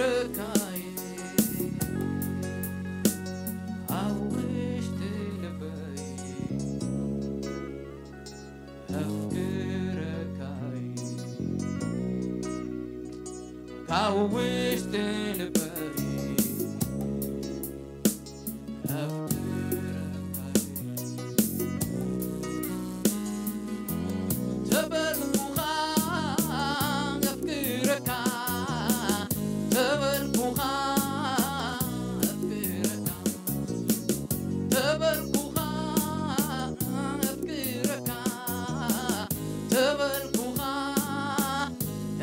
ኣፍቅረካይ ኣብ ውሽጢ ልበይ ኣፍቅረካይ ካብ ውሽጢ ልበይ ኣፍቅረካይ ተበልኩኻ ኣፍቅረካ ተበልኩኻ ኣፍቅረካ ተበልኩኻ ኣፍቅረካ ተበልኩኻ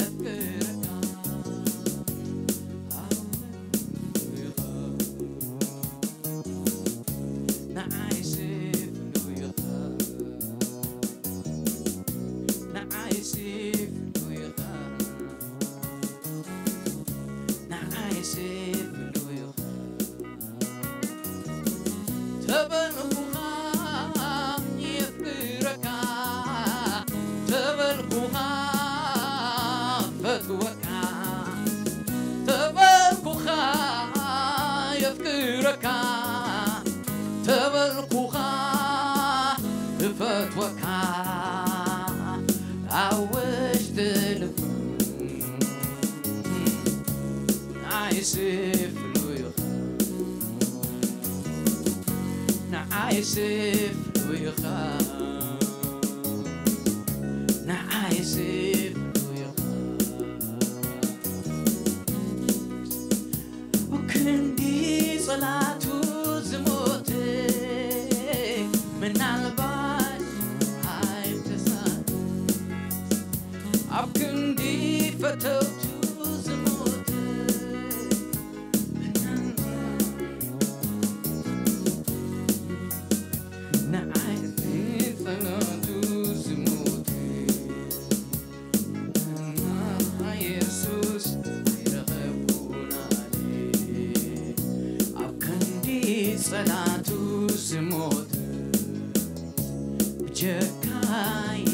ኣፍቅረካ ኣውንኻ ንዓይሲ ፍሉይኻ ንዓይሲ ፍሉይኻ ንዓይሲ ፍሉይኻ ተበልኩኻ የፍቅረካ ተበልኩኻ ፈትወካ ተበልኩኻ የፍቅረካ ተበልኩኻ እፈትወካ ኣብ ውሽጢ ልብ ንዓይሲ ፍሉይኻ ንዓይሲ ፍሉይኻ ንዓይሲ ፍሉይኻ ክንዲ ጸላቱ ዝሞተ ምናልባት ኣይተሳተ ኣብ ክንዲ ፈተውቱ ዝሞተ ምናልባት ንዓይ ጸላቱ ዝሞተ የሱስ ኣይረኸብኩን ኣነ ኣብ ክንዲ ጸላቱ ዝሞተ ብጀካ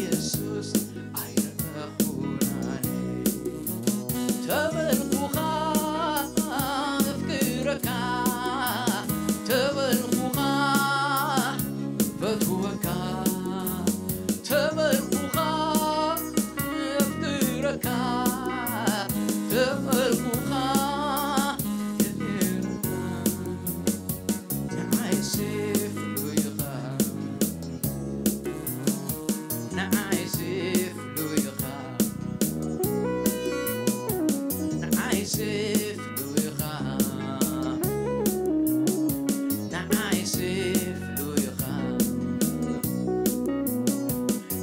የሱስ ኣይረኸብኩን ኣነ ተበልኩኻ ኣፍቅረካ ተበልኩኻ ፈትወካ ተበልኩኻ ኣፍቅረካ ተበልኩኻ የፍቅረካ ንዓይሲ ፍሉይኻ ንዓይሲ ፍሉይኻ ንዓይሲ ፍሉይኻ ንዓይሲ ፍሉይኻ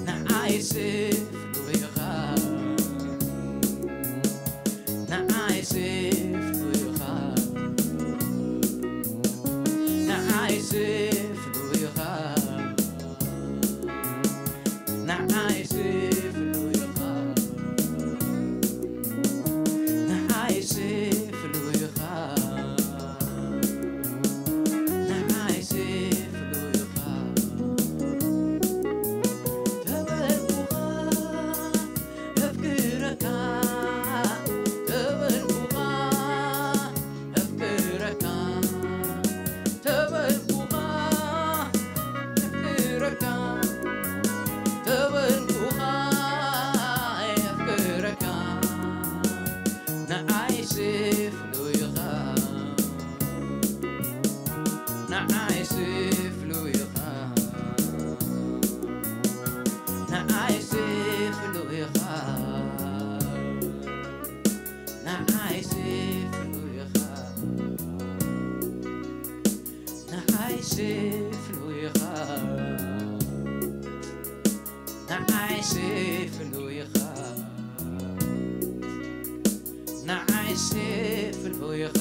ንዓይሲ ፍሉይኻ ንዓይሲ ፍሉይኻ ንዓይሲ ፍሉይኻ ንዓይሲ ፍሉይኻ ንዓይሲ ፍሉይኻ ንዓይሲ ፍሉይኻ ተበልኩኻ የፍቅረካ ተበልኩኻ የፍቅረካ ተበልኩኻ የፍቅረካ ተበልኩኻ የፍቅረካ ንዓይሲ ፍሉይኻ ንዓይሲ ፍሉይኻ ንዓይሲ ፍሉይኻ ንዓይሲ ፍሉይኻ ንዓይሲ ፍሉይኻ ንዓይሲ ፍሉይኻ ንዓይሲ ፍሉይኻ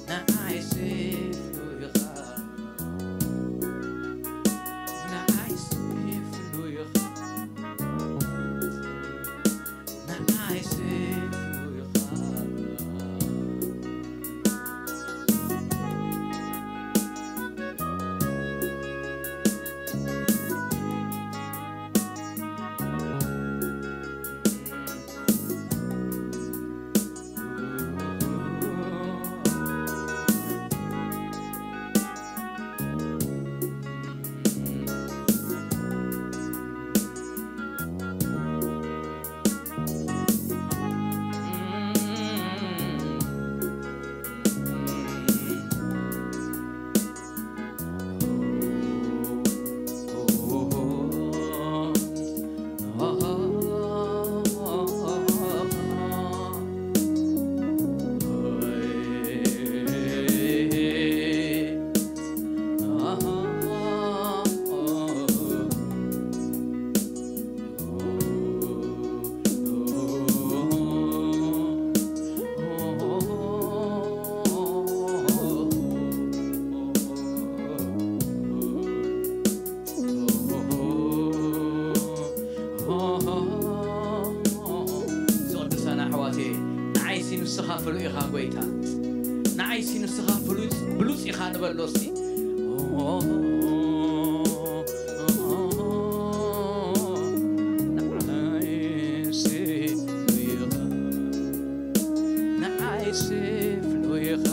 ንዓይሲ ፍሉይኻ ንዓይሲ ፍሉይኻ ንዓይሲ ፍሉይኻ ንስኻ ፍሉይ ኢኻ ጎይታ። ንዓይሲ ንስኻ ፍሉይ ብሉጽ ኢኻ ንበሎ እስቲ። ንዓይሲ ፍሉይ ኢኻ። ንዓይሲ ፍሉይ ኢኻ።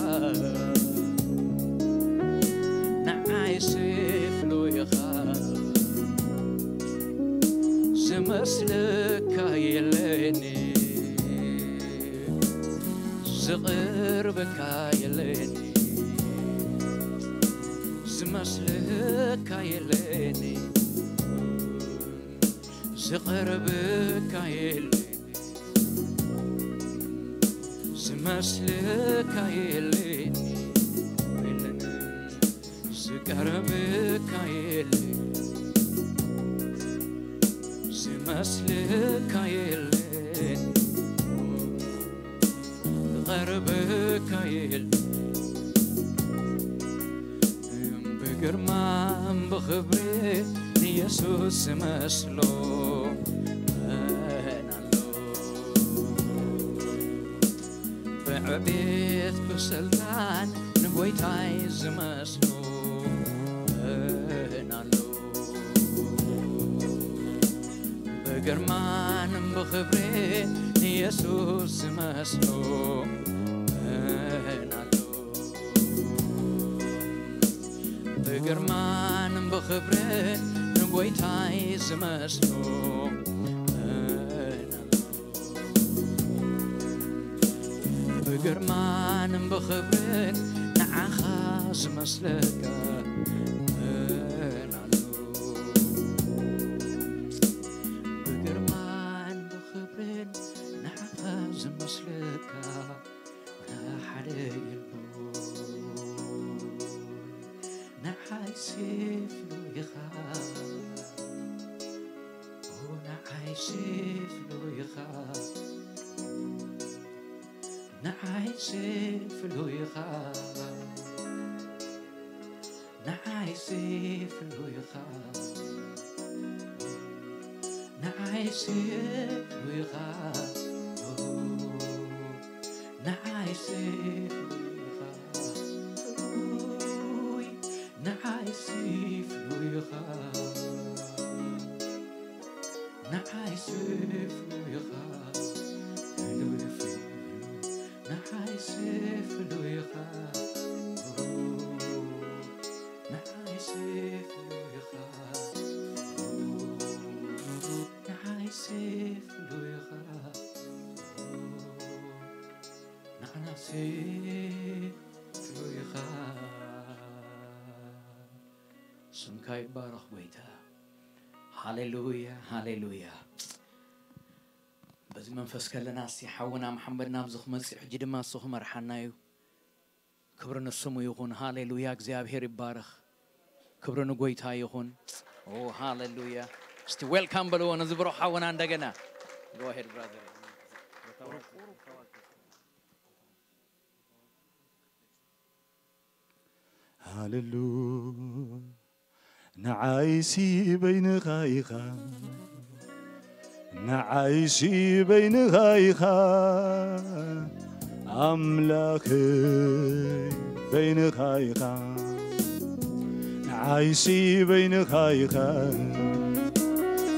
ንዓይሲ ፍሉይ ኢኻ። ዝመስለካ የለኒ፣ ዝቕርበካ የለኒ፣ ዝመስለካ የለኒ፣ ዝቕርበካ የለኒ፣ ዝመስለካ የለኒ፣ የለኒ። ዝቀርበካ የለን፣ ዝመስለካ የለን፣ ዝቐርበካ የለን። ብግርማን ብኽብሪ ንየሱስ ዝመስሎ መን ኣሎ? ብዕቤት ብስልጣን ንጎይታይ ዝመስሎ መን ኣሎ? ብግርማን ብኽብሪ ንየሱስ ዝመስሎ መን ኣሎ? ብግርማን ብኽብርን ንጎይታይ ዝመስሎ መን ኣሎ? ብግርማን ብኽብርን ንዓኻ ዝመስለካ መን ኣሎ? ብግርማን ብኽብርን ንዓኻ ዝመስለካ ሓደ የልቦን። ንዓይሲ ፍሉይ ኢኻ፣ ኦ፣ ንዓይሲ ፍሉይ ኢኻ፣ ንዓይሲ ፍሉይ ኢኻ፣ ንዓይሲ ፍሉይ ኢኻ፣ ንዓይሲ ፍሉይ ኢኻ፣ ኦ፣ ንዓይሲ ፍሉይ ኢኻ፣ ፍሉይ፣ ንዓይሲ ፍሉይ ኢኻ፣ ንዓይሲ ፍሉይ ኢኻ፣ ፍሉይ፣ ፍሉይ፣ ንዓይሲ ፍሉይ ኢኻ፣ ንዓይሲ ፍሉይ ኢኻ፣ ንዓይሲ ፍሉይ ኢኻ፣ ንዓናሲ ፍሉይ ኢኻ። ስምካ ይባረኽ ጎይታ። ሃሌሉያ፣ ሃሌሉያ። በዚ መንፈስ ከለና እስቲ ሓውና መሓመድ ናብዚ ክመጽእ ሕጂ ድማ እሱ ክመርሓና እዩ። ክብሪ ንስሙ ይኹን። ሃሌሉያ፣ እግዚኣብሔር ይባረኽ። ክብሪ ንጎይታ ይኹን። ኦ ሃሌሉያ። እስቲ ዌልካም በልዎ ነዚ ብሩኽ ሓውና እንደገና። Go ahead, brother። ሃሌሉ ንዓይሲ በይንኻ ኢኻ፣ ንዓይሲ በይንኻ ኢኻ፣ ኣምላኽ በይንኻ ኢኻ፣ ንዓይሲ በይንኻ ኢኻ፣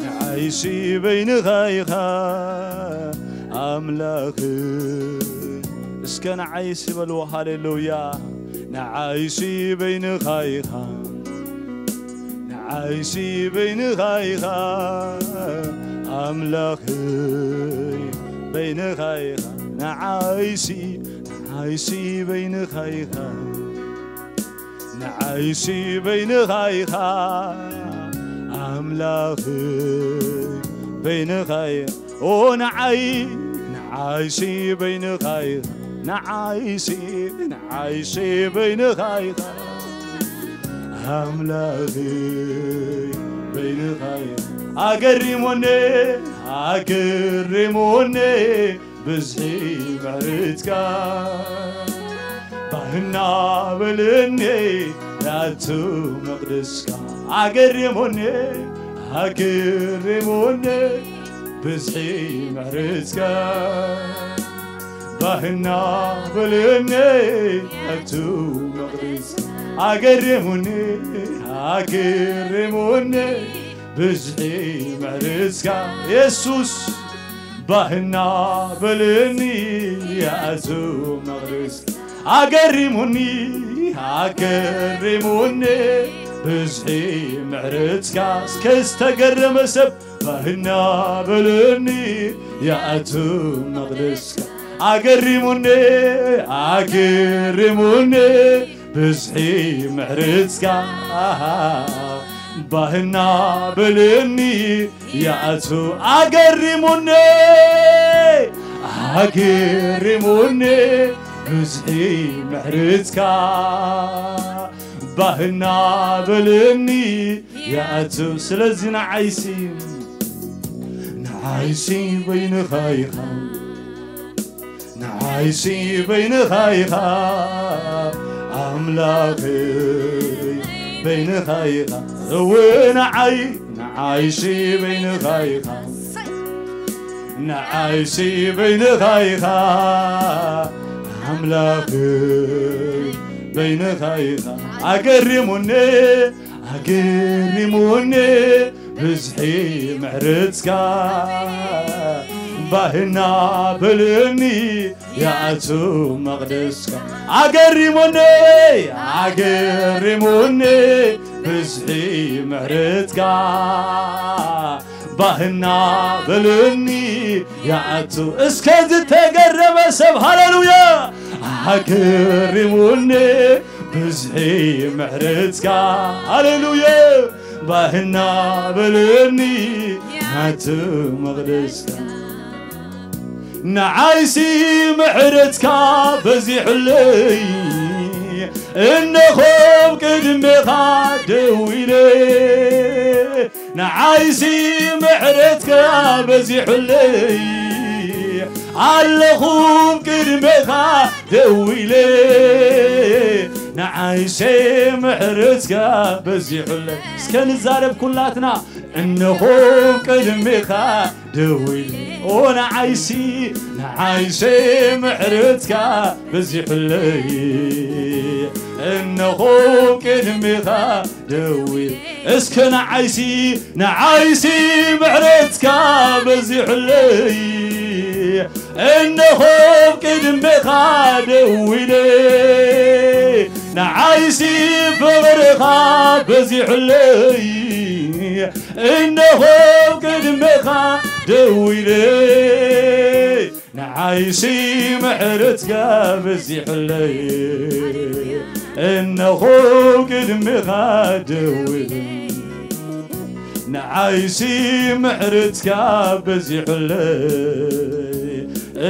ንዓይሲ በይንኻ ኢኻ ኣምላኽ። እስከ ንዓይሲ በልዎ፣ ሃሌሉያ። ንዓይሲ በይንኻ ኢኻ፣ ንዓይሲ በይንኻ ኢኻ ኣምላኽ፣ በይንኻ ኢኻ፣ ንዓይሲ፣ ንዓይሲ በይንኻ ኢኻ፣ ንዓይሲ በይንኻ ኢኻ ኣምላኽ፣ በይንኻ ኢኻ። ኦ ንዓይ፣ ንዓይሲ በይንኻ ኢኻ፣ ንዓይሲ፣ ንዓይሲ በይንኻ ኢኻ ኣምላኽ፣ በይንኻ ኢኻ። ኣገሪሞኒ፣ ኣገሪሞኒ ብዝሒ ምሕረትካ፣ ባህና በለኒ ናቱ መቕደስካ። ኣገሪሞኒ፣ ኣገሪሞኒ ብዝሒ ምሕረትካ፣ እናበለኒ ኣቱ መቕደስ ኣገሪሙኒ ኣገሪሙኒ ብዝሒ ምሕረትካ የሱስ ባህና በለኒ ኣቱ መቕደስ ኣገሪሙኒ ኣገሪሙኒ ብዝሒ ምሕረትካ እስከ ዝተገረመ ሰብ ባህና በለኒ የኣቱ መቕደስካ ኣገሪሙኒ ኣገሪሙኒ ብዝሒ ምሕረትካ ባህና በለኒ የኣቱ ኣገሪሙኒ ኣገሪሙኒ ብዝሒ ምሕረትካ ባህና በለኒ የኣቱ ስለዚ ንዓይሲ ንዓይሲ በይንኻ ኢኻ ንዓይሲ በይንኻ ኢኻ ኣምላኽ በይንኻ ኢኻ እወ ንዓይ ንዓይሲ በይንኻ ኢኻ ንዓይሲ በይንኻ ኢኻ ኣምላኽ በይንኻ ኢኻ ኣገሪሙኒ ኣገሪሙኒ ብዝሒ ምሕረትካ ባህና በለኒ የኣቱ መቕደስካ ኣገሪሙኒ ኣገሪሙኒ ብዝሒ ምሕረትካ ባህና በለኒ የኣቱ እስከ ዝተገረመ ሰብ ሃሌሉያ ኣገሪሙኒ ብዝሒ ምሕረትካ ሃሌሉያ ባህና በለኒ ናቱ መቕደስካ ንዓይሲ ምሕረትካ በዚሑለይ እነኾም ቅድሜኻ ደው ኢለ ንዓይሲ ምሕረትካ በዚሑለይ ኣለኹም ቅድሜኻ ደው ኢለ ንዓይሲ ምሕረትካ በዚሑለይ እስከ ንዛረብ ኩላትና እነኾም ቅድሜኻ ደዊል ኦ ንዓይሲ ንዓይሲ ምሕረትካ በዚሑለይ እነኾ ቅድሜኻ ደዊል እስከ ንዓይሲ ንዓይሲ ምሕረትካ በዚሑለይ እነኾ ቅድሜኻ ደዊለ ንዓይሲ ፍቕርኻ በዚሑለይ እነኾ ቅድሜኻ ደዊለ ንዓይሲ ምሕረትካ በዚሑለይ እነኾ ቅድሜኻ ደዊለ ንዓይሲ ምሕረትካ በዚሑለይ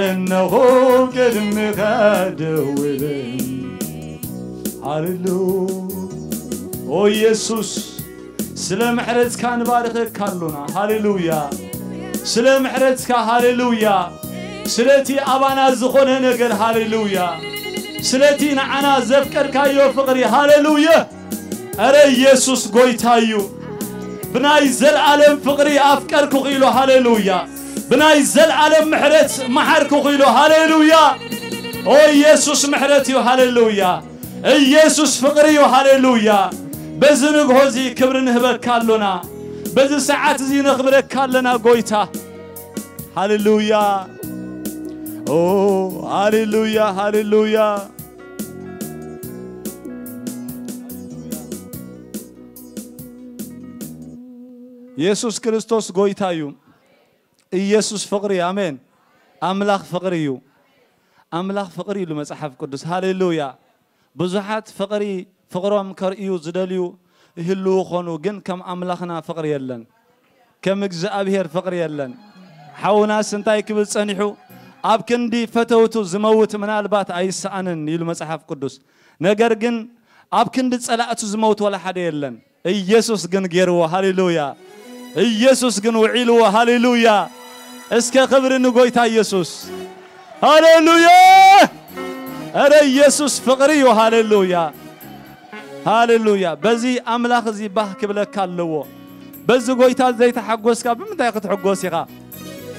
እነኾ ቅድሜኻ ደዊለ ሃሌሉ ኦ ኢየሱስ ስለ ምሕረትካ ንባርኸካ ኣሎና ሃሌሉያ ስለ ምሕረትካ ሃሌሉያ ስለቲ ኣባና ዝኾነ ነገር ሃሌሉያ ስለቲ ንዓና ዘፍቀድካዮ ፍቕሪ ሃሌሉያ ኧረ ኢየሱስ ጎይታ እዩ ብናይ ዘለዓለም ፍቕሪ ኣፍቀርኩ ኢሉ ሃሌሉያ ብናይ ዘለዓለም ምሕረት መሓርኩ ኢሉ ሃሌሉያ ኦ ኢየሱስ ምሕረት እዩ ሃሌሉያ ኢየሱስ ፍቕሪ እዩ ሃሌሉያ በዚ ንግሆ እዚ ክብሪ ንህበካ ኣሎና በዚ ሰዓት እዚ ነኽብረካ ኣለና ጎይታ ሃሌሉያ ኦ ሃሌሉያ ሃሌሉያ ኢየሱስ ክርስቶስ ጎይታ እዩ ኢየሱስ ፍቕሪ ኣሜን ኣምላኽ ፍቕሪ እዩ ኣምላኽ ፍቕሪ ኢሉ መጽሓፍ ቅዱስ ሃሌሉያ ብዙሓት ፍቕሪ ፍቕሮም ከርእዩ ዝደልዩ ይህልዉ ኾኑ ግን ከም ኣምላኽና ፍቕሪ የለን ከም እግዚኣብሔር ፍቕሪ የለን ሓውናስ እንታይ ክብል ጸኒሑ ኣብ ክንዲ ፈተውቱ ዝመውት ምናልባት ኣይሰኣንን ኢሉ መጽሓፍ ቅዱስ ነገር ግን ኣብ ክንዲ ጸላእቱ ዝመውት ወላ ሓደ የለን ኢየሱስ ግን ገይርዎ ሃሌሉያ ኢየሱስ ግን ውዒልዎ ሃሌሉያ እስከ ክብሪ ንጎይታ ኢየሱስ ሃሌሉያ ኧረ ኢየሱስ ፍቕሪ እዩ ሃሌሉያ ሃሌሉያ በዚ ኣምላኽ እዚ ባህ ክብለካ ኣለዎ በዚ ጎይታ ዘይተሓጎስካ ብምንታይ ክትሕጎስ ኢኻ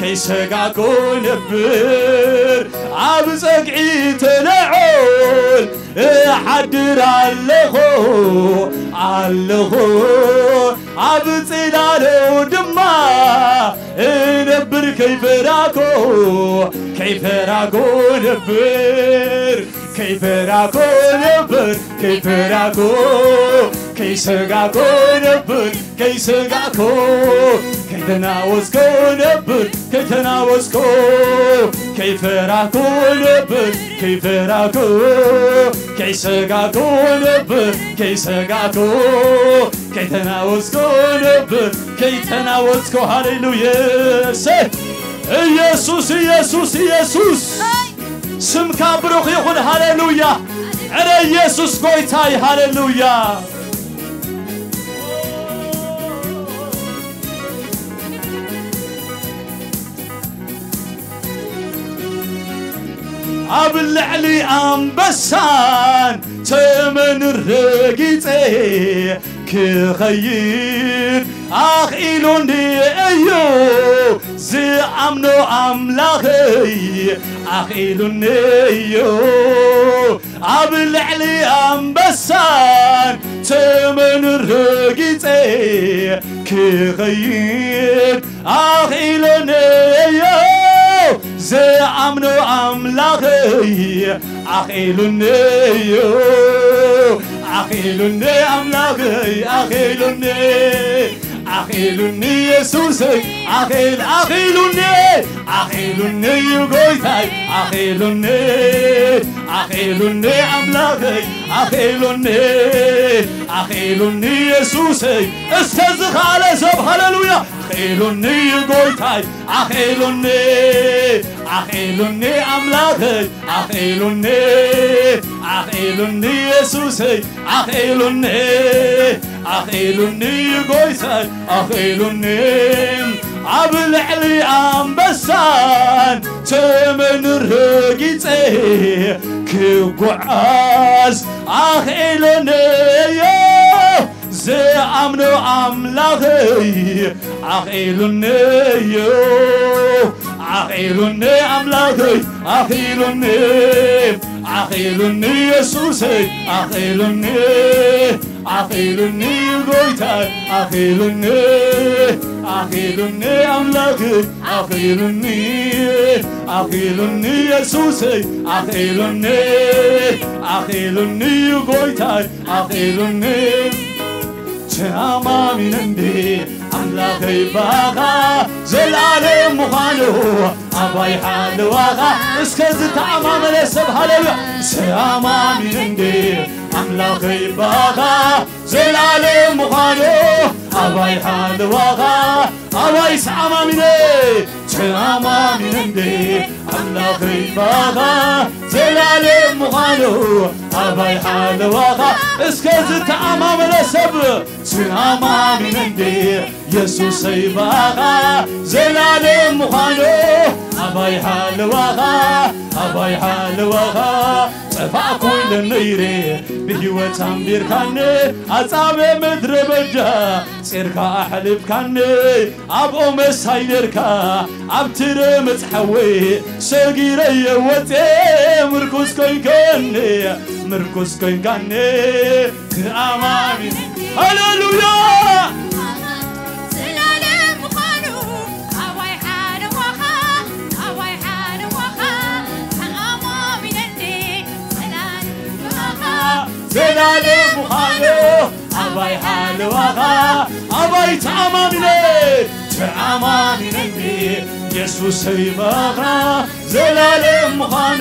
ከይሰጋእኩ ነብር ኣብ ጸግዒ ተለዖል እሓድር ኣለኹ፣ ኣለኹ ኣብ ጽላለው ድማ እነብር ከይፈራኩ፣ ከይፈራኩ ነብር፣ ከይፈራኩ ነብር፣ ከይፈራኩ፣ ከይሰጋኩ ነብር፣ ከይሰጋኩ፣ ከይተናወጽኩ ነብር፣ ከይተናወጽኩ፣ ከይፈራኩ ነብር፣ ከይፈራኩ፣ ከይሰጋኩ ነብር፣ ከይሰጋኩ፣ ከይተናወጽኩ ነብር፣ ከይተናወጽኩ። ሃሌሉያ። ሰ-፣ ኢየሱስ፣ ኢየሱስ፣ ኢየሱስ። ስምካ ብሩኽ ይኹን። ሃሌሉያ። ዕረ ኢየሱስ ጎይታይ። ሃሌሉያ። ኣብ ልዕሊ ኣንበሳን ተመን ረጊጸ ክኸይድ ኣኽኢሉኒ እዩ፣ ዝኣምኖ ኣምላኸይ ኣኽኢሉኒ እዩ። ኣብ ልዕሊ ኣንበሳን ተመን ረጊጸ ክኸይድ ኣኽኢሉኒ እዩ፣ ዝኣምኖ ኣምላኸይ ኣኽኢሉኒ እዩ፣ ኣኽኢሉኒ ኣምላኸይ ኣኽኢሉኒ፣ ኣኽኢሉኒ የሱሰይ ኣኽኢል-፣ ኣኽኢሉኒ፣ ኣኽኢሉኒ እዩ ጎይታይ ኣኽኢሉኒ፣ ኣኽኢሉኒ ኣምላኸይ ኣኽኢሉኒ፣ ኣኽኢሉኒ የሱሰይ። እስከ ዝኸኣለ ሰብ ሃሌሉያ። ኣኽኢሉኒ እዩ ጎይታይ ኣኽኢሉኒ፣ ኣኽኢሉኒ ኣምላኸይ ኣኽኢሉኒ፣ ኣኽኢሉኒ የሱሰይ ኣኽኢሉኒ፣ ኣኽኢሉኒ እዩ ጎይታይ ኣኽኢሉኒ። ኣብ ልዕሊ ኣንበሳን ተመን ረጊጸ ክጓዓዝ ኣኽኢሉኒ እዩ፣ ዝኣምኖ ኣምላኸይ ኣኽኢሉኒ እዩ፣ ኣኽኢሉኒ ኣምላኸይ ኣኽኢሉኒ፣ ኣኽኢሉኒ የሱሰይ ኣኽኢሉኒ፣ ኣኽኢሉኒ ጎይታይ ኣኽኢሉኒ፣ ኣኽኢሉኒ ኣምላኸይ ኣኽኢሉኒ፣ ኣኽኢሉኒ የሱሰይ ኣኽኢሉኒ፣ ኣኽኢሉኒ እዩ ጎይታይ ኣኽኢሉኒ። ተኣማሚነ እንዴ ኣምላኸይ ባኻ ዘልኣለም ምዃኑ ኣባይ ሓለዋኻ። እስከ ዝተኣማመነ ሰብ ሃሌሉያ። ተኣማሚነ እንዴ ኣምላኸይ ባኻ ዘልኣለም ምዃኑ ኣባይ ሓለዋኻ። ኣባይ ተኣማሚነ፣ ተኣማሚነ እንዴ ኣምላኸይ ባኻ ዘላለም ምዃኑ ኣባይ ሓለዋኻ። እስከ ዝተኣማመነ ሰብ ተኣማሚነ እንዴ የሱሰይ ባኻ ዘላለም ምዃኑ ኣባይ ሓለዋኻ፣ ኣባይ ሓለዋኻ። ጠፋእኩ ኢለ ነይረ ብህይወት ኣንቢርካኒ ኣጻብዕ ምድረ በዳ ጼርካ ኣሕሊፍካኒ። ኣብኡ መሳይ ኔርካ ኣብቲ ረመጽ ሓዊ ሰጊረዮ ወጼ ምርኩስ ኮይንካኒ፣ ምርኩስ ኮይንካኒ። ተኣማሚነ ሃሌሉያ። ዘላለም ምዃኑ ኣባይ ሓለዋኻ፣ ኣባይ ሓለዋኻ። ተኣማሚነ እንዴ ዘላለም ምዃኑ፣ ዘላለም ምዃኑ ኣባይ ሓለዋኻ። ኣባይ ተኣማሚነ፣ ተኣማሚነ እንዴ የሱሰይ ባኻ ዘላለም ምዃኑ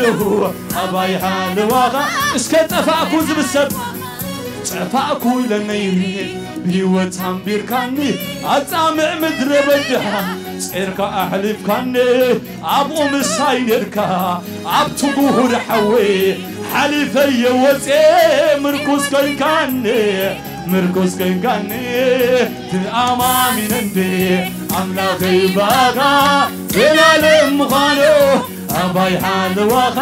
ኣባይ ሓለዋኻ። እስከ ጠፋእኩ ዝብል ሰብ። ጠፋእኩ ኢለ ነይረ ብህይወት ኣንቢርካኒ ኣጻምዕ ምድረ በዳ ጼርካ ኣሕሊፍካኒ። ኣብኡ ምሳይ ኔርካ ኣብቲ ጉሁር ሓዊ ሓሊፈዮ ወጼ ምርኩስ ኮይንካኒ፣ ምርኩስ ኮይንካኒ። ተኣማሚነ እንዴ ኣምላኸይ ባኻ ዘላለም ምዃኑ ኣባይ ሓለዋኻ።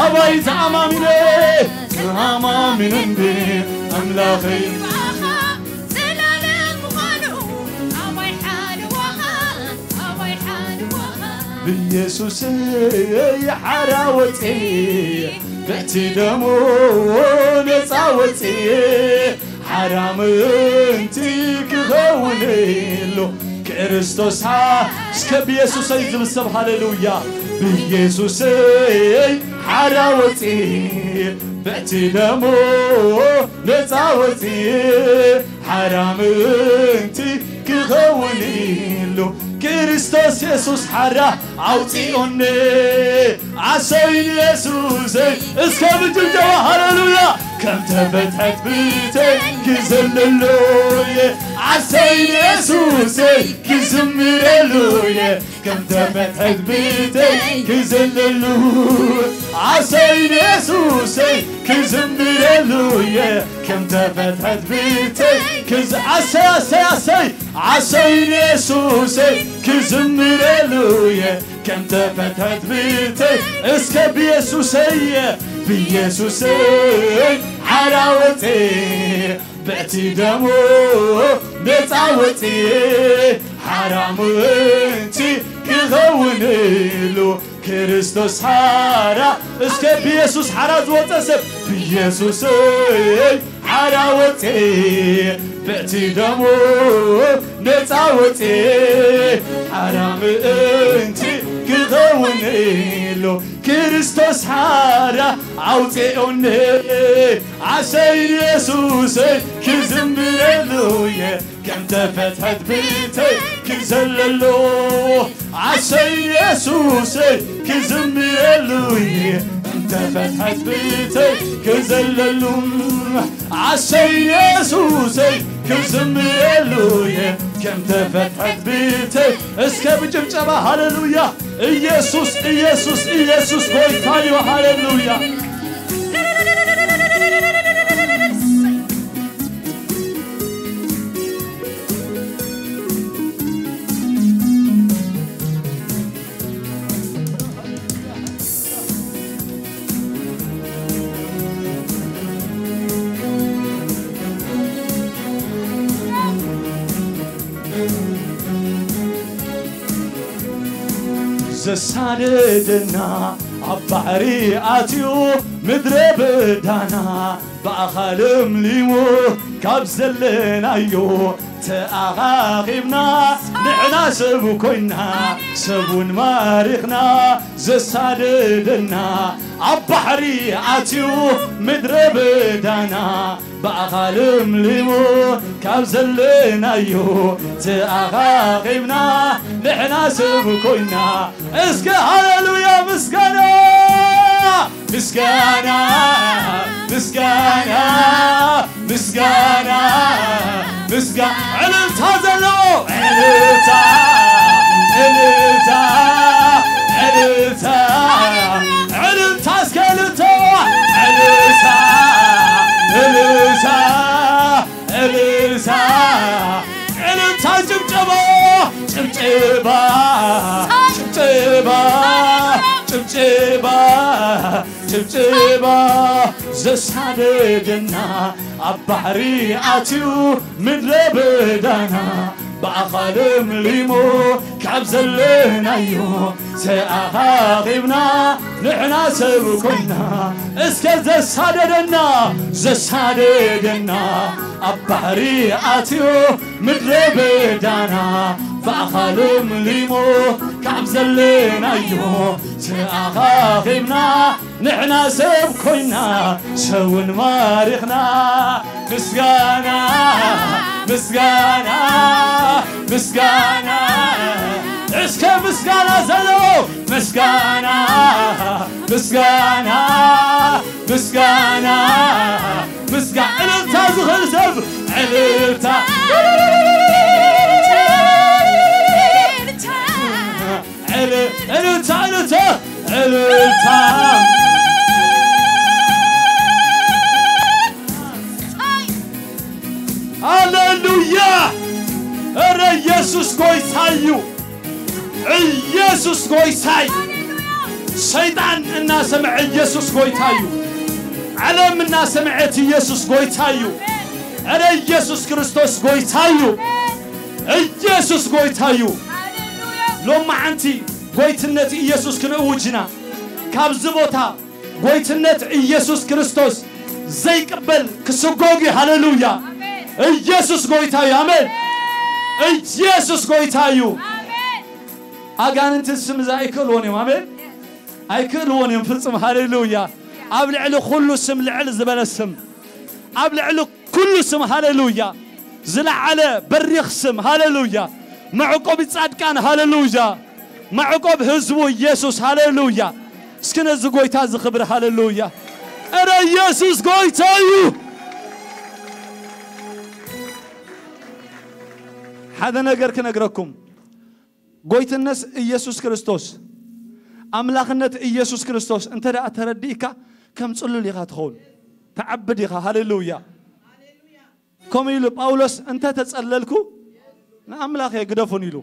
ኣባይ ተኣማሚነ፣ ተኣማሚነ እንዴ ኣምላኸይ ባኻ ዘላለም ምዃኑ ኣባይ ሓለዋኻ፣ ኣባይ ሓለዋኻ። ኢየሱሰይ ሓራ ወፅየ በቲ ደሙ ነፃ ወፅየ ሓራ ምእንቲ ክኸውንሉ ክርስቶስ ሓ-፣ እስከ ብኢየሱሰይ ዝብል ሰብ ሃሌሉያ። ብኢየሱሰይ ሓራ ወፅየ በቲ ደሙ ነፃ ወፅየ ሓራ ምእንቲ ክኸውንሉ ክርስቶስ የሱስ ሓራ ኣውፂኡኒ። ኣሰይ ንየሱሰይ እስከ ብጭብጨባ ሃሌሉያ። ከም ተፈትሐት ብተይ ክዘለሉ እየ። ኣሰይ ንየሱሰይ ክዝምረሉ እየ። ከም ተፈትሐት ብተይ ክዘለሉ ኣሰይ ንየሱሰይ ክዝምረሉ እየ። ከም ተፈትሐት ብተይ ክዝ-፣ ኣሰይ ኣሰይ ኣሰይ ኣሰይ ንየሱሰይ ክዝምረሉ እየ። ከም ተፈትሐት ብተይ እስከ ብየሱሰይ እየ ብየሱሰይ ሓራ ወፅየ በቲ ደሙ ነፃ ወፅየ ሓራ ምእንቲ ክኸውንሉ ክርስቶስ ሓራ እስከ ብየሱስ ሓራ ዝወፀ ሰብ ብየሱሰይ ሓራ ወፅየ በቲ ደሙ ነፃ ወፅየ ሓራ ምእንቲ ክኸውንሉ ክርስቶስ ሓራ ኣውፅኡኒ ኣሰይ ንየሱሰይ ክዝምረሉ እየ ከም ተፈትሐት ብተይ ክዘለሉ ኣሰይ ንየሱሰይ ክዝምረሉ እየ ከም ተፈትሐት ብተይ ክዘለሉ ኣሰይ ንየሱሰይ ክዝምረሉ እየ ከም ተፈትሐት ብተይ እስከ ብጭብጨባ ሃሌሉያ ኢየሱስ ኢየሱስ ኢየሱስ ጎይታ እዩ ሃሌሉያ ዘሳደደና ኣብ ባሕሪ ኣትዩ ምድረ በዳና ብኣኻልም ሊሙ ካብ ዘለናዮ ተኣኻኺብና ንሕና ሰብ ኮይና ሰቡን ማሪኽና ዘሳደደና ኣብ ባሕሪ ኣትዩ ምድረ በዳና ብኣኻልም ሊሙ ካብ ዘለናዮ ተኣኻኺብና ንሕና ሰብ ኮይና እስከ ሃሌሉያ ምስጋና ምስጋና ምስጋና ምስጋና ምስጋ ዕልልታ ዘለዎ ዕልልታ ዕልልታ ዕልልታ ዕልልታ እስከ ዕልልታ ዕልልታ ዕልልታ ዕልልታ ዕልልታ ጭብጨባ ጭብጨባ ጭብጨባ ጭብጨባ ጭብጨባ ዘሳደደና ኣብ ባሕሪ ኣትዩ ምድረ በዳና ብኣኻልም ሊሞ ካብ ዘለናዮ ተኣኻኺብና ንሕና ሰብ ኮይና እስከ ዘሳደደና ዘሳደደና ኣብ ባሕሪ ኣትዮ ምድረ በዳና ብኣኻልም ሊሞ ካብ ዘለናዮ ተኣኻኺብና ንሕና ሰብ ኮይና ሰውን ማሪኽና ምስጋና ምስጋና ምስጋና እስከ ምስጋና ዘለዎ ምስጋና ምስጋና ምስጋና ምስጋ ዕልልታ ዝኽእል ሰብ ዕልልታ ዕልልታ ዕልልታ ዕልልታ ሃሌሉያ እረ ኢየሱስ ጎይታ እዩ ኢየሱስ ጎይታ እዩ ሰይጣን እናሰምዐ ኢየሱስ ጎይታ እዩ ዓለም እናሰምዐት ኢየሱስ ጎይታ እዩ እረ ኢየሱስ ክርስቶስ ጎይታ እዩ ኢየሱስ ጎይታ እዩ ሎማዓንቲ ጎይትነት ኢየሱስ ክንእውጅና ካብዚ ቦታ ጎይትነት ኢየሱስ ክርስቶስ ዘይቅበል ክስጎግ እዩ። ሃሌሉያ። ኢየሱስ ጎይታ እዩ። ኣሜን። ኢየሱስ ጎይታ እዩ። ኣጋንንቲ ስም እዚ ኣይክእልዎን እዮም። ኣሜን። ኣይክእልዎን እዮም ፍጹም። ሃሌሉያ። ኣብ ልዕሊ ኩሉ ስም ልዕል ዝበለ ስም፣ ኣብ ልዕሊ ኩሉ ስም፣ ሃሌሉያ፣ ዝለዓለ በሪኽ ስም፣ ሃሌሉያ፣ መዕቆቢ ጻድቃን፣ ሃሌሉያ፣ መዕቆብ ህዝቡ ኢየሱስ፣ ሃሌሉያ። እስኪ ነዚ ጎይታ እዚ ክብሪ፣ ሃሌሉያ። እረ ኢየሱስ ጎይታ እዩ። ሓደ ነገር ክነግረኩም፣ ጎይትነት ኢየሱስ ክርስቶስ፣ ኣምላኽነት ኢየሱስ ክርስቶስ እንተ ደኣ ተረዲእካ፣ ከም ጽሉል ኢኻ ትኸውን። ትዓብድ ኢኻ። ሃሌሉያ። ከምኡ ኢሉ ጳውሎስ፣ "እንተ ተጸለልኩ ንኣምላኽ ግደፉን" ኢሉ።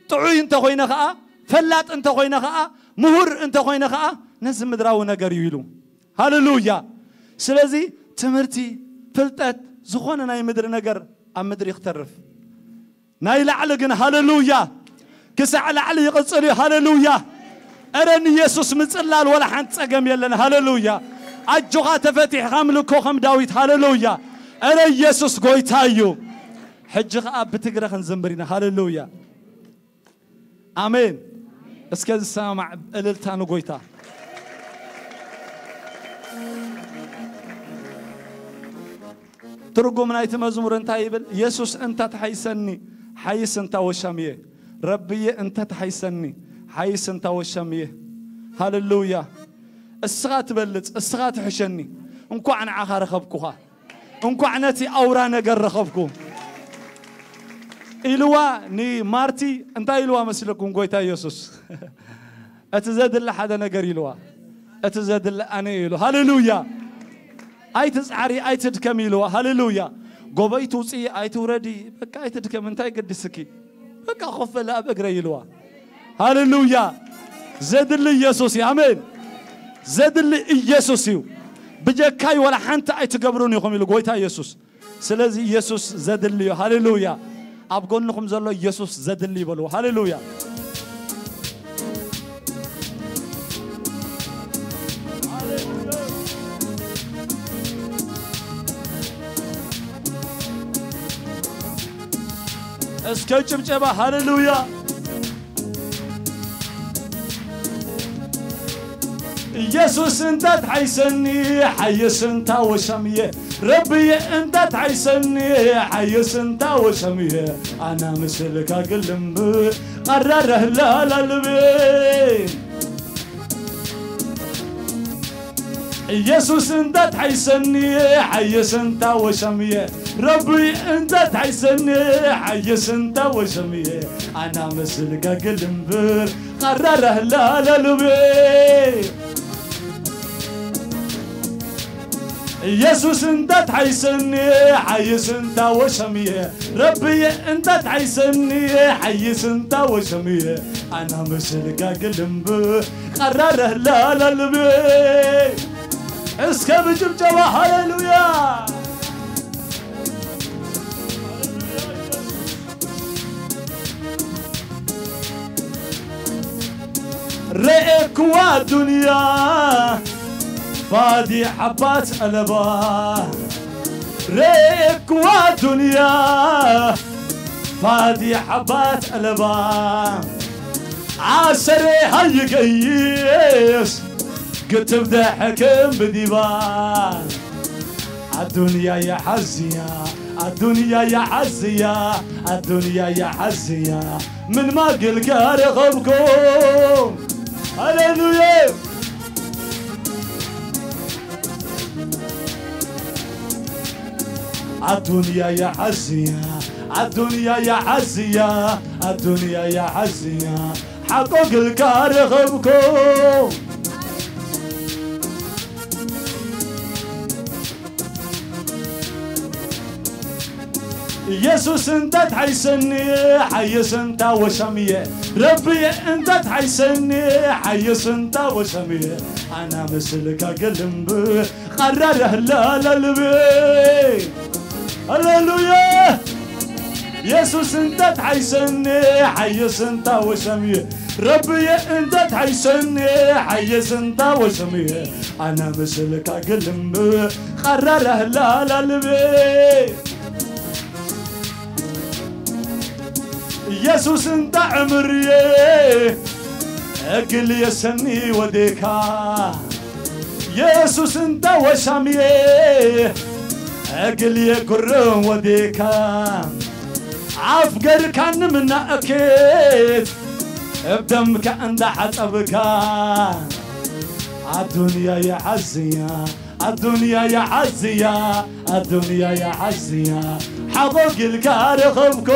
ጥዑይ እንተ ኾይነ ኸኣ፣ ፈላጥ እንተ ኾይነ ኸኣ፣ ምሁር እንተ ኾይነ ኸኣ፣ ነዚ ምድራዊ ነገር እዩ ኢሉ። ሃሌሉያ። ስለዚ ትምህርቲ፣ ፍልጠት፣ ዝኾነ ናይ ምድሪ ነገር ኣብ ምድሪ እዩ ክተርፍ። ናይ ላዕሊ ግን፣ ሃሌሉያ፣ ክሳዕ ላዕሊ ይቕጽል እዩ። ሃሌሉያ። እረ ንየሱስ ምጽላል ወላ ሓንቲ ጸገም የለን። ሃሌሉያ። ኣጆኻ ተፈቲሕኻ ኣምልኮ ከም ዳዊት። ሃሌሉያ። እረ ኢየሱስ ጎይታ እዩ። ሕጂ ኸኣ ብትግረ ክንዝምር ኢና። ሃሌሉያ። ኣሜን። እስከ ዝሰማማዕ እልልታ ንጎይታ። ትርጉም ናይቲ መዝሙር እንታይ ይብል? የሱስ እንተ ትሓይሰኒ ሓይስ እንታ ወሻምየ፣ ረብየ እንተ ትሓይሰኒ ሓይስ እንታ ወሻምየ። ሃሌሉያ። እስኻ ትበልጽ፣ እስኻ ትሕሸኒ። እንኳዕ ንዓኻ ረኸብኩኻ፣ እንኳዕ ነቲ ኣውራ ነገር ረኸብኩ ኢልዋ ንማርቲ። እንታይ ኢልዋ መስለኩም ጎይታ ኢየሱስ? እቲ ዘድሊ ሓደ ነገር ኢልዋ፣ እቲ ዘድሊ ኣነ እዩ ኢሉ። ሃሌሉያ። ኣይትጽዓሪ፣ ኣይትድከም ኢልዋ። ሃሌሉያ። ጎበይ ትውጽኢ፣ ኣይትውረዲ፣ በቃ ኣይትድከም፣ እንታይ ገድስኪ? በቃ ኮፍ በሊ ኣብ እግረይ ኢልዋ። ሃሌሉያ። ዘድሊ ኢየሱስ እዩ። ኣሜን። ዘድሊ ኢየሱስ እዩ። ብጀካይ ወላ ሓንቲ ኣይትገብሩን ኢኹም ኢሉ ጎይታ ኢየሱስ። ስለዚ ኢየሱስ ዘድሊ እዩ። ሃሌሉያ። ኣብ ጎንኹም ዘሎ ኢየሱስ ዘድሊ ይበልዎ። ሃሌሉያ። እስከ ጭብጨባ ሃሌሉያ። ኢየሱስ እንተ ትሓይሰኒ ሓይስ እንታ ወሻምየ፣ ረብየ እንተ ትሓይሰኒ ሓይስ እንታ ወሻምየ፣ ኣና ምስልካ ግልምብ ቀረረህ ላላልቤ። ኢየሱስ እንተ ትሓይሰኒ ሓይስ እንታ ወሻምየ፣ ረቢ እንተ ትሓይሰኒ ሓይስ እንታ ወሻምየ፣ ኣና ምስልካ ግልምብር ቀረረህ ላላልቤ። ኢየሱስ እንተ ትሓይሰኒ ሓይስ እንታ ወሻምየ፣ ረብየ እንተ ትሓይሰኒ ሓይስ እንታ ወሻምየ፣ ኣና ምስልካ ግልምብር ቀረረህ ላላልቤ። እስከ ብጭብጨባ ሃሌሉያ። ረኤክዋ ዱንያ ፋዲሓ ባት ኣለባ። ረኤክዋ ዱንያ ፋዲሓ ባት ኣለባ። ዓሰረ ሃይገይስ ግትብ ደሐክም ብዲባ። ኣዱንያ የሓዝያ፣ ኣዱንያ የሓዝያ፣ ኣዱንያ የሓዝያ። ምን ማግልካ ረኸብኩም። ሃሌሉያ። ኣዱንያ የሓዝያ፣ ኣዱንያ የሓዝያ፣ ኣዱንያ የሓዝያ። ሓቆ ግልካ ረኸብኩም። ኢየሱስ እንተ ትሓይሰኒ ሓይስ እንታ ወሻምየ፣ ረብየ እንተ ትሓይሰኒ ሓይስ እንታ ወሻምየ፣ ኣና ምስልካ ግልምብ ቀረረህ ላላልቤ። ሃሌሉያ። ኢየሱስ እንተ ትሓይሰኒ ሓይስ እንታ ወሻምየ፣ ረብየ እንተ ትሓይሰኒ ሓየስ እንታ ወሰምየ ኣነ ምስልካ ግልም ቐራራህላ ላልቤ ኢየሱስ እንታ ዕምርየ እግል የሰኒ ወዴካ ኢየሱስ እንታ ወሻምየ እግል የጉርም ወዴካ ኣፍገርካኒ ምናእኬት እብ ደምካ እንዳሓጸብካ ኣዱንያ የሓዝያ ኣዱንያ የሓዝያ ኣዱንያ የሓዝያ ሓቆ ግልካ ረኸብኮ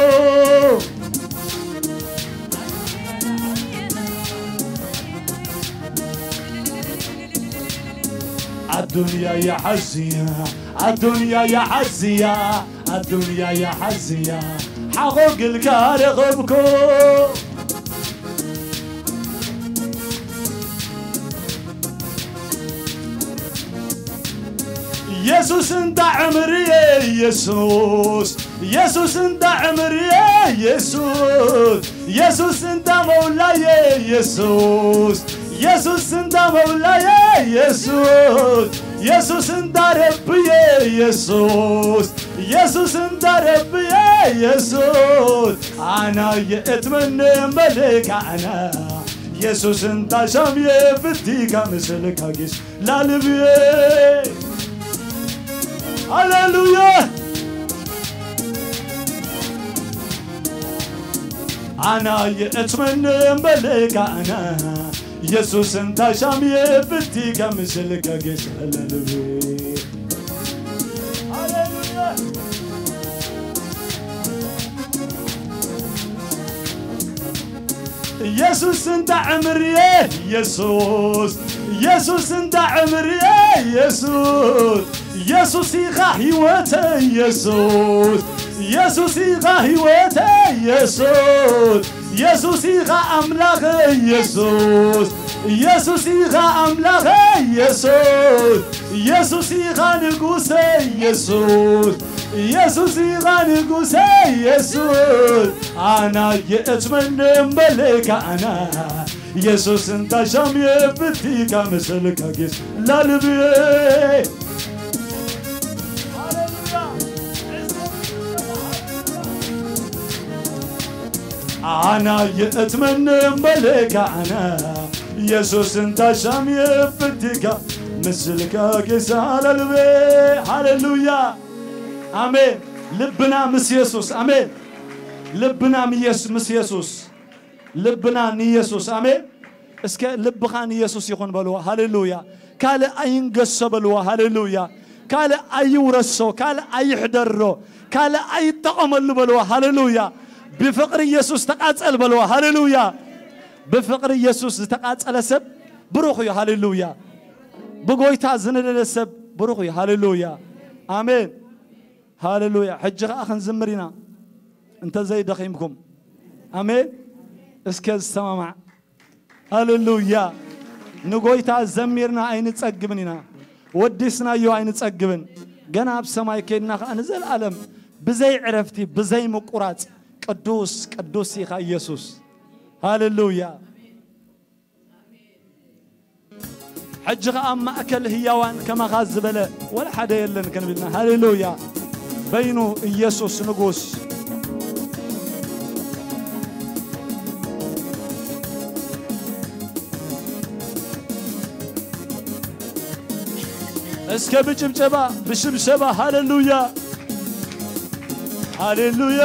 ኣዱንያ የሓዝያ ኣዱንያ የሓዝያ ኣዱንያ የሓዝያ ሓቆ ግልካ ረኸብኮ ኢየሱስ እንታ ዕምርየ ኢየሱስ ኢየሱስ እንታ ዕምርየ ኢየሱስ ኢየሱስ እንታ መውላየ ኢየሱስ ኢየሱስ እንታ መውላየ ኢየሱስ ኢየሱስ እንታ ረብየ ኢየሱስ ኢየሱስ እንታ ረብየ ኢየሱስ ኣና የእትመነ መለካ ኣና ኢየሱስ እንታ ሻምየ ፍቲካ ምስልካ ጊስ ላልብየ ሃሌሉያ ኣና የእትመነ መለካ ኣና ኢየሱስ እንታ ሻምየ ፍቲካ ምስልካ ጊስ ላልብየ ሃሌሉያ ኢየሱስ እንታ ዕምርየ ኢየሱስ ኢየሱስ እንታ ዕምርየ ኢየሱስ ኢየሱስ ኢኻ ህይወተ ኢየሱስ ኢየሱስ ኢኻ ህይወተ ኢየሱስ ኢየሱስ ኢኻ ኣምላኸ ኢየሱስ ኢየሱስ ኢኻ ኣምላኸ ኢየሱስ ኢየሱስ ኢኻ ንጉሰ ኢየሱስ ኢየሱስ ኢኻ ንጉሰ ኢየሱስ ኣና የእትመነ እምበለካ ኣና ኢየሱስ እንታ ሻምየ ፍቲካ መሰልካ ጌስ ላልብየ ኣና የእትመነ እምበለካ ኣና ኢየሱስ እንታ ሻምየ ፍቲካ ምስልካ ጌሳ ላልብየ ሃሌሉያ ኣሜን ልብና ምስ ኢየሱስ ኣሜን ልብና ምስ ኢየሱስ ልብና ንኢየሱስ ኣሜን እስከ ልብኻ ንኢየሱስ ይኹን በልዎ ሃሌሉያ ካልእ ኣይንገሶ በልዎ ሃሌሉያ ካልእ ኣይውረሶ ካልእ ኣይሕደሮ ካልእ ኣይጠቐመሉ በልዎ ሃሌሉያ ብፍቕሪ ኢየሱስ ተቓጸል በልዎ ሃሌሉያ ብፍቕሪ ኢየሱስ ዝተቓጸለ ሰብ ብሩኽ እዩ ሃሌሉያ ብጎይታ ዝነደደ ሰብ ብሩኽ እዩ ሃሌሉያ ኣሜን ሃሌሉያ ሕጂ ኸዓ ክንዝምር ኢና እንተ ዘይደኺምኩም ኣሜን እስከ ዝሰማማዕ ሃሌሉያ ንጎይታ ዘሚርና ኣይንጸግብን ኢና ወዲስናዮ ኣይንጸግብን ገና ኣብ ሰማይ ከይድና ኸዓ ንዘለኣለም ብዘይ ዕረፍቲ ብዘይ ምቁራጽ ቅዱስ ቅዱስ ኢኻ ኢየሱስ ሃሌሉያ ሕጂ ኸኣ ኣብ ማእከል ህያዋን ከማኻ ዝበለ ወላ ሓደ የለን ክንብልና ሃሌሉያ በይኑ ኢየሱስ ንጉስ እስከ ብጭብጨባ ብሽብሸባ ሃሌሉያ ሃሌሉያ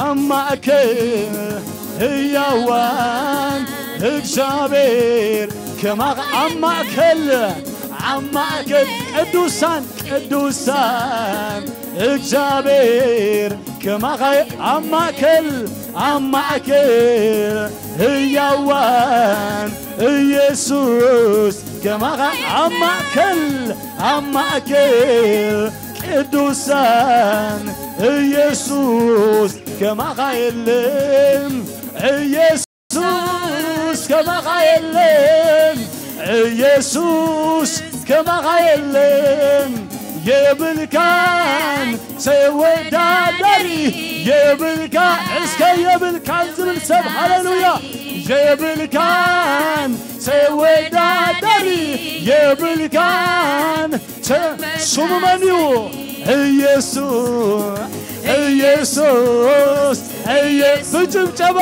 ኣብ ማእከል ህያዋን እግዚኣብሔር ከማኻ ኣብ ማእከል ኣብ ማእከል ቅዱሳን ቅዱሳን እግዚኣብሔር ከማኻ ኣብ ማእከል ኣብ ማእከል ህያዋን ኢየሱስ ከማኻ ኣብ ማእከል ኣብ ማእከል ቅዱሳን ኢየሱስ ከማኻ የለን ኢየሱስ ከማኻ የለን ኢየሱስ ከማኻ የለን የብልካን ተወዳዳሪ የብልካ እስከ የብልካን ዝብል ሰብ ሃሌሉያ የብልካን ተወዳዳሪ የብልካን ተ- ስሙ መን እዩ? ኢየሱስ ኢየሱስ ኢየ- ብጭብጨባ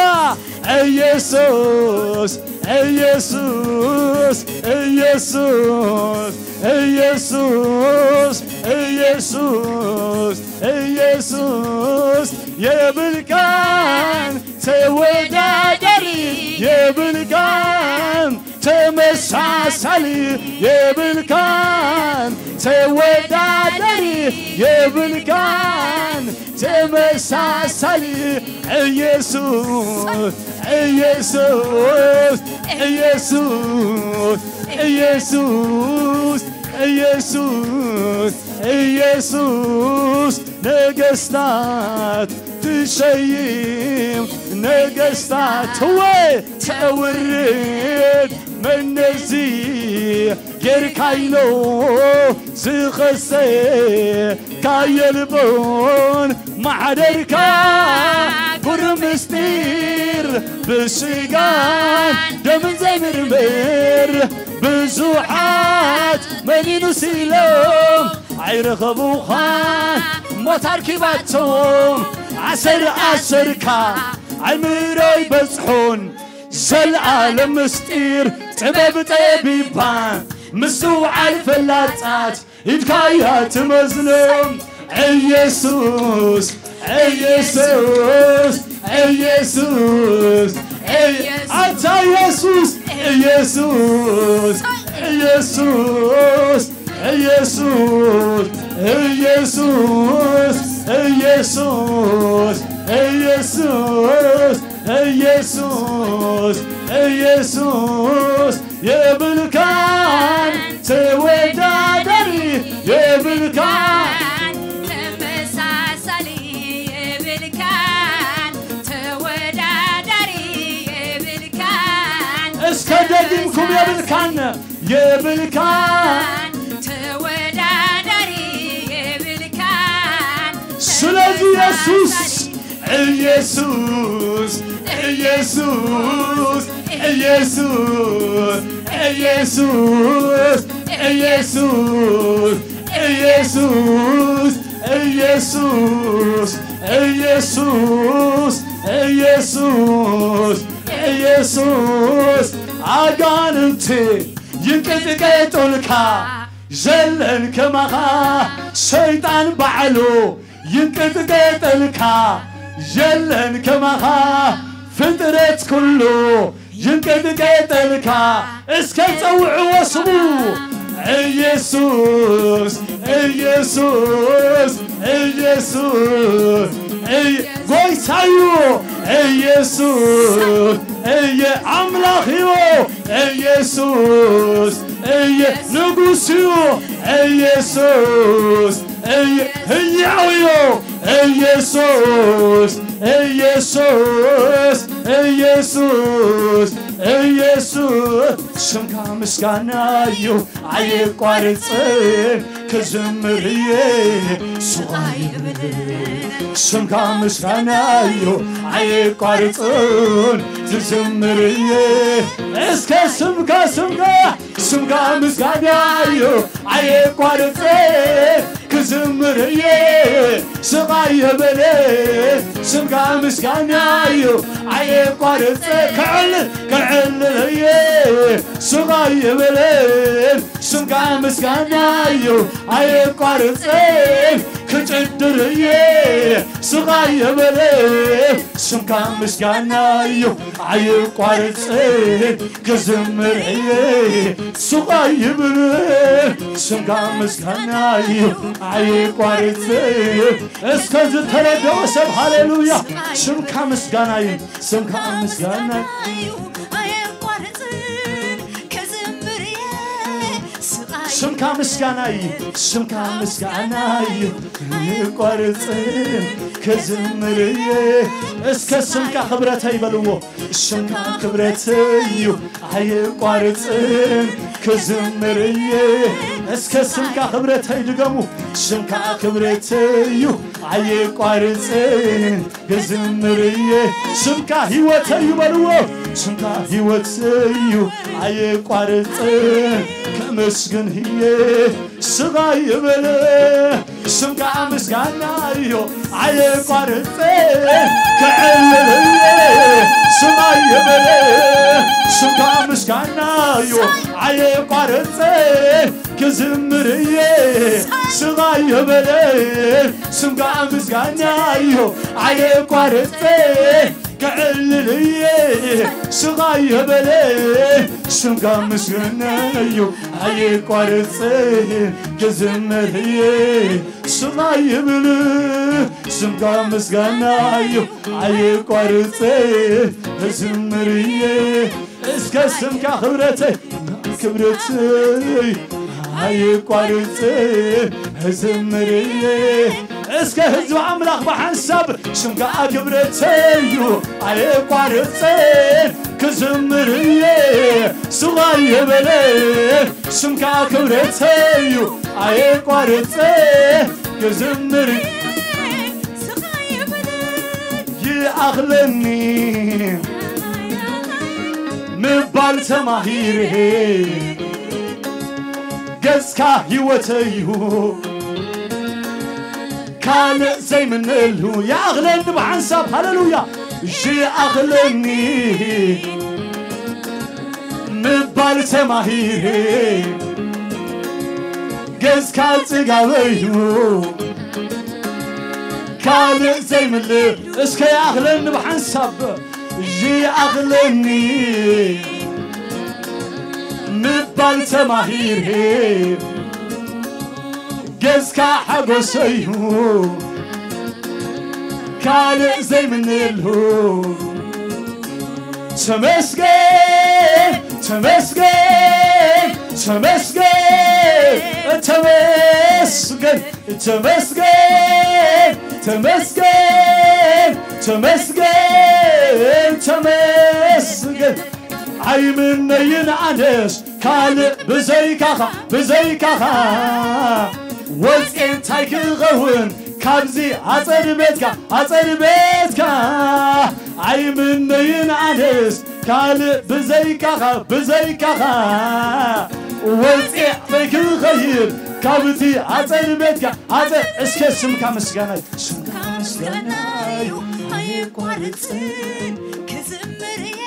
ኢየሱስ ኢየሱስ ኢየሱስ ኢየሱስ ኢየሱስ ኢየሱስ የብልካን ተወዳዳሪ የብልካን ተመሳሳሊ የብልካን ተወዳዳሪ የብልካን ተመሳሳሊ ኢየሱስ ኢየሱስ ኢየሱስ ኢየሱስ ኢየሱስ ኢየሱስ ነገስታት ትሸይም ነገስታት ወይ ተውርድ መነዚ ጌርካይኖ ዝኸሰ ካየልቦን ማሕደርካ ኩሩ ምስጢር ብስጋን ደምን ዘይምርምር ብዙሓት መኒኑ ሲሎም ኣይረኸቡኻን ሞት ኣርኪባቶም ኣሰር ኣሰርካ ኣይምሮይ በጽሑን ዘልኣለም ምስጢር ጥበብ ጠቢባን ምስትውዓል ፈላጻት ኢድካያ ትመዝኖም ኢየሱስ ኢየሱስ ኢየሱስ ኣታ ኢየሱስ ኢየሱስ ኢየሱስ ኢየሱስ ኢየሱስ ኢየሱስ ኢየሱስ ኢየሱስ ኢየሱስ የብልካን ተወዳዳሪ የብልካን ተመሳሳሊ የብልካን ተወዳዳሪ የብልካን እስከ ደጊምኩም የብልካን የብልካን ተወዳዳሪ የብልካን ስለዚህ ኢየሱስ ኢየሱስ ኢየሱስ ኢየሱስ ኢየሱስ ኢየሱስ ኢየሱስ ኢየሱስ ኢየሱስ ኢየሱስ ኢየሱስ ኣጋንንቲ ይንቅጥቀጡልካ የለን ከማኻ ሰይጣን ባዕሉ ይንቅጥቀጠልካ የለን ከማኻ ፍጥረት ኩሉ ይንቅጥቀጠልካ እስከ ጸውዕዎ ስሙ ኢየሱስ ኢየሱስ ኢየሱስ እይ- ጎይታዩ ኢየሱስ እየ ኣምላኽዩ ኢየሱስ እየ ንጉስዩ ኢየሱስ እየ ህያውዩ ኢየሱስ ኢየሱስ ኢየሱስ ኢየሱስ ስምካ ምስጋናዩ ኣየቋርጽን ክዝምር እየ ሱቕ ኣይብልን ስምካ ምስጋና እዩ ኣየቋርጽን ዝዝምር እየ እስከ ስምካ ስምካ ስምካ ምስጋና እዩ ኣየቋርጽን ክዝምር እየ ስቕ ኣይብልን ስምካ ምስጋና እዩ ኣየቋርጽን ክዕልል ክዕልል እየ ስቕ ኣይብልን ስምካ ምስጋና እዩ ኣየቋርጽን ክጭድር እየ ስቕ ኣይብልን ስምካ ምስጋና እዩ ኣየቋርጽን ክዝምር እየ ስቕ ኣይብልን ስምካ ምስጋና እዩ ኣየቋርጽን እስከ ዝተረደኦ ሰብ ሃሌሉያ ስምካ ምስጋና እዩ ስምካ ምስጋና እዩ ኣየቋርጽን ክዝምር እየ ስምካ ምስጋና እዩ ስምካ ምስጋና እዩ ኣየቋርጽን ክዝምር እየ። እስከ ስምካ ክብረተይ በልዎ። ስምካ ክብረተይ እዩ፣ ኣየቋርጽን። ክዝምር እየ። እስከ ስምካ ክብረተይ ድገሙ። ስምካ ክብረተይ እዩ፣ ኣየቋርጽን። ክዝምር እየ። ስምካ ህይወተይ እዩ በልዎ። ስምካ ህይወተይ እዩ፣ ኣየቋርጽን። ከመስግን እየ። ስጋይ ይበለ ስምካ ምስጋና እዩ፣ ኣየቋርጽ። ክዕልል እየ። ስማይ ይበለ ስምካ ምስጋና እዩ፣ ኣየቋርጽ። ክዝምር እየ። ስጋይ ይበለ ስምካ ምስጋና እዩ፣ ኣየቋርጽ። ክዕልል እየ። ስጋይ ይበለ ስምካ ምስጋና እዩ፣ ኣየቋርጽ። ክዝምር እየ። ስማይ ይብል ስምካ ምስጋና እዩ፣ ኣየቋርጽ። ክዝምር እየ። እስከ ስምካ ክብረተይ፣ ክብረተይ ኣየቋርጽ። ክዝምር እየ። እስከ ህዝቢ ኣምላኽ ብሓንሳብ ስምካ ክብረተይ እዩ፣ ኣየቋርጽ። ክዝምር እየ። ስጋይ ይበለ ስምካ ክብረተይ እዩ፣ ኣየቋርጽ። ክዝምር ይኣኽለኒ ምባል ተማሂረ፣ ገጽካ ህይወተይ እዩ፣ ካልእ ዘይምነሉ። ይኣኽለኒ ብሓንሳብ፣ ሃሌሉያ። ይኣኽለኒ ምባል ተማሂረ፣ ገጽካ ጽጋበይ እዩ፣ ካልእ ዘይምልእ። እስከ ይኣኽለኒ ብሓንሳብ፣ ይኣኽለኒ ምባል ተማሂረ፣ ገጽካ ሓጎሰይ እዩ፣ ካልእ ዘይምንሉ። ተመስገን፣ ተመስገን፣ ተመስገን፣ ተመስገን፣ ተመስገን፣ ተመስገን፣ ተመስገን፣ ተመስገን። ኣይምነይን ኣነስ ካልእ ብዘይካኻ፣ ብዘይካኻ ወፅኤ እንታይ ክኸውን ካብዚ ኣፀር ቤትካ፣ ኣፀር ቤትካ። ኣይምነይን ኣነስ ካልእ ብዘይካኻ፣ ብዘይካኻ ወፅኤ ኣበይ ክኸይድ ካብቲ ኣፀር ቤትካ፣ ኣፀር። እስከ ስምካ ምስጋና፣ ስምካ ምስጋና እዩ፣ ኣየቋርፅን ክዝምር እየ፣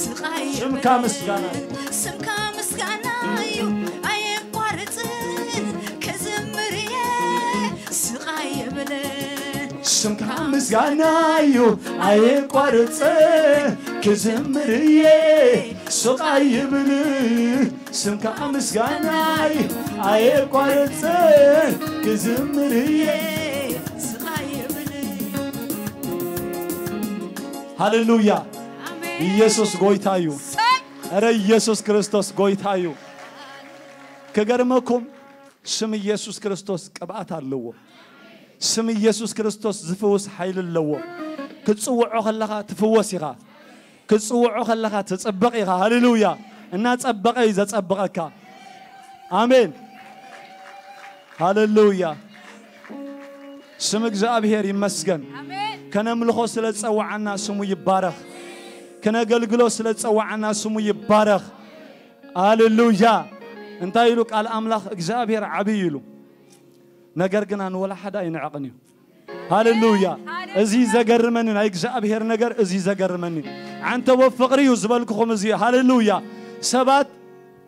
ስቓይ ስምካ ምስጋና። ስምካ ምስጋና እዩ፣ ኣየቋርፅን ክዝምር እየ፣ ስቓይ የብለ። ስምካ ምስጋና እዩ፣ ኣየቋርፅን ክዝምር እየ፣ ስቓይ ይብል። ስምካ ምስጋናይ ኣየቋርጽን ክዝምር እየ። ሃሌሉያ። ኢየሱስ ጎይታ እዩ። እረ ኢየሱስ ክርስቶስ ጎይታ እዩ። ክገርመኩም፣ ስም ኢየሱስ ክርስቶስ ቅብኣት ኣለዎ። ስም ኢየሱስ ክርስቶስ ዝፍውስ ሓይሊ ኣለዎ። ክትጽውዖ ከለኻ ትፍወስ ኢኻ። ክትጽውዖ ከለኻ ትጽበቕ ኢኻ። ሃሌሉያ። እናጸበቐ እዩ ዘጸብቐካ። ኣሜን። ሃሌሉያ። ስም እግዚኣብሔር ይመስገን። ኣሜን። ከነምልኾ ስለ ዝጸዋዓና ስሙ ይባረኽ። ከነገልግሎ ስለ ዝጸዋዓና ስሙ ይባረኽ። ሃሌሉያ። እንታይ ኢሉ ቃል ኣምላኽ? እግዚኣብሔር ዓብዪ ኢሉ። ነገር ግና ንወላ ሓደ ኣይንዕቕን እዩ። ሃሌሉያ። እዚ ዘገርመኒ ናይ እግዚኣብሔር ነገር፣ እዚ ዘገርመኒ። ዓንተቦ ፍቕሪ እዩ ዝበልኩኹም እዚ። ሃሌሉያ። ሰባት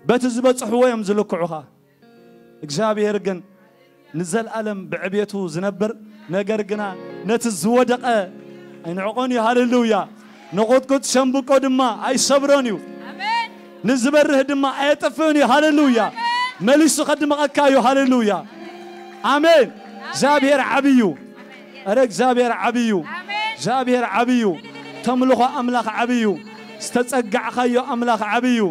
በቲ ዝበጽሕዎ እዮም ዝልክዑኻ። እግዚኣብሔር ግን ንዘለኣለም ብዕቤቱ ዝነብር፣ ነገር ግና ነቲ ዝወደቐ ኣይንዕቆን እዩ። ሃሌሉያ። ንቑጥቁጥ ሸምብቆ ድማ ኣይሰብሮን እዩ። ኣሜን። ንዝበርህ ድማ ኣየጥፍእን እዩ። ሃሌሉያ። ኣሜን። መሊሱ ከድምቐካ እዩ። ሃሌሉያ። ኣሜን። እግዚኣብሔር ዓብዪ እዩ። ኣረ እግዚኣብሔር ዓብዪ እዩ። ኣሜን። እግዚኣብሔር ዓብዪ እዩ። ተምልኾ ኣምላኽ ዓብዪ እዩ። ዝተጸጋዕካዮ ኣምላኽ ዓብዪ እዩ።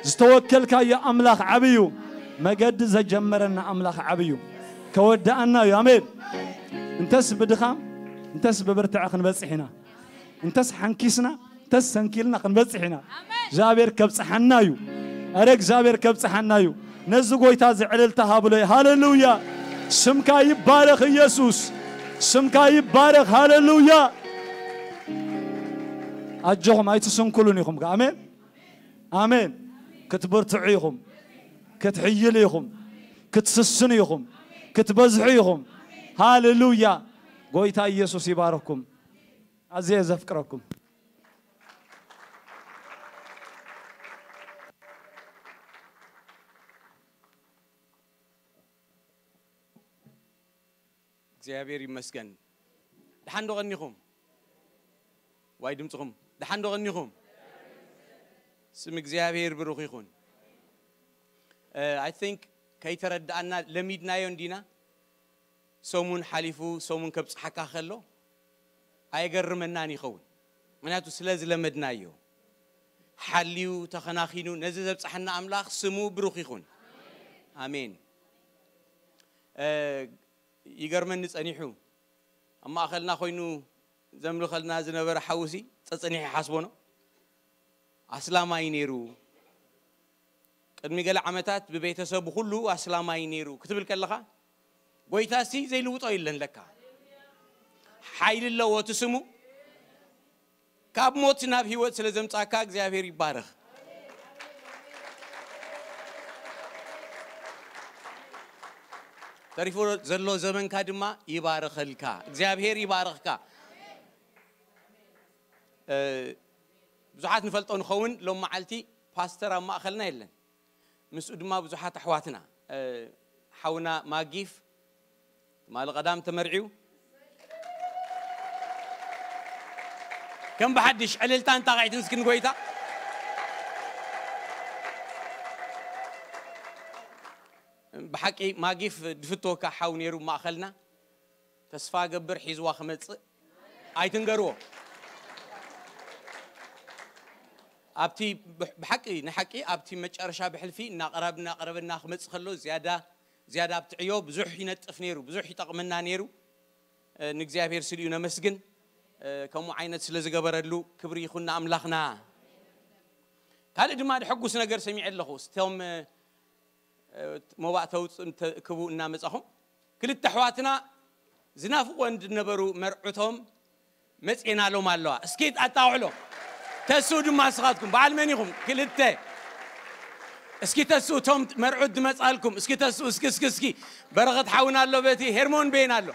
ዝተወከልካዮ ኣምላኽ ዓብዪ እዩ። መገዲ ዘጀመረና ኣምላኽ ዓብዪ እዩ። ከወድኣና እዩ። ኣሜን። እንተስ ብድኻም እንተስ ብብርትዐ ክንበጽሕ ኢና። እንተስ ሓንኪስና፣ እንተስ ሰንኪልና ክንበጽሕ ኢና። እግዚኣብሔር ከብጽሓና እዩ። ኣረ እግዚኣብሔር ከብጽሓና እዩ። ነዚ ጎይታ እዚ ዕልልታ ሃብሎ። ሃሌሉያ! ስምካ ይባረኽ ኢየሱስ፣ ስምካ ይባረኽ። ሃሌሉያ! ኣጆኹም ኣይትስንክሉን ኢኹም። ኣሜን፣ ኣሜን። ክትብርትዑ ኢኹም፣ ክትሕይሉ ኢኹም፣ ክትስስኑ ኢኹም፣ ክትበዝሑ ኢኹም። ሃሌሉያ! ጎይታ ኢየሱስ ይባረኩም። ኣዝየ ዘፍቅረኩም። እግዚኣብሔር ይመስገን። ደሓን ዶ ቀኒኹም? ዋይ ድምፅኹም። ደሓን ዶ ቀኒኹም? ስም እግዚኣብሔር ብሩኽ ይኹን። I think ከይተረዳእና ለሚድናዮ እንዲና። ሰሙን ሓሊፉ ሰሙን ከብፅሓካ ከሎ ኣይገርመናን ይኸውን። ምክንያቱ ስለ ዝለመድናዮ። ሓልዩ ተኸናኺኑ ነዚ ዘብፅሓና ኣምላኽ ስሙ ብሩኽ ይኹን። ኣሜን። ይገርመኒ ጸኒሑ ኣብ ማእኸልና ኮይኑ ዘምልኸልና ዝነበረ ሓውሲ ጸጸኒሑ ይሓስቦ ነው። ኣስላማይ ነይሩ። ቅድሚ ገለ ዓመታት ብቤተሰቡ ኩሉ ኣስላማይ ነይሩ ክትብል ከለኻ ጎይታሲ ዘይልውጦ የለን ለካ። ሓይሊ ኣለዎ እቲ ስሙ። ካብ ሞት ናብ ህይወት ስለ ዘምጻካ እግዚኣብሔር ይባረኽ። ተሪፉ ዘሎ ዘመንካ ድማ ይባረኸልካ። እግዚኣብሔር ይባረኽካ። ብዙሓት ንፈልጦ ንኸውን ሎም መዓልቲ ፓስተር ኣብ ማእኸልና የለን። ምስኡ ድማ ብዙሓት ኣሕዋትና ሓውና ማጊፍ ትማሊ ቀዳም ተመርዒው ከም ብሓድሽ ዕልልታን ጣቓዒትን እስኪ ንጎይታ። ብሓቂ ማጊፍ ድፍትወካ ሓው ነይሩ ማእኸልና። ተስፋ ገብር ሒዝዋ ክመጽእ ኣይትንገርዎ። ኣብቲ ብሓቂ ንሓቂ ኣብቲ መጨረሻ ብሕልፊ እናቐረብ እናቐረበና ክመጽእ ከሎ ዝያዳ ዝያዳ ኣብቲ ዕዮ ብዙሕ ይነጥፍ ነይሩ፣ ብዙሕ ይጠቕመና ነይሩ። ንእግዚኣብሔር ስልዩ ነመስግን። ከምኡ ዓይነት ስለ ዝገበረሉ ክብሪ ይኹን ንኣምላኽና። ካልእ ድማ ድሕጉስ ነገር ሰሚዐ ኣለኹ። እስቶም መባእ ተውፅእ ክቡ እናመፃኹም ክልተ ኣሕዋትና ዝናፍቆን ዝነበሩ መርዑቶም መፅኤናሎም ኣለዋ። እስኪ ኣጣውዕሎ። ተስኡ ድማ ንስኻትኩም በዓል መን ኢኹም? ክልተ። እስኪ ተስኡ እቶም መርዑት ዝመፃልኩም። እስኪ ተስኡ እስኪ እስኪ እስኪ። በረኸት ሓውና ኣሎ በቲ ሄርሞን ቤን ኣሎ።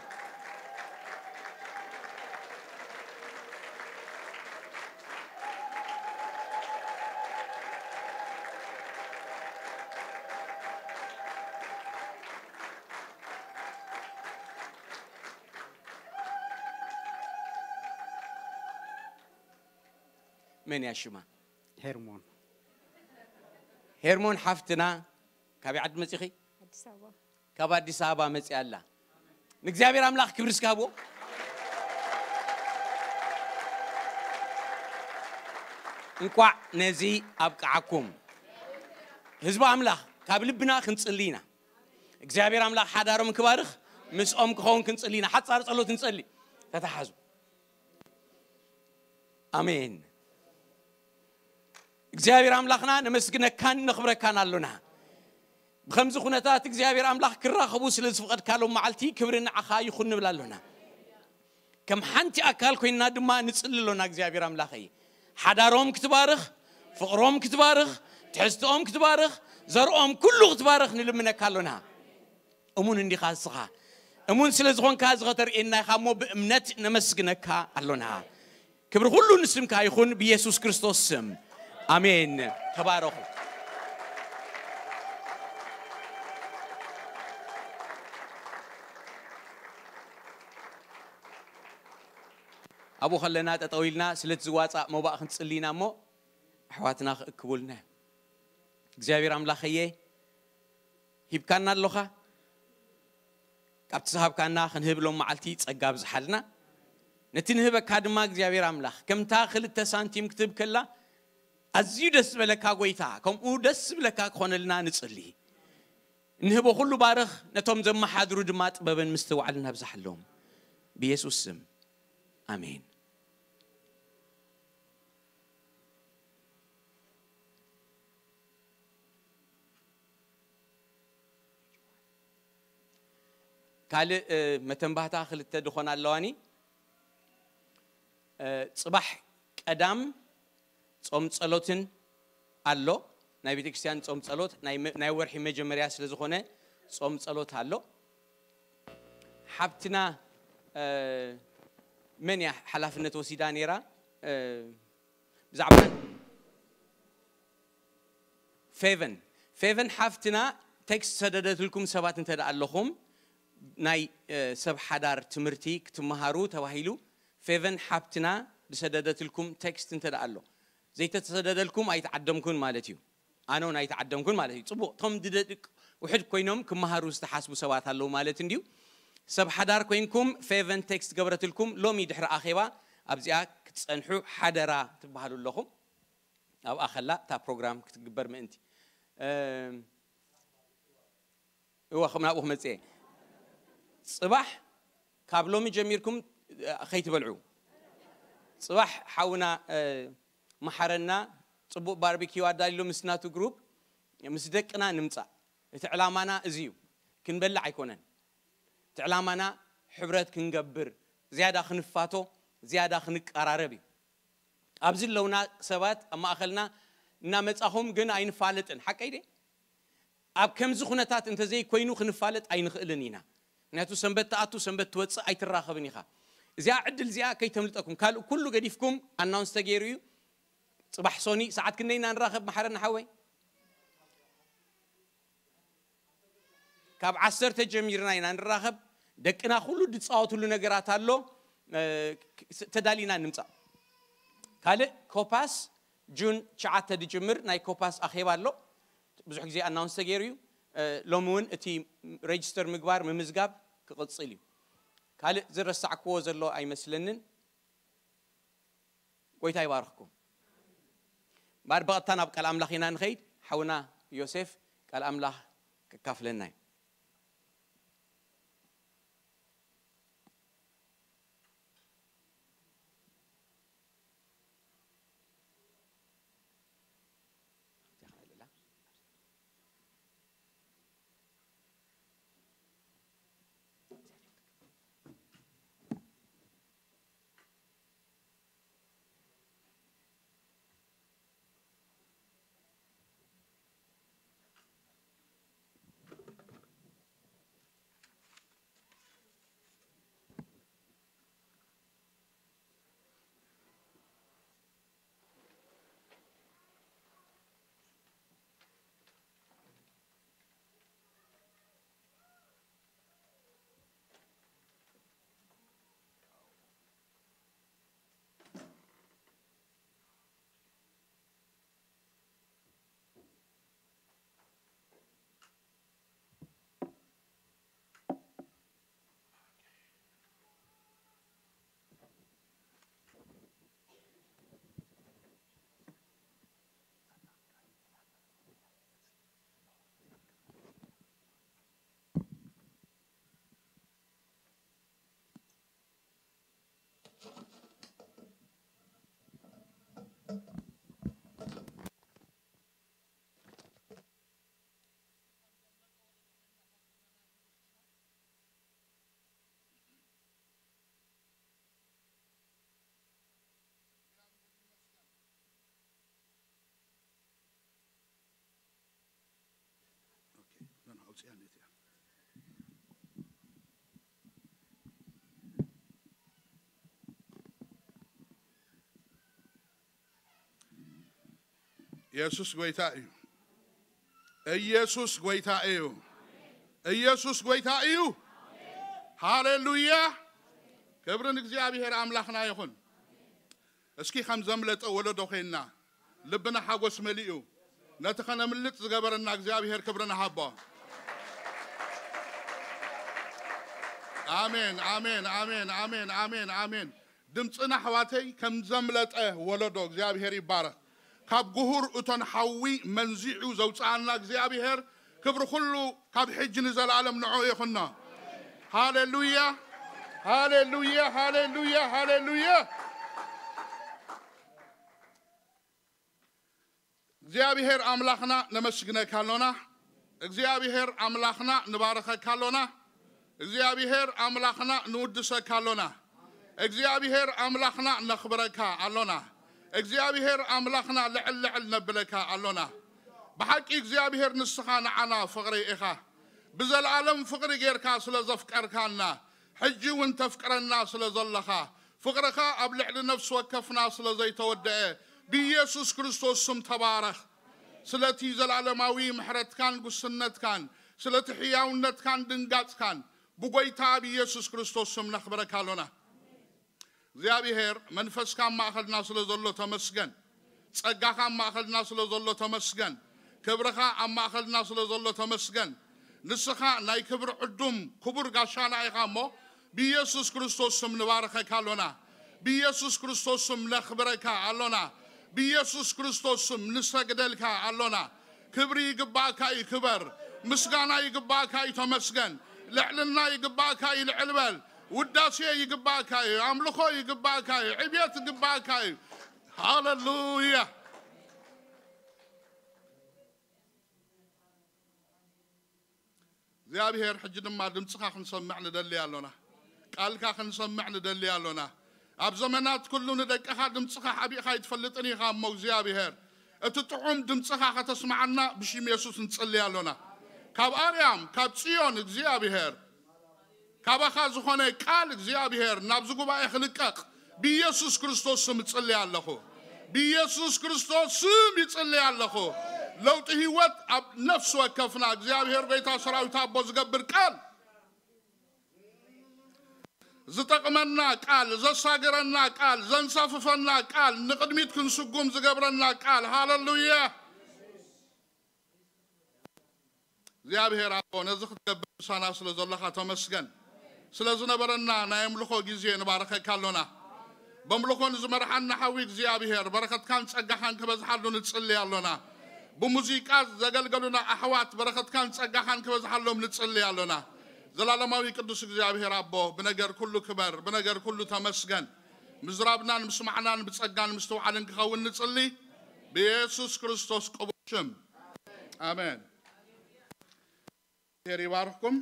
መን እያ ሽማ? ሄርሞን። ሄርሞን ሓፍትና ካበይ ዓዲ መፂኺ? ኣዲስ ኣበባ። ካብ ኣዲስ ኣበባ መፂኣ ኣላ። ንእግዚኣብሔር ኣምላኽ ክብሪ እስኪ ሃብዎ። እንቋዕ ነዚ ኣብቅዓኩም። ህዝቢ ኣምላኽ ካብ ልብና ክንጽሊ ኢና። እግዚኣብሔር ኣምላኽ ሓዳሮም ክባርኽ ምስኦም ክኸውን ክንጽሊ ኢና። ሓጻር ጸሎት ንጸሊ። ተተሓዙ። ኣሜን። እግዚኣብሔር ኣምላኽና ነመስግነካን ነኽብረካን ኣሎና። ብኸምዚ ኩነታት እግዚኣብሔር ኣምላኽ ክራኸቡ ስለ ዝፍቐድካሎም መዓልቲ ክብሪ ንዓኻ ይኹን ንብል ኣሎና። ከም ሓንቲ ኣካል ኮይንና ድማ ንጽሊ ኣሎና እግዚኣብሔር ኣምላኸይ። ሓዳሮም ክትባርኽ፣ ፍቕሮም ክትባርኽ፣ ትሕዝትኦም ክትባርኽ፣ ዘርኦም ኩሉ ክትባርኽ ንልምነካ ኣሎና። እሙን እንዲኻ ንስኻ። እሙን ስለ ዝኾንካ እዚ ኸተርእየና ኢኻ እሞ ብእምነት ነመስግነካ ኣሎና። ክብሪ ኩሉ ንስምካ ይኹን ብኢየሱስ ክርስቶስ ስም። ኣሜን። ተባረኹ። ኣብኡ ከለና ጠጠው ኢልና ስለቲ ዝዋፃእ መባእ ክንጽሊ ኢና እሞ ኣሕዋትና ክእክቡልና እዮም። እግዚኣብሔር ኣምላኸየ ሂብካና ኣለኻ። ካብቲ ዝሃብካና ክንህብ ሎም መዓልቲ ጸጋ ኣብዝሓልና። ነቲ ንህበካ ድማ እግዚኣብሔር ኣምላኽ ከምታ ክልተ ሳንቲም ክትህብ ከላ ኣዝዩ ደስ ዝበለካ ጎይታ ከምኡ ደስ ዝብለካ ክኾነልና ንጽሊ። እንህቦ ኩሉ ባርኽ፣ ነቶም ዘመሓድሩ ድማ ጥበብን ምስትውዓልን ኣብዝሓሎም። ብየሱስ ስም ኣሜን። ካልእ መተንባህታ ክልተ ድኾን ኣለዋኒ። ጽባሕ ቀዳም ጾም ጸሎትን ኣሎ። ናይ ቤተክርስትያን ጾም ጸሎት ናይ ወርሒ መጀመርያ ስለ ዝኾነ ጾም ጸሎት ኣሎ። ሓብትና መን እያ ሓላፍነት ወሲዳ ነይራ? ብዛዕባ ፌቨን ፌቨን ሓፍትና ቴክስት ሰደደትልኩም ሰባት እንተ ኣለኹም፣ ናይ ሰብ ሓዳር ትምህርቲ ክትመሃሩ ተባሂሉ ፌቨን ሓብትና ዝሰደደትልኩም ቴክስት እንተ ኣሎ፣ ዘይተሰደደልኩም ኣይተዓደምኩን ማለት እዩ። ኣነውን ኣይተዓደምኩን ማለት እዩ። ጽቡቕ፣ እቶም ድደድቅ ውሕድ ኮይኖም ክመሃሩ ዝተሓስቡ ሰባት ኣለዉ ማለት እንድዩ። ሰብ ሓዳር ኮይንኩም ፌቨን ቴክስት ገበረትልኩም፣ ሎሚ ድሕሪ ኣኼባ ኣብዚኣ ክትጸንሑ ሓደራ ትበሃሉ ኣለኹም። ኣብኣ ከላ እታ ፕሮግራም ክትግበር ምእንቲ። እወ፣ ከም ናብኡ ክመጽእ እየ። ጽባሕ ካብ ሎሚ ጀሚርኩም ከይትበልዑ። ጽባሕ ሓውና መሓረና ጽቡቕ ባርቢኪው ኣዳሊሉ ምስ ናቱ ግሩፕ፣ ምስ ደቅና ንምጻእ። እቲ ዕላማና እዚ እዩ። ክንበልዕ ኣይኮነን። እቲ ዕላማና ሕብረት ክንገብር፣ ዝያዳ ክንፋቶ፣ ዝያዳ ክንቀራረብ እዩ። ኣብዚ ኣለውና ሰባት ኣብ ማእኸልና እናመጻኹም ግን ኣይንፋለጥን። ሓቀይ ደ? ኣብ ከምዚ ኩነታት እንተዘይኮይኑ ክንፋለጥ ኣይንኽእልን ኢና። ምክንያቱ ሰንበት ትኣቱ ሰንበት ትወፅእ ኣይትራኸብን ኢኻ። እዚኣ ዕድል እዚኣ ከይተምልጠኩም። ካልእ ኩሉ ገዲፍኩም ኣናውንስ ተገይሩ እዩ። ጽባሕ ሶኒ ሰዓት ክንደይ ኢና ንራኸብ መሓረና ሓወይ? ካብ ዓሰርተ ጀሚርና ኢና ንራኸብ። ደቅና ኩሉ ዝጻወትሉ ነገራት ኣሎ። ተዳሊና ንምጻእ። ካልእ ኮፓስ ጁን ትሽዓተ ዝጅምር ናይ ኮፓስ ኣኼባ ኣሎ። ብዙሕ ግዜ ኣናውንስ ተገይሩ እዩ። ሎሚ እውን እቲ ሬጅስተር ምግባር ምምዝጋብ ክቕጽል እዩ። ካልእ ዝረሳዕክዎ ዘሎ ኣይመስለንን። ጎይታ ይባርኽኩም። ባር በቐጥታ ናብ ቃል ኣምላኽ ኢና ንኸይድ። ሓውና ዮሴፍ ቃል ኣምላኽ ከካፍለና እዩ። ኢየሱስ ጎይታ እዩ። ኢየሱስ ጎይታ እዩ። ኢየሱስ ጎይታ እዩ። ሃሌሉያ። ክብሪ ንእግዚኣብሔር ኣምላኽና ይኹን። እስኪ ከም ዘምለጠ ወለዶ ኮይንና ልብና ሓጎስ መሊኡ ነቲ ከነምልጥ ዝገበረና እግዚኣብሔር ክብሪ ንሃቦ። ኣሜን ኣሜን ኣሜን ኣሜን ኣሜን ኣሜን። ድምፅና ኣሕዋተይ ከም ዘምለጠ ወለዶ እግዚኣብሔር ይባረክ። ካብ ጉሁር እቶን ሓዊ መንዚዑ ዘውፅኣና እግዚኣብሔር ክብሪ ኩሉ ካብ ሕጂ ንዘለኣለም ንዑ ይኹኖ። ሃሌሉያ። ሃሌሉያ፣ ሃሌሉያ፣ ሃሌሉያ። እግዚኣብሔር ኣምላኽና ነመስግነካ ኣሎና። እግዚኣብሔር ኣምላኽና ንባረኸካ ኣሎና። እግዚኣብሔር ኣምላኽና ንውድሰካ ኣሎና። እግዚኣብሔር ኣምላኽና ነኽብረካ ኣሎና። እግዚኣብሔር ኣምላኽና ልዕል ልዕል ነብለካ ኣሎና። ብሓቂ እግዚኣብሔር ንስኻ ንዓና ፍቕሪ ኢኻ። ብዘለኣለም ፍቕሪ ጌርካ ስለ ዘፍቀርካና፣ ሕጂ እውን ተፍቅረና ስለ ዘለኻ፣ ፍቕርኻ ኣብ ልዕሊ ነፍሲ ወከፍና ስለ ዘይተወደአ፣ ብኢየሱስ ክርስቶስ ስም ተባረኽ። ስለቲ ዘለኣለማዊ ምሕረትካን ጉስነትካን፣ ስለቲ ሕያውነትካን ድንጋጽካን፣ ብጎይታ ብኢየሱስ ክርስቶስ ስም ነኽብረካ ኣሎና። እግዚኣብሔር መንፈስካ ኣብ ማእኸልና ስለ ዘሎ ተመስገን። ጸጋኻ ኣብ ማእኸልና ስለ ዘሎ ተመስገን። ክብርኻ ኣብ ማእኸልና ስለ ዘሎ ተመስገን። ንስኻ ናይ ክብሪ ዕዱም ክቡር ጋሻና ኢኻ እሞ፣ ብኢየሱስ ክርስቶስ ስም ንባርኸካ ኣሎና። ብኢየሱስ ክርስቶስ ስም ነኽብረካ ኣሎና። ብኢየሱስ ክርስቶስ ስም ንሰግደልካ ኣሎና። ክብሪ ይግባእካ እዩ፣ ክበር። ምስጋና ይግባእካ እዩ፣ ተመስገን። ልዕልና ይግባእካ እዩ፣ ልዕል በል። ውዳሴ ይግባእካ እዩ፣ ኣምልኾ ይግባእካ እዩ፣ ዕብየት ይግባእካ እዩ። ሃሌሉያ። እግዚኣብሔር፣ ሕጂ ድማ ድምፅኻ ክንሰምዕ ንደሊ ኣሎና። ቃልካ ክንሰምዕ ንደሊ ኣሎና። ኣብ ዘመናት ኩሉ ንደቅኻ ድምፅኻ ሓቢእኻ ኣይትፈልጥን ኢኻ እሞ እግዚኣብሔር፣ እቲ ጥዑም ድምፅኻ ከተስምዓና ብሽም የሱስ ንጽሊ ኣሎና። ካብ ኣርያም፣ ካብ ጽዮን እግዚኣብሔር፣ ካባኻ ዝኾነ ቃል እግዚኣብሔር ናብዚ ጉባኤ ክልቀቕ ብኢየሱስ ክርስቶስ ስም እጽሊ ኣለኹ። ብኢየሱስ ክርስቶስ ስም ይጽሊ ኣለኹ። ለውጢ ህይወት ኣብ ነፍሲ ወከፍና እግዚኣብሔር ጎይታ ሰራዊት ኣቦ ዝገብር ቃል፣ ዝጠቕመና ቃል፣ ዘሳግረና ቃል፣ ዘንሳፍፈና ቃል፣ ንቕድሚት ክንስጉም ዝገብረና ቃል። ሃሌሉያ። እግዚኣብሔር ኣቦ፣ ነዚ ክትገብር ምሳና ስለ ዘለኻ ተመስገን። ስለ ዝነበረና ናይ ኣምልኾ ግዜ ንባረኸካ ኣሎና። በምልኾ ንዝመርሓና ሓዊ እግዚኣብሔር፣ በረኸትካን ጸጋኻን ክበዝሓሉ ንጽሊ ኣሎና። ብሙዚቃ ዘገልገሉና ኣሕዋት፣ በረኸትካን ጸጋኻን ክበዝሓሎም ንጽሊ ኣሎና። ዘላለማዊ ቅዱስ እግዚኣብሔር ኣቦ፣ ብነገር ኩሉ ክበር፣ ብነገር ኩሉ ተመስገን። ምዝራብናን ምስማዕናን ብጸጋን ምስትውዓልን ክኸውን ንጽሊ፣ ብየሱስ ክርስቶስ ቅቡል ሽም። ኣሜን። እግዚኣብሔር ይባርኽኩም።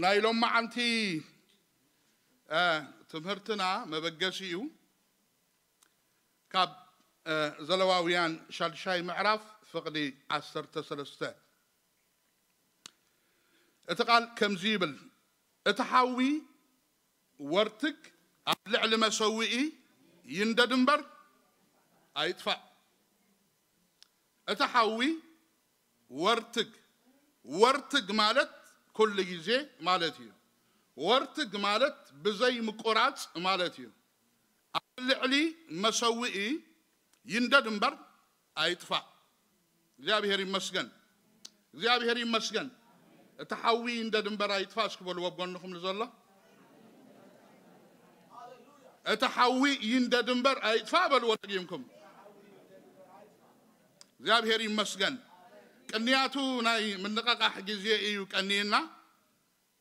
ናይ ሎማዓንቲ፣ እ፣ ትምህርትና መበገሲኡ ካብ፣ እ፣ ዘለዋውያን ሻድሻይ ምዕራፍ ፍቕዲ ዓሰርተ ሰለስተ። እቲ ቃል ከምዚ ይብል፣ እቲ ሓዊ ወርትግ ኣብ ልዕሊ መሰውኢ ይንደድ እምበር ኣይጥፋእ። እቲ ሓዊ ወርትግ፣ ወርትግ ማለት ኩሉ ግዜ ማለት እዩ። ወርትግ ማለት ብዘይ ምቁራጽ ማለት እዩ። ኣብ ልዕሊ መሰውኢ ይንደድ እምበር ኣይጥፋእ። እግዚኣብሔር ይመስገን። እግዚኣብሔር ይመስገን። እቲ ሓዊ ይንደድ እምበር ኣይጥፋእ። እስኪ በልዎ ኣብ ጎንኹም ንዘሎ፣ እቲ ሓዊ ይንደድ እምበር ኣይጥፋእ በልዎ ደጊምኩም። እግዚኣብሔር ይመስገን። ቅንያቱ ናይ ምንቕቓሕ ግዜ እዩ ቀንየና።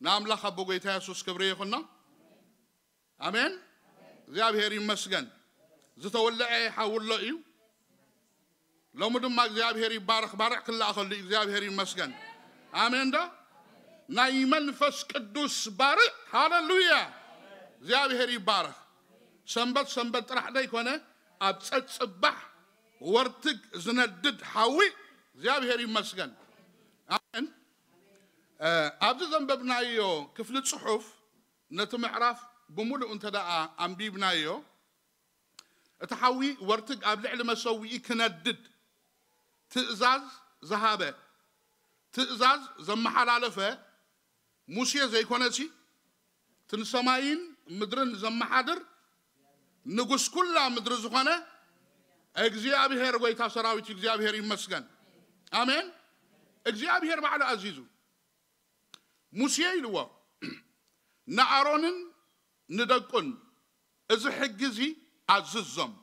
ንኣምላኽ ኣቦ ጎይታ የሱስ ክብሪ ይኹኖ። ኣሜን። እግዚኣብሔር ይመስገን። ዝተወልዐ ሓዊ ኣሎ እዩ። ሎሚ ድማ እግዚኣብሔር ይባረኽ፣ ባርዕ ክለኣኸሉ እዩ። እግዚኣብሔር ይመስገን። ኣሜን ዶ? ናይ መንፈስ ቅዱስ ባርዕ። ሃሌሉያ። እግዚኣብሔር ይባረኽ። ሰንበት ሰንበት ጥራሕ ደይኮነ፣ ኣብ ጸጽባሕ ወርትግ ዝነድድ ሓዊ። እግዚኣብሔር ይመስገን። ኣሜን። እ፣ ኣብዚ ዘንበብናዮ ክፍሊ ጽሑፍ፣ ነቲ ምዕራፍ ብምሉእ እንተ ደኣ ኣንቢብናዮ፣ እቲ ሓዊ ወርትግ ኣብ ልዕሊ መሰውኢ ክነድድ ትእዛዝ ዝሃበ፣ ትእዛዝ ዘመሓላለፈ ሙሴ ዘይኮነሲ፣ እቲ ንሰማይን ምድርን ዘመሓድር ንጉስ ኩላ ምድሪ ዝኾነ እግዚኣብሔር፣ ጎይታ ሰራዊት እግዚኣብሔር ይመስገን። ኣሜን። እግዚኣብሔር ባዕሉ ኣዚዙ። ሙሴ ኢልዎ፣ ንኣሮንን ንደቁን እዚ ሕጊ እዚ ኣዝዞም፣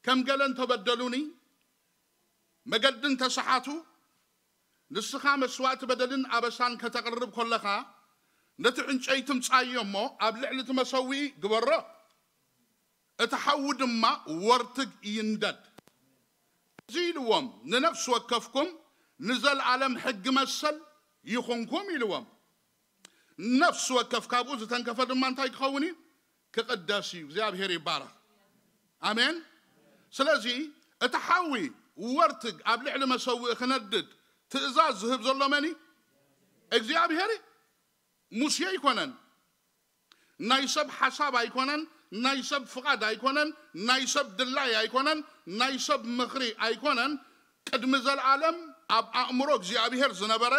ከም ገለ እንተበደሉኒ፣ መገዲ እንተሰሓቱ፣ ንስኻ መስዋእቲ በደልን ኣበሳን ከተቕርብ ከለኻ፣ ነቲ ዕንጨይቲ ምጻዮ እሞ ኣብ ልዕሊ እቲ መሰውኢ ግበሮ። እቲ ሓዊ ድማ ወርትግ ይንደድ። እዚ ኢልዎም፣ ንነፍሲ ወከፍኩም ንዘለኣለም ሕጊ መሰል ይኹንኩም ኢልዎም። ነፍሲ ወከፍ ካብኡ ዝተንከፈ ድማ እንታይ ክኸውን እዩ? ክቕደስ እዩ። እግዚኣብሔር ይባረኽ። ኣሜን። ስለዚ እቲ ሓዊ ወርትግ ኣብ ልዕሊ መሰውኢ ክነድድ ትእዛዝ ዝህብ ዘሎ መን እዩ? እግዚኣብሔር እዩ። ሙሴ ኣይኮነን። ናይ ሰብ ሓሳብ ኣይኮነን፣ ናይ ሰብ ፍቓድ ኣይኮነን፣ ናይ ሰብ ድላይ ኣይኮነን፣ ናይ ሰብ ምኽሪ ኣይኮነን። ቅድሚ ዘለዓለም ኣብ ኣእምሮ እግዚኣብሔር ዝነበረ፣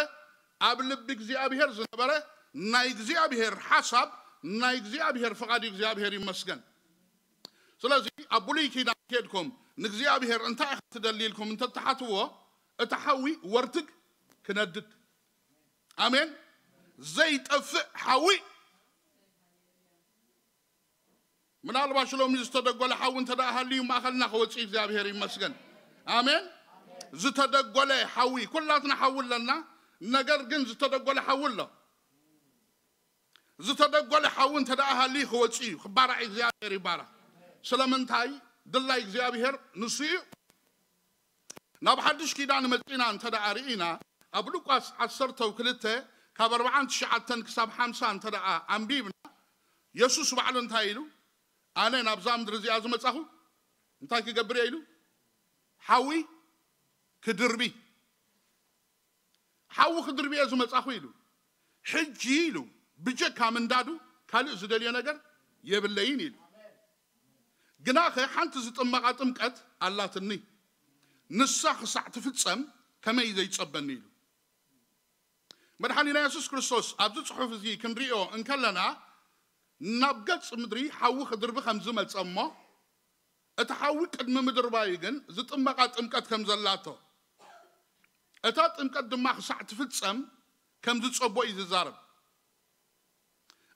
ኣብ ልቢ እግዚኣብሔር ዝነበረ ናይ እግዚኣብሔር ሓሳብ፣ ናይ እግዚኣብሔር ፍቓድ እዩ። እግዚኣብሔር ይመስገን። ስለዚ ኣብ ብሉይ ኪዳን ኬድኩም ንእግዚኣብሔር እንታይ ኢኻ ትደሊ ኢልኩም እንተትሓትዎ፣ እቲ ሓዊ ወርትግ ክነድድ። ኣሜን። ዘይጠፍእ ሓዊ። ምናልባሽ ሎሚ ዝተደጎለ ሓዊ እንተ ደኣ ሃልዩ ማእኸልና ክወፅእ እግዚኣብሔር ይመስገን። ኣሜን። ዝተደጎለ ሓዊ፣ ኩላትና ሓዊ ኣለና። ነገር ግን ዝተደጎለ ሓዊ ኣሎ። ዝተደጎለ ሓዊ እንተ ደኣ ሃልዩ ክወፅእ እዩ። ክባራዕ እግዚኣብሔር ይባረኽ። ስለምንታይ? ድላይ እግዚኣብሔር ንሱ እዩ። ናብ ሓድሽ ኪዳን መጺና እንተ ደኣ ርኢና፣ ኣብ ሉቃስ ዓሰርተ ክልተ ካብ ኣርብዓን ትሽዓተን ክሳብ ሓምሳ እንተ ደኣ ኣንቢብና፣ የሱስ ባዕሉ እንታይ ኢሉ? ኣነ ናብዛ ምድሪ እዚኣ ዝመጻኹ እንታይ ክገብር እየ ኢሉ? ሓዊ ክድርቢ። ሓዊ ክድርቢ እየ ዝመጻኹ ኢሉ። ሕጂ ኢሉ ብጀካ ምንዳዱ ካልእ ዝደልዮ ነገር የብለይን ኢሉ። ግናኸ ሓንቲ ዝጥመቓ ጥምቀት ኣላትኒ፣ ንሳ ክሳዕ ትፍጸም ከመይ ዘይጸበኒ ኢሉ። መድሓኒና የሱስ ክርስቶስ ኣብዚ ጽሑፍ እዚ ክንሪኦ እንከለና፣ ናብ ገጽ ምድሪ ሓዊ ክድርቢ ከም ዝመጸ እሞ፣ እቲ ሓዊ ቅድሚ ምድርባዩ ግን ዝጥመቓ ጥምቀት ከም ዘላቶ፣ እታ ጥምቀት ድማ ክሳዕ ትፍጸም ከም ዝጸቦ እዩ ዝዛረብ።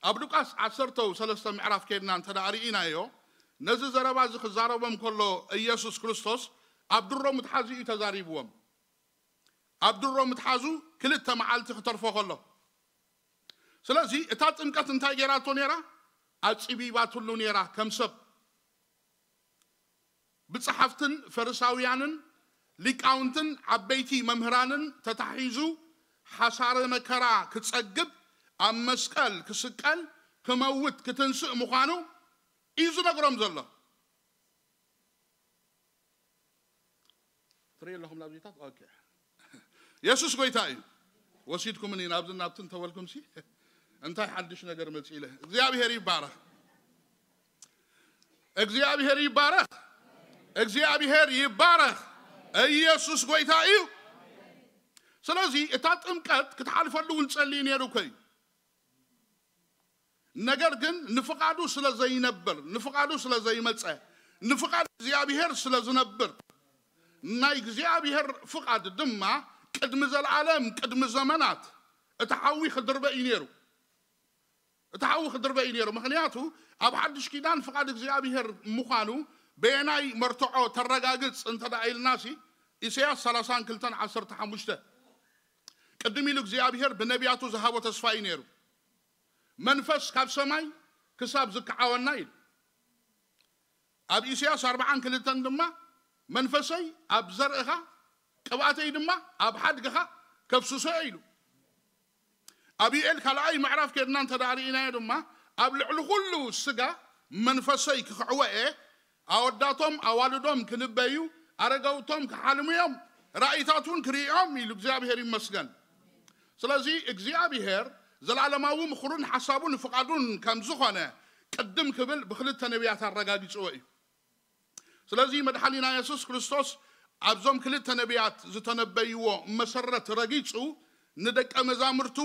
ኣብ ሉቃስ ዓሰርተ ሰለስተ ምዕራፍ ከድና እንተ ደኣ ርኢናዮ፣ ነዚ ዘረባ እዚ ክዛረቦም ከሎ ኢየሱስ ክርስቶስ ኣብ ድሮ ምትሓዙ እዩ ተዛሪብዎም። ኣብ ድሮ ምትሓዙ ክልተ መዓልቲ ክተርፎ ከሎ። ስለዚ እታ ጥምቀት እንታይ ገይራቶ ነይራ? ኣጽቢባትሉ ነይራ ከም ሰብ። ብጸሓፍትን ፈሪሳውያንን ሊቃውንትን ዓበይቲ መምህራንን ተታሒዙ ሓሳረ መከራ ክጸግብ፣ ኣብ መስቀል ክስቀል፣ ክመውት፣ ክትንስእ ምዃኑ እዩ ዝነግሮም ዘሎ። ትርኢ ኣለኹም ናብዚታት? ኦኬ። የሱስ ጎይታ እዩ። ወሲድኩምኒ ናብዚ ናብቲ እንተበልኩምሲ እንታይ ሓድሽ ነገር መጺእ ኢለ። እግዚኣብሔር ይባረኽ። እግዚኣብሔር ይባረኽ። እግዚኣብሔር ይባረኽ። ኢየሱስ ጎይታ እዩ። ስለዚ እታ ጥምቀት ክትሓልፈሉ እውን ጸልዩ ነይሩ እኮ እዩ። ነገር ግን ንፍቓዱ ስለ ዘይነብር፣ ንፍቓዱ ስለ ዘይመጸ፣ ንፍቓድ እግዚኣብሔር ስለ ዝነብር፣ ናይ እግዚኣብሔር ፍቓድ ድማ ቅድሚ ዘለዓለም፣ ቅድሚ ዘመናት እቲ ሓዊ ክድርበ እዩ ነይሩ። እቲ ሓዊ ክድርበ እዩ ነይሩ። ምኽንያቱ ኣብ ሓድሽ ኪዳን ፍቓድ እግዚኣብሔር ምዃኑ በየናይ መርትዖ ተረጋግጽ እንተ ደኣ ኢልናሲ፣ ኢሳያስ ሰላሳን ክልተን ዓሰርተ ሓሙሽተ ቅድም ኢሉ እግዚኣብሔር ብነቢያቱ ዝሃቦ ተስፋ እዩ ነይሩ። መንፈስ ካብ ሰማይ ክሳብ ዝከዓወና ኢሉ። ኣብ ኢሳያስ ኣርብዓን ክልተን ድማ መንፈሰይ ኣብ ዘርእኻ ቅብኣተይ ድማ ኣብ ሓድግኻ ከፍስሶ ኢሉ። ኣብ ዩኤል ካልኣይ ምዕራፍ ከድና እንተ ደኣ ርኢናዮ ድማ ኣብ ልዕሊ ኩሉ ስጋ መንፈሰይ ክኽዕወ እየ፣ ኣወዳቶም ኣዋልዶም ክንበዩ፣ ኣረጋውቶም ክሓልሙ እዮም፣ ራእይታት እውን ክርእዮም ኢሉ። እግዚኣብሔር ይመስገን። ስለዚ እግዚኣብሔር ዘላለማዊ ምኽሩን ሓሳቡን ፍቓዱን ከም ዝኾነ ቅድም ክብል ብክልተ ነቢያት ኣረጋጊጽዎ እዩ። ስለዚ መድሓኒና የሱስ ክርስቶስ ኣብዞም ክልተ ነቢያት ዝተነበይዎ መሰረት ረጊጹ ንደቀ መዛሙርቱ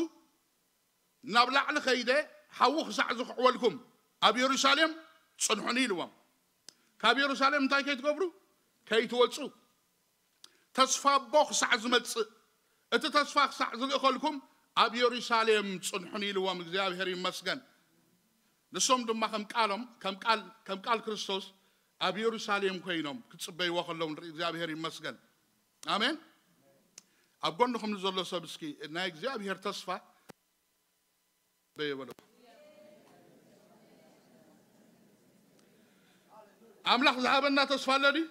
ናብ ላዕሊ ከይደ ሓዊ ክሳዕ ዝኽዕወልኩም ኣብ የሩሳሌም ጽንሑኒ ኢልዎም። ካብ የሩሳሌም እንታይ ከይትገብሩ? ከይትወጹ። ተስፋ ኣቦ ክሳዕ ዝመጽእ፣ እቲ ተስፋ ክሳዕ ዝልእኸልኩም ኣብ የሩሳሌም ጽንሑኒ ኢልዎም። እግዚኣብሔር ይመስገን። ንሶም ድማ ከም ቃሎም፣ ከም ቃል፣ ከም ቃል ክርስቶስ ኣብ የሩሳሌም ኮይኖም ክጽበይዎ ከለዉ ንርኢ። እግዚኣብሔር ይመስገን። ኣሜን። ኣብ ጎንኹም ንዘሎ ሰብ እስኪ ናይ እግዚኣብሔር ተስፋ በየበሎ። ኣምላኽ ዝሃበና ተስፋ ኣሎ ድዩ?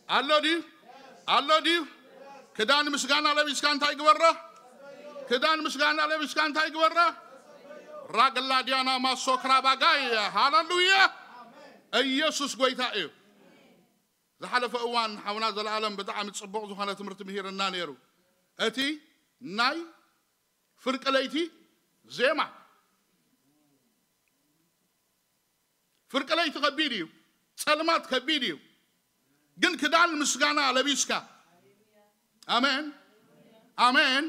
ኣሎ ድዩ? ኣሎ ድዩ? ክዳን ምስጋና ለቢስካ እንታይ ግበሮ? ክዳን ምስጋና ለቢስካ እንታይ ግበሮ? ራግላ ዲያና ማሶክራ ባጋይ። ሃሌሉያ። ኢየሱስ ጎይታ እዩ። ዝሓለፈ እዋን ሓውና ዘለኣለም ብጣዕሚ ጽቡቕ ዝኾነ ትምህርቲ ምሂርና ነይሩ። እቲ ናይ ፍርቂ ለይቲ ዜማ። ፍርቂ ለይቲ ከቢድ እዩ። ጸልማት ከቢድ እዩ። ግን ክዳን ምስጋና ለቢስካ፣ ኣሜን፣ ኣሜን።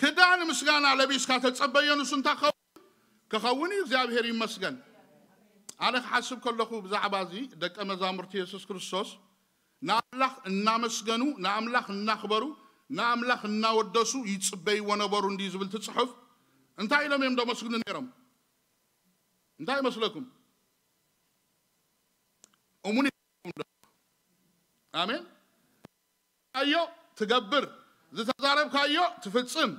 ክዳን ምስጋና ለቢስካ ተጸበዮ። ንሱ እንታይ ክኸውን? ክኸውን እዩ። እግዚኣብሔር ይመስገን። ኣነ ክሓስብ ከለኹ ብዛዕባ እዚ ደቀ መዛሙርቲ የሱስ ክርስቶስ ንኣምላኽ እናመስገኑ፣ ንኣምላኽ እናኽበሩ፣ ንኣምላኽ እናወደሱ ይጽበይዎ ነበሩ እንዲ ዝብል እቲ ጽሑፍ፣ እንታይ ኢሎም እዮም ደመስግኑ ነይሮም? እንታይ ይመስለኩም? እሙን ኢኹም ዶ? ኣሜን። ኣዮ ትገብር፣ ዝተዛረብካዮ ትፍጽም፣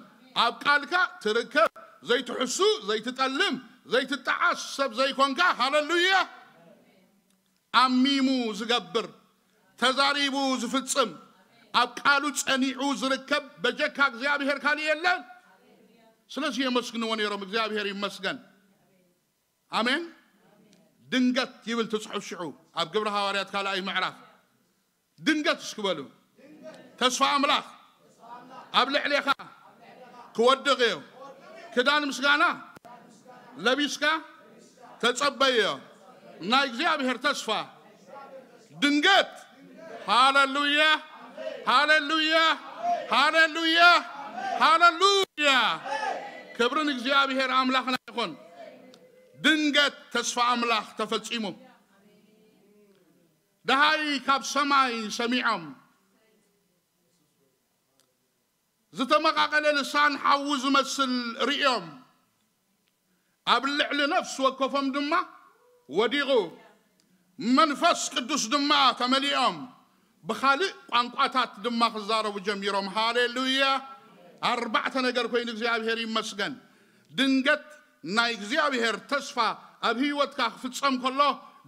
ኣብ ቃልካ ትርከብ፣ ዘይትሕሱ፣ ዘይትጠልም፣ ዘይትጠዓስ ሰብ ዘይኮንካ። ሃሌሉያ። ኣሚሙ ዝገብር፣ ተዛሪቡ ዝፍጽም፣ ኣብ ቃሉ ጸኒዑ ዝርከብ በጀካ እግዚኣብሔር ካልእ የለን። ስለዚ የመስግንዎ ነይሮም። እግዚኣብሔር ይመስገን። ኣሜን። ድንገት ይብል እቲ ጽሑፍ ሽዑ ኣብ ግብረ ሃዋርያት ካልኣይ ምዕራፍ። ድንገት እስኪ በሉ። ተስፋ ኣምላኽ ኣብ ልዕሌኻ ክወድቕ እዩ። ክዳን ምስጋና ለቢስካ ተጸበዮ። ናይ እግዚኣብሔር ተስፋ ድንገት። ሃሌሉያ፣ ሃሌሉያ፣ ሃሌሉያ፣ ሃሌሉያ። ክብሪ ንእግዚኣብሔር ኣምላኽና ይኹን። ድንገት ተስፋ ኣምላኽ ተፈጺሙ። ደሃይ ካብ ሰማይ ሰሚዖም፣ ዝተመቓቐለ ልሳን ሓዊ ዝመስል ርእዮም፣ ኣብ ልዕሊ ነፍሲ ወከፎም ድማ ወዲቑ፣ መንፈስ ቅዱስ ድማ ተመሊኦም፣ ብኻልእ ቋንቋታት ድማ ክዛረቡ ጀሚሮም። ሃሌሉያ! ኣርባዕተ ነገር ኮይኑ እግዚኣብሔር ይመስገን። ድንገት ናይ እግዚኣብሔር ተስፋ ኣብ ህይወትካ ክፍጸም ከሎ፣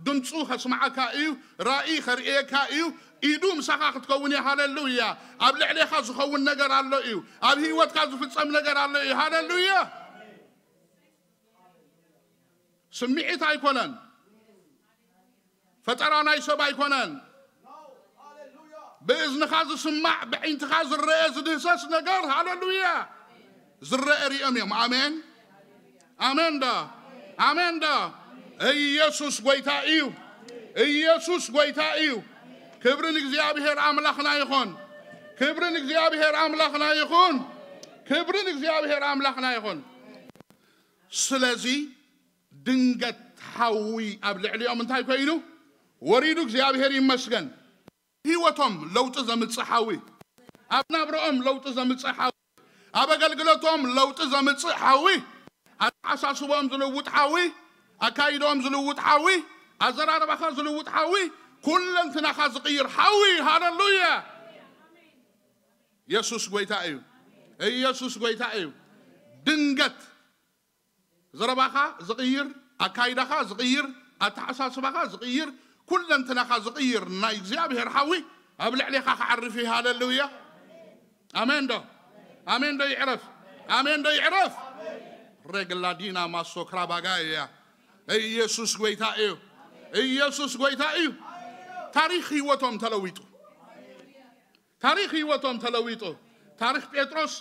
ድምፁ ከስምዓካ እዩ፣ ራእይ ከርእየካ እዩ፣ ኢዱ ምሳኻ ክትከውን እያ። ሃሌሉያ! ኣብ ልዕሌኻ ዝኸውን ነገር ኣሎ እዩ። ኣብ ህይወትካ ዝፍጸም ነገር ኣሎ እዩ። ሃሌሉያ! ስምዒት ኣይኮነን። ፈጠራ ናይ ሰብ ኣይኮነን። ብእዝንኻ ዝስማዕ፣ ብዒንትኻ ዝረአ፣ ዝድህሰስ ነገር፣ ሃሌሉያ፣ ዝረአ ርእዮም እዮም። ኣሜን፣ ኣሜን ዶ? ኣሜን ዶ? ኢየሱስ ጎይታ እዩ። ኢየሱስ ጎይታ እዩ። ክብሪ ንእግዚኣብሔር ኣምላኽና ይኹን። ክብሪ ንእግዚኣብሔር ኣምላኽና ይኹን። ክብሪ ንእግዚኣብሔር ኣምላኽና ይኹን። ስለዚ ድንገት ሓዊ ኣብ ልዕሊኦም እንታይ ኮይኑ ወሪዱ? እግዚኣብሔር ይመስገን። ህይወቶም ለውጢ ዘምጽእ ሓዊ፣ ኣብ ናብረኦም ለውጢ ዘምጽእ ሓዊ፣ ኣብ ኣገልግሎቶም ለውጢ ዘምጽእ ሓዊ፣ ኣተሓሳስቦም ዝልውጥ ሓዊ፣ ኣካይዶም ዝልውጥ ሓዊ፣ ኣዘራርባኻ ዝልውጥ ሓዊ፣ ኩለንትናኻ ዝቕይር ሓዊ። ሃሌሉያ! የሱስ ጎይታ እዩ። ኢየሱስ ጎይታ እዩ። ድንገት ዘረባኻ ዝቕይር፣ ኣካይዳኻ ዝቕይር፣ ኣተሓሳስባኻ ዝቕይር፣ ኩለንትናኻ ዝቕይር ናይ እግዚኣብሔር ሓዊ ኣብ ልዕሌኻ ክዓርፍ እዩ። ሃሌሉያ! ኣሜን ዶ? ኣሜን ዶ ይዕረፍ? ኣሜን ዶ ይዕረፍ? ሬግላ ዲና ማሶክራ ባጋ እያ። ኢየሱስ ጎይታ እዩ። ኢየሱስ ጎይታ እዩ። ታሪኽ ህይወቶም ተለዊጡ። ታሪኽ ህይወቶም ተለዊጡ። ታሪኽ ጴጥሮስ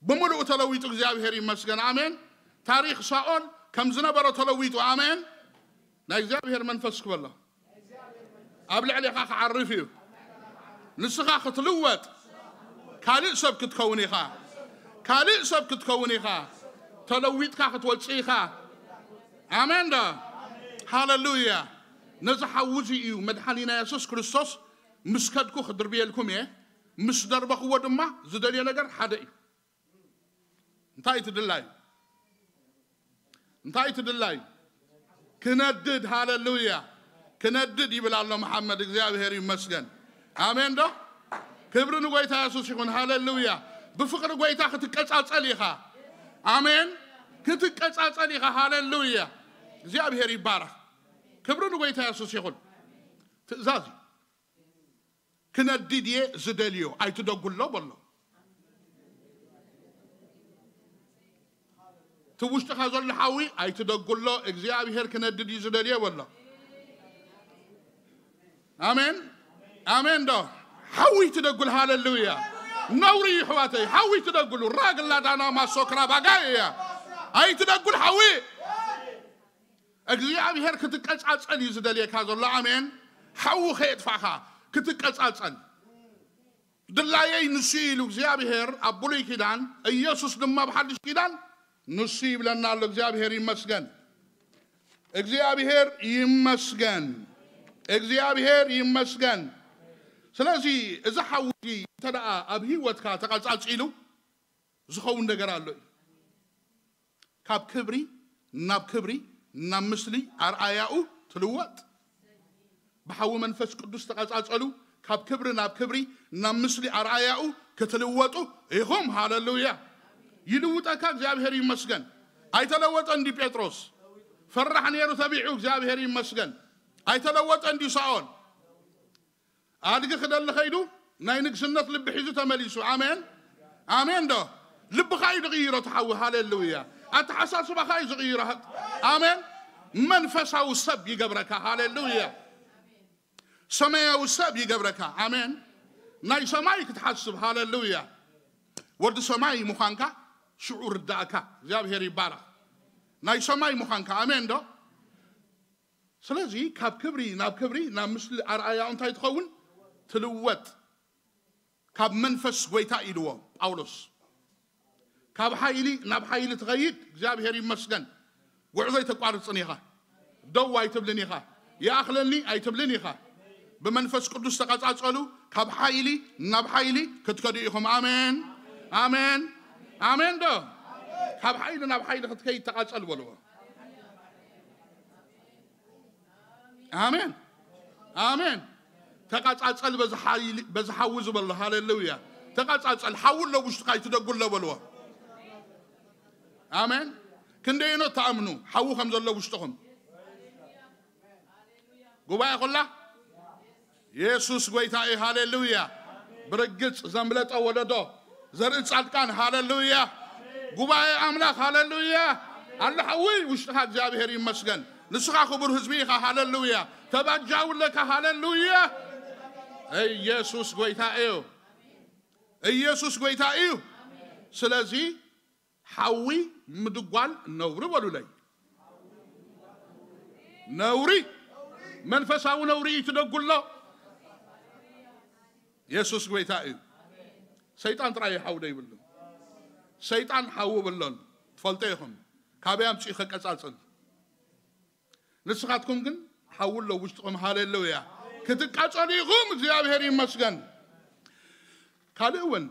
ብምሉኡ ተለዊጡ። እግዚኣብሔር ይመስገን። ኣሜን። ታሪኽ ሳኦል ከም ዝነበሮ ተለዊጡ። ኣሜን። ናይ እግዚኣብሔር መንፈስ ክበሎ ኣብ ልዕሌኻ ክዓርፍ እዩ። ንስኻ ክትልወጥ፣ ካልእ ሰብ ክትከውን ኢኻ። ካልእ ሰብ ክትከውን ኢኻ። ተለዊጥካ ክትወጽእ ኢኻ። ኣሜን ዶ? ሃሌሉያ። ነዚ ሓዊ እዚ እዩ መድሓኒና የሱስ ክርስቶስ፣ ምስ ከድኩ ክድርብየልኩም እየ፣ ምስ ደርበኽዎ ድማ ዝደልዮ ነገር ሓደ እዩ። እንታይ እቲ ድላይ? እንታይ እቲ ድላይ? ክነድድ። ሃሌሉያ። ክነድድ ይብል ኣሎ መሓመድ። እግዚኣብሔር ይመስገን። ኣሜን ዶ? ክብሪ ንጎይታ የሱስ ይኹን። ሃሌሉያ። ብፍቕሪ ጎይታ ክትቀጻጸል ኢኻ። ኣሜን። ክትቀጻጸል ኢኻ። ሃሌሉያ። እግዚኣብሔር ይባረኽ። ክብሪ ንጎይታ የሱስ ይኹን። ትእዛዝ እዩ። ክነድድ እየ ዝደልዮ፣ ኣይትደጉሎ በሎ። እቲ ውሽጥኻ ዘሎ ሓዊ ኣይትደጉሎ፣ እግዚኣብሔር ክነድድ እዩ ዝደልዮ በሎ። ኣሜን፣ ኣሜን ዶ? ሓዊ ትደጉል። ሃሌሉያ። ነውሪ እዩ ኣሕዋተይ፣ ሓዊ ትደጉሉ። ራግላ ዳና ማሶክራ ባጋይ እያ። ኣይትደጉል ሓዊ። እግዚኣብሔር ክትቀጻጸል እዩ ዝደልየካ ዘሎ። ኣሜን። ሓዊ ከየጥፋእኻ ክትቀጻጸል። ድላየይ ንሱ እዩ ኢሉ እግዚኣብሔር ኣብ ብሉይ ኪዳን፣ ኢየሱስ ድማ ኣብ ሓድሽ ኪዳን ንሱ ይብለና ኣሎ። እግዚኣብሔር ይመስገን። እግዚኣብሔር ይመስገን። እግዚኣብሔር ይመስገን። ስለዚ እዚ ሓዊ እዚ እንተ ደኣ ኣብ ህይወትካ ተቐጻጺሉ ዝኸውን ነገር ኣሎ እዩ። ካብ ክብሪ ናብ ክብሪ፣ ናብ ምስሊ ኣርኣያኡ ትልወጥ። ብሓዊ መንፈስ ቅዱስ ተቐጻጸሉ፣ ካብ ክብሪ ናብ ክብሪ፣ ናብ ምስሊ ኣርኣያኡ ክትልወጡ ኢኹም። ሃሌሉያ። ይልውጠካ እግዚኣብሔር ይመስገን። ኣይተለወጠን ድዩ ጴጥሮስ? ፈራሕ ነይሩ ተቢዑ፣ እግዚኣብሔር ይመስገን። ኣይተለወጠን ድዩ ሳኦል? ኣድጊ ክደሊ ኸይዱ ናይ ንግስነት ልቢ ሒዙ ተመሊሱ። ኣሜን፣ ኣሜን ዶ? ልብኻ እዩ ዝቕይሮ እቲ ሓዊ። ሃሌሉያ። ኣተሓሳስባኻ እዩ ዝቕይሮ። ኣሜን። መንፈሳዊ ሰብ ይገብረካ። ሃሌሉያ። ሰማያዊ ሰብ ይገብረካ። ኣሜን። ናይ ሰማይ ክትሓስብ። ሃሌሉያ። ወዲ ሰማይ ምዃንካ ሽዑ ርዳእካ። እግዚኣብሔር ይባረኽ። ናይ ሰማይ ምዃንካ። ኣሜን ዶ? ስለዚ ካብ ክብሪ ናብ ክብሪ፣ ናብ ምስሊ ኣርኣያኡ እንታይ ትኸውን? ትልወጥ። ካብ መንፈስ ጎይታ ኢልዎ ጳውሎስ። ካብ ሓይሊ ናብ ሓይሊ ትኸይድ። እግዚኣብሔር ይመስገን። ጉዕዞ ኣይተቋርጽን ኢኻ። ደው ኣይትብልን ኢኻ። ይኣኽለኒ ኣይትብልን ኢኻ። ብመንፈስ ቅዱስ ተቐጻጸሉ። ካብ ሓይሊ ናብ ሓይሊ ክትከዱ ኢኹም። ኣሜን፣ ኣሜን፣ ኣሜን ዶ? ካብ ሓይሊ ናብ ሓይሊ ክትከይድ ተቓጸል በልዎ። ኣሜን፣ ኣሜን። ተቐጻጸል በዚ ሓይሊ፣ በዚ ሓዊ ዝበሎ። ሃሌሉያ። ተቐጻጸል። ሓዊ ኣሎ ውሽጥኻ፣ ኣይትደጉሎ በልዎ። ኣሜን። ክንደየኖ ትኣምኑ ሓዊ ከም ዘሎ ውሽጥኹም? ጉባኤ ኩላ የሱስ ጎይታ እዩ። ሃሌሉያ። ብርግጽ ዘምለጠ ወለዶ ዘርኢ ጻድቃን። ሃሌሉያ። ጉባኤ ኣምላኽ። ሃሌሉያ። ኣሎ ሓዊ ውሽጥኻ። እግዚኣብሔር ይመስገን። ንስኻ ክቡር ህዝቢ ኢኻ። ሃሌሉያ። ተባጃው ኣለካ። ሃሌሉያ። ኢየሱስ ጎይታ እዩ። ኢየሱስ ጎይታ እዩ። ስለዚ ሓዊ ምድጓል ነውሪ በሉለይ። ነውሪ። መንፈሳዊ ነውሪ እዩ ትደጉሎ። የሱስ ጎይታ እዩ። ሰይጣን ጥራይ ሓዊ ዘይብሉ። ሰይጣን ሓዊ ብሎን ትፈልጦ ኢኹም። ካበይ ኣምጺኡ ከቀጻጽል? ንስኻትኩም ግን ሓዊ ኣሎ ውሽጥኹም። ሃሌሉያ። ክትቃጸሉ ኢኹም። እግዚኣብሔር ይመስገን። ካልእ እውን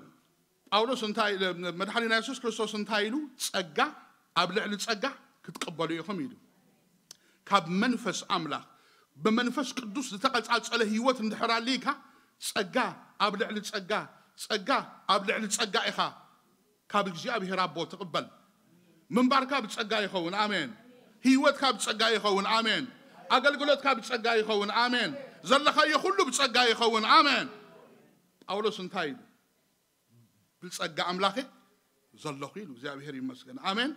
ጳውሎስ እንታይ ኢሉ፣ መድሓኒና የሱስ ክርስቶስ እንታይ ኢሉ? ጸጋ ኣብ ልዕሊ ጸጋ ክትቅበሉ ኢኹም ኢሉ። ካብ መንፈስ ኣምላኽ ብመንፈስ ቅዱስ ዝተቐጻጸለ ህይወት እንድሕር ኣልይካ፣ ጸጋ ኣብ ልዕሊ ጸጋ፣ ጸጋ ኣብ ልዕሊ ጸጋ ኢኻ ካብ እግዚኣብሔር ኣቦ ትቕበል። ምንባርካ ብጸጋ ይኸውን። ኣሜን። ህይወትካ ብጸጋ ይኸውን። ኣሜን። ኣገልግሎትካ ብጸጋ ይኸውን። ኣሜን። ዘለኻዮ ኩሉ ብጸጋ ይኸውን። ኣሜን። ጳውሎስ እንታይ ኢሉ? ብጸጋ ኣምላኽ ዘለኹ ኢሉ። እግዚኣብሔር ይመስገን። ኣሜን።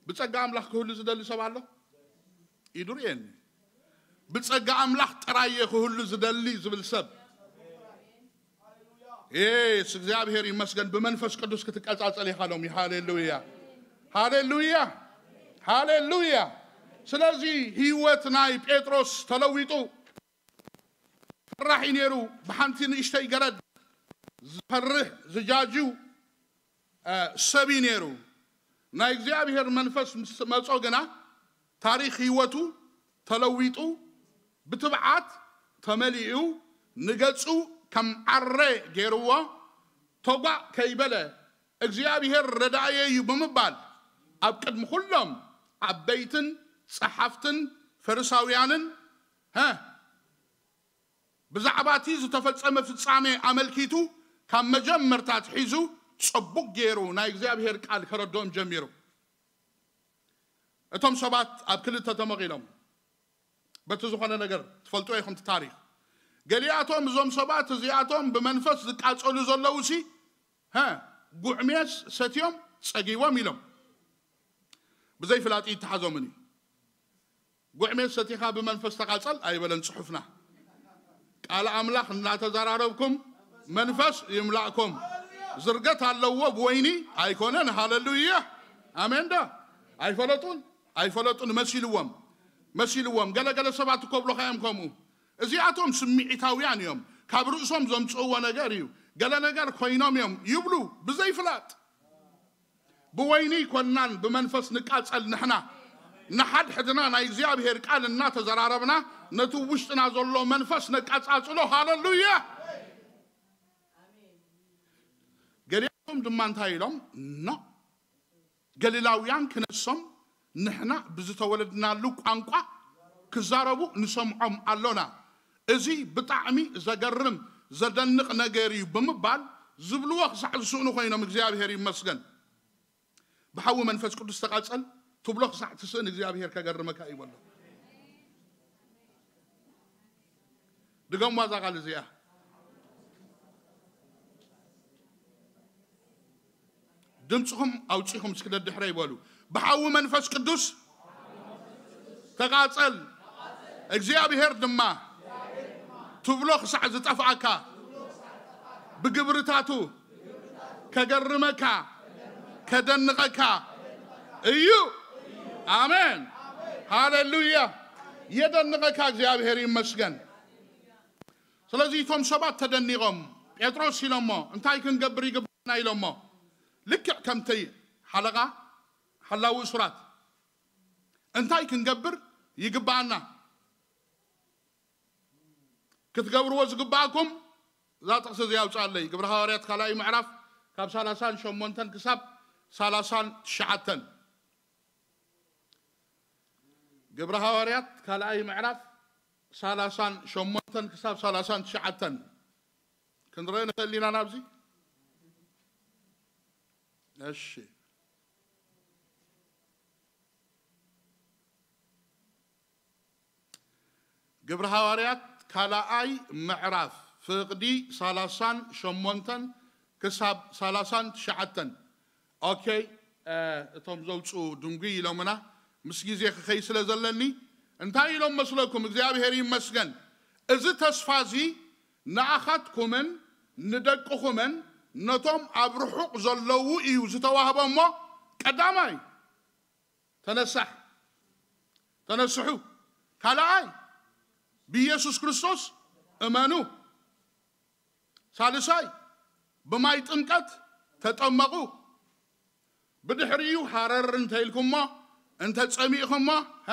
ብጸጋ ኣምላኽ ክህሉ ዝደሊ ሰብ ኣሎ? ኢዱ ርእየኒ። ብጸጋ ኣምላኽ ጥራይ እየ ክህሉ ዝደሊ ዝብል ሰብ። የስ፣ እግዚኣብሔር ይመስገን። ብመንፈስ ቅዱስ ክትቀጻጸል ኢኻ ሎሚ። ሃሌሉያ፣ ሃሌሉያ፣ ሃሌሉያ። ስለዚ ህይወት ናይ ጴጥሮስ ተለዊጡ። ፈራሕ እዩ ነይሩ። ብሓንቲ ንእሽተይ ገረድ ዝፈርሕ ዝጃጅው፣ እ፣ ሰብ እዩ ነይሩ። ናይ እግዚኣብሔር መንፈስ ምስ መጾ ግና ታሪኽ ህይወቱ ተለዊጡ፣ ብትብዓት ተመሊኡ፣ ንገጹ ከም ዓረ ገይርዎ፣ ተጓእ ከይበለ፣ እግዚኣብሔር ረዳእየ እዩ ብምባል፣ ኣብ ቅድሚ ኩሎም ዓበይትን ጸሓፍትን ፈሪሳውያንን፣ ሀ፣ ብዛዕባ እቲ ዝተፈጸመ ፍጻሜ ኣመልኪቱ ካብ መጀመርታ ኣትሒዙ ጽቡቕ ገይሩ ናይ እግዚኣብሔር ቃል ከረድኦም ጀሚሩ። እቶም ሰባት ኣብ ክልተ ተመቒሎም፣ በቲ ዝኾነ ነገር ትፈልጡ ኢኹም እቲ ታሪኽ። ገሊኣቶም እዞም ሰባት እዚኣቶም ብመንፈስ ዝቃጸሉ ዘለዉ ሲ፣ ሀ፣ ጉዕሜስ ሰትዮም ጸጊቦም ኢሎም ብዘይፍላጥ ይተሓዞምን እዩ። ጉዕሜስ ሰቲኻ ብመንፈስ ተቃጸል ኣይበለን ጽሑፍና። ቃል ኣምላኽ እናተዘራረብኩም መንፈስ ይምላእኩም። ዝርገት ኣለዎ ብወይኒ ኣይኮነን። ሃለሉያ። ኣሜን ዶ? ኣይፈለጡን፣ ኣይፈለጡን መሲልዎም፣ መሲልዎም። ገለገለ ሰባት እኮ ብሎኻ እዮም ከምኡ። እዚኣቶም ስምዒታውያን እዮም። ካብ ርእሶም ዘምጽእዎ ነገር እዩ። ገለ ነገር ኮይኖም እዮም ይብሉ ብዘይፍላጥ። ብወይኒ ይኮናን ብመንፈስ ንቃጸል ንሕና። ንሓድሕድና ናይ እግዚኣብሔር ቃል እናተዘራረብና ነቲ ውሽጥና ዘሎ መንፈስ ነቃጻጽሎ። ሃለሉያ። ገሊኦም ድማ እንታይ ኢሎም? ኖ፣ ገሊላውያን ክነሶም ንሕና ብዝተወለድናሉ ቋንቋ ክዛረቡ ንሰምዖም ኣሎና። እዚ ብጣዕሚ ዘገርም ዘደንቕ ነገር እዩ ብምባል ዝብልዎ ክሳዕ ዝስእኑ ኮይኖም፣ እግዚኣብሔር ይመስገን። ብሓዊ መንፈስ ቅዱስ ተቓጸል ትብሎ ክሳዕ ትስእን እግዚኣብሔር ከገርመካ እዩ በሎ። ድገምዋ እዛ ቃል እዚኣ። ድምፅኹም ኣውፂኹም እስኪ ደድሕረ ይበሉ። ብሓዊ መንፈስ ቅዱስ ተቓጸል፣ እግዚኣብሔር ድማ ትብሎ ክሳዕ ዝጠፍኣካ፣ ብግብርታቱ ከገርመካ፣ ከደንቐካ እዩ። ኣሜን። ሃሌሉያ። የደንቐካ፣ እግዚኣብሔር ይመስገን። ስለዚ እቶም ሰባት ተደኒቖም፣ ጴጥሮስ ኢሎሞ፣ "እንታይ ክንገብር ይግባና?" ኢሎሞ። ልክዕ ከምቲ ሓለቓ ሓላዊ እሱራት፣ "እንታይ ክንገብር ይግባና?" ክትገብርዎ ዝግባኣኩም እዛ ጥቕሲ እዚኣ ኣውፅኣለይ። ግብረ ሃዋርያት ካልኣይ ምዕራፍ ካብ ሰላሳን ሸሞንተን ክሳብ ሰላሳን ትሽዓተን። ግብረ ሃዋርያት ካልኣይ ምዕራፍ ሰላሳን ሸሞንተን ክሳብ ሰላሳን ትሽዓተን። ክንርኢ ንኽእል ኢና ናብዚ? እሺ። ግብረ ሃዋርያት ካልኣይ ምዕራፍ ፍቕዲ ሰላሳን ሸሞንተን ክሳብ ሰላሳን ትሽዓተን። ኦኬ፣ እ፣ እቶም ዘውፅኡ ድንጉይ ኢሎምና፣ ምስ ግዜ ክኸይ ስለ ዘለኒ፣ እንታይ ኢሎም መስለኩም? እግዚኣብሔር ይመስገን። እዚ ተስፋ እዚ ንኣኻትኩምን ንደቅኹምን ነቶም ኣብ ርሑቕ ዘለዉ እዩ ዝተዋህቦ እሞ፣ ቀዳማይ ተነሳሕ፣ ተነስሑ። ካልኣይ፣ ብኢየሱስ ክርስቶስ እመኑ። ሳልሳይ፣ ብማይ ጥምቀት ተጠመቑ። ብድሕሪኡ ሃረር እንተ ኢልኩሞ፣ እንተ ጸሚእኹሞ፣ ሀ፣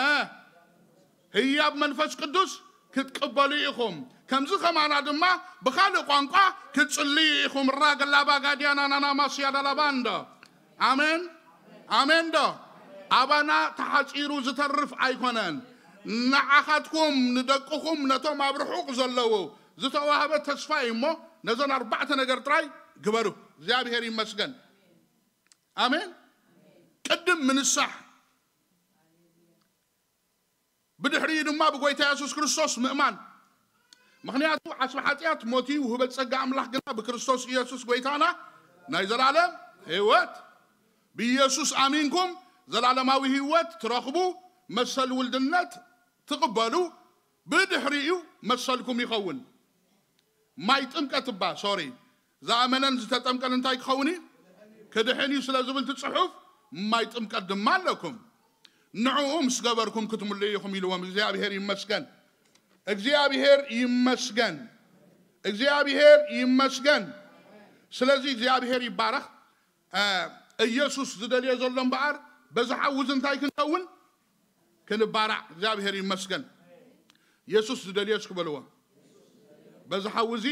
ህያብ መንፈስ ቅዱስ ክትቅበሉ ኢኹም። ከምዚ ከማና ድማ ብኻልእ ቋንቋ ክትጽልዩ ኢኹም። ራገላባ ጋድያና ናና ማስያ ዳላባንዶ። ኣሜን፣ ኣሜን ዶ? ኣባና ተሓጺሩ ዝተርፍ ኣይኮነን። ንዓኻትኩም፣ ንደቅኹም፣ ነቶም ኣብ ርሑቕ ዘለዉ ዝተዋህበ ተስፋ እዩ እሞ፣ ነዘን ኣርባዕተ ነገር ጥራይ ግበሩ። እግዚኣብሔር ይመስገን። ኣሜን። ቅድም ምንሳሕ፣ ብድሕሪኡ ድማ ብጎይታ የሱስ ክርስቶስ ምእማን። ምኽንያቱ ዓስቢ ሓጢኣት ሞት እዩ፣ ውህበት ጸጋ ኣምላኽ ግና ብክርስቶስ ኢየሱስ ጎይታና ናይ ዘላለም ህይወት። ብኢየሱስ ኣሚንኩም ዘላለማዊ ህይወት ትረኽቡ፣ መሰል ውልድነት ትቕበሉ፣ ብድሕሪኡ መሰልኩም ይኸውን። ማይ ጥምቀት እባ፣ ሶሪ፣ ዝኣመነን ዝተጠምቀን እንታይ ክኸውን እዩ? ክድሕን እዩ ስለ ዝብል እቲ ጽሑፍ፣ ማይ ጥምቀት ድማ ኣለኩም። ንዕኡ ምስ ገበርኩም ክትምልኡ ኢኹም ኢልዎም። እግዚኣብሔር ይመስገን። እግዚኣብሔር ይመስገን። እግዚኣብሔር ይመስገን። ስለዚ እግዚኣብሔር ይባረኽ። እ፣ ኢየሱስ ዝደልዮ ዘሎ እምበኣር በዚ ሓዊ እዚ እንታይ ክንከውን? ክንባራዕ። እግዚኣብሔር ይመስገን። ኢየሱስ ዝደልዮ እስኪ በልዎ። በዚ ሓዊ እዚ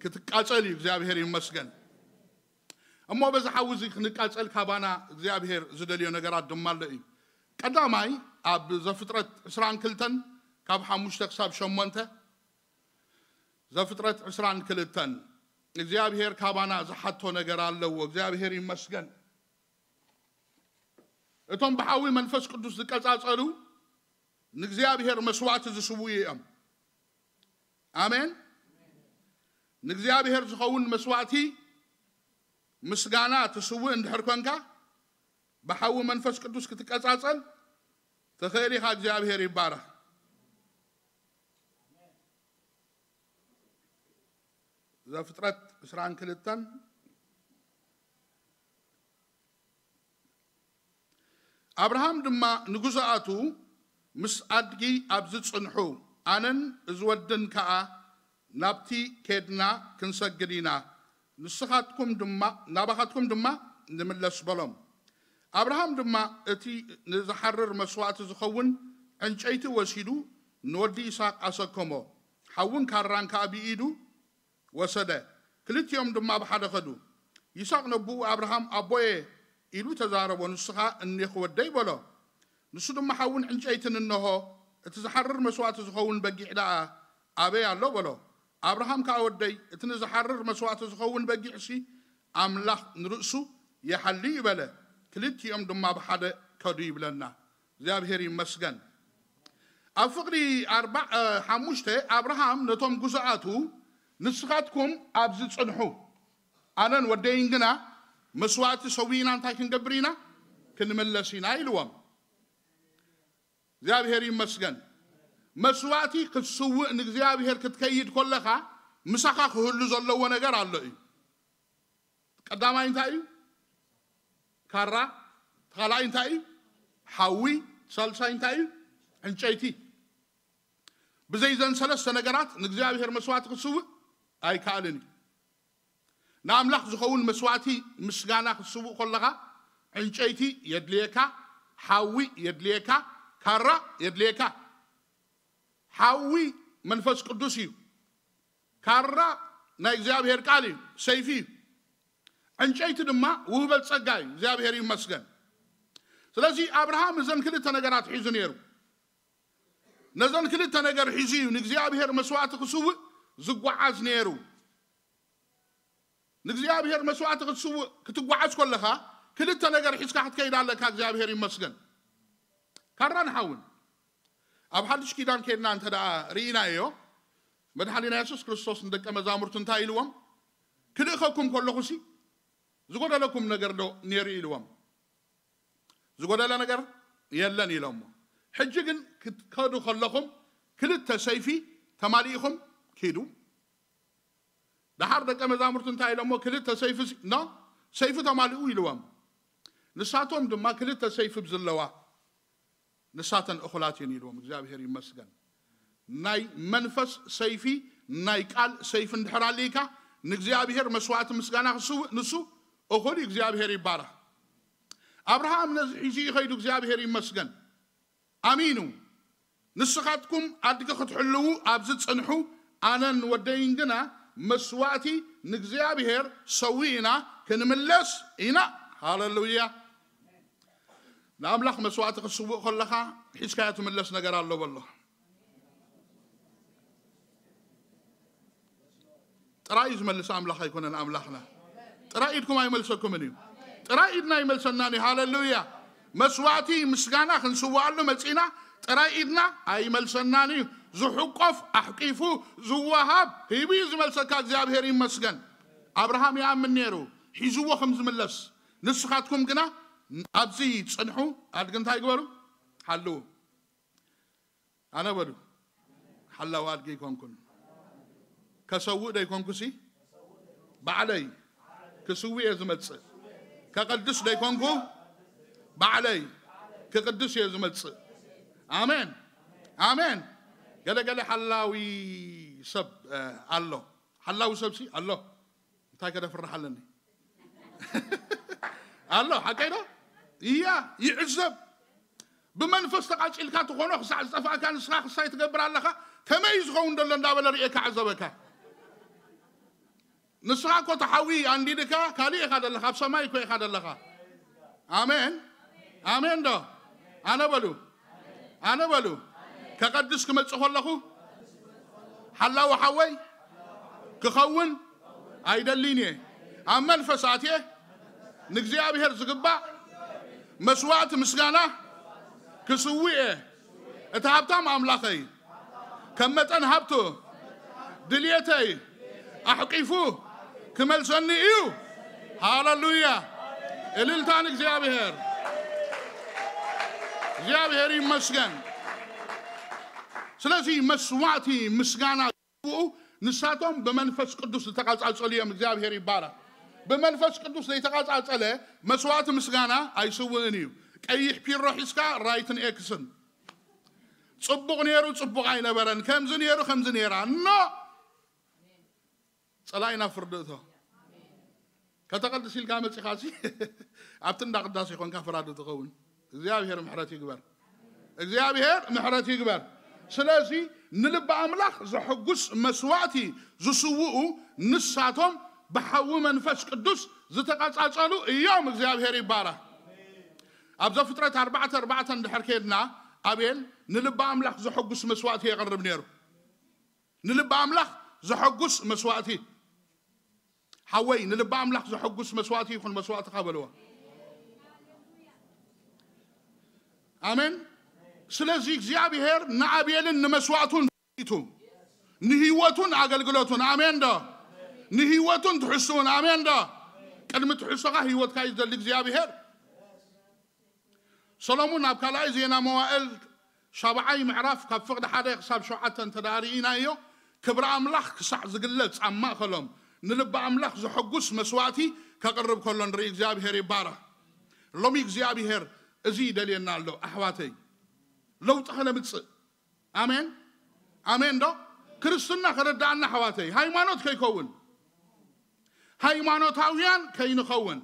ክትቃጸል እዩ። እግዚኣብሔር ይመስገን። እሞ በዚ ሓዊ እዚ ክንቃጸል ካባና እግዚኣብሔር ዝደልዮ ነገራት ድማ ኣሎ እዩ። ቀዳማይ ኣብ ዘፍጥረት ዕስራን ክልተን ካብ ሓሙሽተ ክሳብ ሸሞንተ። ዘፍጥረት ዕስራን ክልተን እግዚኣብሔር ካባና ዝሓቶ ነገር ኣለዎ። እግዚኣብሔር ይመስገን። እቶም ብሓዊ መንፈስ ቅዱስ ዝቀጻጸሉ ንእግዚኣብሔር መስዋዕቲ ዝስውኡ እዮም። ኣሜን። ንእግዚኣብሔር ዝኸውን መስዋዕቲ ምስጋና ትስውእ እንድሕር ኮንካ፣ ብሓዊ መንፈስ ቅዱስ ክትቀጻጸል ትኽእል ኢኻ። እግዚኣብሔር ይባረኽ። ዘፍጥረት ዕስራን ክልተን። ኣብርሃም ድማ ንግዙኣቱ ምስ ኣድጊ ኣብዚ ጽንሑ፣ ኣነን እዚ ወድን ከኣ ናብቲ ኬድና ክንሰግድ ኢና፣ ንስኻትኩም ድማ ናባኻትኩም ድማ ንምለስ በሎም። ኣብርሃም ድማ እቲ ንዝሓርር መስዋእቲ ዝኸውን ዕንጨይቲ ወሲዱ ንወዲ ይስሐቅ ኣሰከሞ። ሓውን ካራን ከኣ ብኢዱ ወሰደ። ክልቲኦም ድማ ብሓደ ኸዱ። ይስሐቅ ነቦኡ ኣብርሃም ኣቦየ ኢሉ ተዛረቦ። ንሱ ኸኣ እኔኹ ወደይ በሎ። ንሱ ድማ ሓውን ዕንጨይትን እነሆ፣ እቲ ዝሓርር መስዋእቲ ዝኸውን በጊዕ ደኣ ኣበይ ኣሎ በሎ። ኣብርሃም ከኣ ወደይ እቲ ንዝሓርር መስዋእቲ ዝኸውን በጊዕሲ ኣምላኽ ንርእሱ ይሓልዩ በለ። ክልቲኦም ድማ ብሓደ ከዱ ይብለና። እግዚኣብሔር ይመስገን። ኣብ ፍቕዲ ኣርባዕ ሓሙሽተ ኣብርሃም ነቶም ግዙኣቱ ንስኻትኩም ኣብዚ ጽንሑ፣ ኣነን ወደይን ግና መስዋእቲ ሰዊእና እንታይ ክንገብር ኢና? ክንምለስ ኢና ኢልዎም። እግዚኣብሔር ይመስገን። መስዋእቲ ክትስውእ ንእግዚኣብሔር ክትከይድ ከለኻ ምሳኻ ክህሉ ዘለዎ ነገር ኣሎ እዩ። ቀዳማይ እንታይ እዩ? ካራ። ካልኣይ እንታይ እዩ? ሓዊ። ሳልሳይ እንታይ እዩ? ዕንጨይቲ። ብዘይ ዘን ሰለስተ ነገራት ንእግዚኣብሔር መስዋእቲ ክትስውእ ኣይከኣልን እዩ። ንኣምላኽ ዝኸውን መስዋእቲ ምስጋና ክትስውእ ከለኻ ዕንጨይቲ የድልየካ፣ ሓዊ የድልየካ፣ ካራ የድልየካ። ሓዊ መንፈስ ቅዱስ እዩ። ካራ ናይ እግዚኣብሔር ቃል እዩ፣ ሰይፊ እዩ። ዕንጨይቲ ድማ ውህበት ጸጋ እዩ። እግዚኣብሔር ይመስገን። ስለዚ ኣብርሃም እዘን ክልተ ነገራት ሒዙ ነይሩ። ነዘን ክልተ ነገር ሒዙ እዩ ንእግዚኣብሔር መስዋእቲ ክስውእ ዝጓዓዝ ነይሩ። ንእግዚኣብሔር መስዋእቲ ክትስውእ ክትጓዓዝ ከለኻ ክልተ ነገር ሒዝካ ክትከይድ ኣለካ። እግዚኣብሔር ይመስገን። ካራን ሓውን። ኣብ ሓድሽ ኪዳን ከይድና እንተ ደኣ ርኢናዮ፣ መድሓኒና የሱስ ክርስቶስ ንደቀ መዛሙርቱ እንታይ ኢልዎም? ክልእኸኩም ከለኹሲ ዝጎደለኩም ነገር ዶ ነይሩ ኢልዎም? ዝጎደለ ነገር የለን ኢሎሞ። ሕጂ ግን ክትከዱ ከለኹም ክልተ ሰይፊ ተማሊእኹም ኪዱ። ደሓር ደቀ መዛሙርቱ እንታይ ኢሎሞ? ክልተ ሰይፊ ሲ-፣ ኖ፣ ሰይፊ ተማሊኡ ኢልዎም። ንሳቶም ድማ ክልተ ሰይፊ ብዝለዋ ንሳተን እኹላት እየን ኢልዎም። እግዚኣብሔር ይመስገን። ናይ መንፈስ ሰይፊ፣ ናይ ቃል ሰይፊ እንድሕር ኣልይካ ንእግዚኣብሔር መስዋዕቲ ምስጋና ክስውእ ንሱ እኹል እዩ። እግዚኣብሔር ይባረኽ። ኣብርሃም ነዚ ሒዙ እዩ ኸይዱ። እግዚኣብሔር ይመስገን። ኣሚኑ። ንስኻትኩም ኣድጊ ክትሕልዉ ኣብዚ ጽንሑ፣ ኣነን ወደይን ግና መስዋእቲ ንእግዚኣብሔር ሰዊእና ክንምለስ ኢና። ሃለሉያ። ንኣምላኽ መስዋእቲ ክትስውእ ከለኻ ሒዝካዮ ትምለስ ነገር ኣሎ በሎ። ጥራይ እዩ ዝመልስ ኣምላኽ ኣይኮነን ኣምላኽና። ጥራይ ኢድኩም ኣይመልሰኩምን እዩ። ጥራይ ኢድና ኣይመልሰናን እዩ። ሃለሉያ። መስዋእቲ ምስጋና ክንስዋኣሉ መጺና ጥራይ ኢድና ኣይመልሰናን እዩ። ዝሕቆፍ ኣሕቂፉ ዝወሃብ ሂቡ እዩ ዝመልሰካ። እግዚኣብሔር ይመስገን። ኣብርሃም ይኣምን ነይሩ ሒዝዎ ከም ዝምለስ። ንስኻትኩም ግና ኣብዚ ጽንሑ፣ ኣድጊ እንታይ ግበሩ? ሓልዉ። ኣነ በሉ ሓላው ኣድጊ ኣይኮንኩን። ከሰውእ ደይኮንኩሲ ባዕለይ ክስውእ እየ ዝመጽእ። ከቐድስ ደይኮንኩ ባዕለይ ክቕድስ እየ ዝመጽእ። ኣሜን፣ ኣሜን። ገለገለ ሓላዊ ሰብ፣ እ፣ ኣሎ። ሓላዊ ሰብሲ ኣሎ። እንታይ ከደፍርሕ ኣለኒ? ኣሎ፣ ሓቀይ ዶ? እያ፣ ይዕዘብ። ብመንፈስ ተቓጺልካ ትኾኖ ክሳዕ ዝጠፋእካ ንስኻ ክሳይ ትገብር ኣለኻ። ከመይ እዩ ዝኸውን ዘሎ እንዳበለ ርእየካ ዓዘበካ። ንስኻ እኮ ተሓዊ ኣንዲድካ ካሊእ ኢኻ ዘለኻ፣ ኣብ ሰማይ እኮ ኢኻ ዘለኻ። ኣሜን፣ ኣሜን ዶ? ኣነ በሉ፣ ኣነ በሉ። ከቐድስ ክመጽእ ከለኹ ሓላዊ ሓወይ ክኸውን ኣይደልን እየ። ኣብ መንፈስ ኣትየ ንእግዚኣብሔር ዝግባእ መስዋዕቲ ምስጋና ክስውእ እየ። እቲ ሃብታም ኣምላኸይ ከም መጠን ሃብቱ ድልየተይ ኣሕቂፉ ክመልሰኒ እዩ። ሃሌሉያ! እልልታ ንእግዚኣብሔር። እግዚኣብሔር ይመስገን። ስለዚ መስዋዕቲ ምስጋና ዝስውኡ ንሳቶም ብመንፈስ ቅዱስ ዝተቃጻጸሉ እዮም። እግዚኣብሔር ይባረክ። ብመንፈስ ቅዱስ ዘይተቃጻጸለ መስዋዕቲ ምስጋና ኣይስውእን እዩ። ቀይሕ ፒሮ ሒዝካ ራይትን ኤክስን ጽቡቕ ነይሩ፣ ጽቡቕ ኣይነበረን፣ ከምዚ ነይሩ፣ ከምዚ ነይራ። ኖ! ጸላኢና ፍርዲ እቶ። ከተቐድስ ኢልካ መጺኻ ሲ ኣብቲ እንዳ ቅዳሴ ኮንካ ፈራዲ ትኸውን። እግዚኣብሔር ምሕረት ይግበር። እግዚኣብሔር ምሕረት ይግበር። ስለዚ ንልቢ ኣምላኽ ዘሐጉስ መስዋዕቲ ዝስውኡ ንሳቶም ብሓዊ መንፈስ ቅዱስ ዝተቐጻጸሉ እዮም። እግዚኣብሔር ይባረክ። ኣብ ዘፍጥረት ኣርባዕተ ኣርባዕተ እንድሕር ከድና ኣቤል ንልቢ ኣምላኽ ዘሐጉስ መስዋዕቲ የቕርብ ነይሩ። ንልቢ ኣምላኽ ዘሐጉስ መስዋዕቲ። ሓወይ፣ ንልቢ ኣምላኽ ዘሐጉስ መስዋዕቲ ይኹን መስዋዕትኻ በልዎ። ኣሜን። ስለዚ እግዚኣብሔር ንኣቤልን ንመስዋዕቱን ቱ ንህይወቱን ኣገልግሎቱን፣ ኣሜን ዶ? ንህይወቱን ትሕስውን፣ ኣሜን ዶ? ቅድሚ ትሕሶኻ ህይወትካ እዩ ዝደሊ እግዚኣብሔር። ሰሎሙን ኣብ ካልኣይ ዜና መዋእል ሻብዓይ ምዕራፍ ካብ ፍቕዲ ሓደ ክሳብ ሸውዓተ እንተ ደኣ ርኢናዮ፣ ክብሪ ኣምላኽ ክሳዕ ዝግለጽ ኣብ ማእከሎም ንልቢ ኣምላኽ ዘሐጉስ መስዋዕቲ ከቕርብ ከሎ ንርኢ። እግዚኣብሔር ይባረኽ። ሎሚ እግዚኣብሔር እዚ ይደልየና ኣሎ ኣሕዋተይ፣ ለውጢ ከነምጽእ። ኣሜን ኣሜን ዶ? ክርስትና ከረዳኣና ኣሕዋተይ፣ ሃይማኖት ከይከውን፣ ሃይማኖታውያን ከይንኸውን፣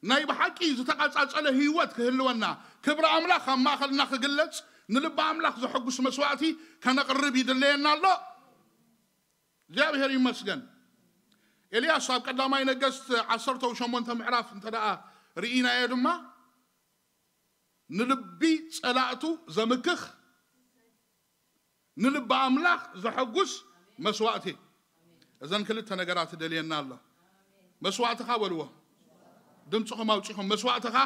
ናይ ብሓቂ ዝተቓጻጸለ ህይወት ክህልወና፣ ክብሪ ኣምላኽ ኣብ ማእኸልና ክግለጽ፣ ንልቢ ኣምላኽ ዘሐጉስ መስዋዕቲ ከነቕርብ ይድለየና ኣሎ። እግዚኣብሔር ይመስገን። ኤልያስ ኣብ ቀዳማይ ነገስት ዓሰርተ ሸሞንተ ምዕራፍ እንተ ደኣ ርኢናዮ ድማ፣ ንልቢ ጸላእቱ ዘምክኽ፣ ንልቢ ኣምላኽ ዘሐጉስ መስዋዕቲ። እዘን ክልተ ነገራት ደልየና ኣሎ። መስዋዕትኻ በልዎ። ድምፅኹም ኣውፂኹም፣ መስዋዕትኻ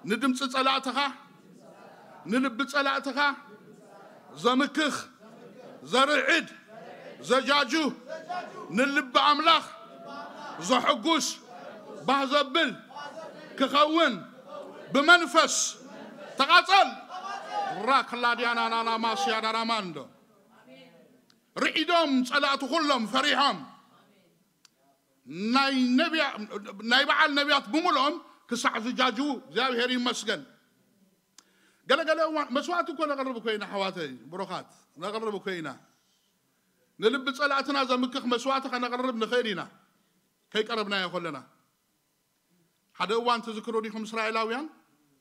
ንድምፂ ጸላእትኻ፣ ንልቢ ጸላእትኻ ዘምክኽ፣ ዘርዕድ፣ ዘጃጁ፣ ንልቢ ኣምላኽ ዘሐጉስ፣ ባህ ዘብል ክኸውን ብመንፈስ ተቓጸል። ራክላድያናናና ማስያዳራማንዶ ርዒዶም ጸላእቲ ኩሎም ፈሪሖም፣ ናይ ነቢያ-፣ ናይ በዓል ነቢያት ብምልኦም ክሳዕ ዝጃጅዉ እግዚኣብሔር ይመስገን። ገለገለ እዋን መስዋዕቲ እኮ ነቕርብ እኮ ኢና ኣሕዋተይ ብሩኻት፣ ነቕርብ እኮ ኢና። ንልቢ ጸላእትና ዘምክኽ መስዋዕቲ ከነቕርብ ንኽእል ኢና ከይቀረብናዮ ከለና። ሓደ እዋን ትዝክሩ ዲኹም? እስራኤላውያን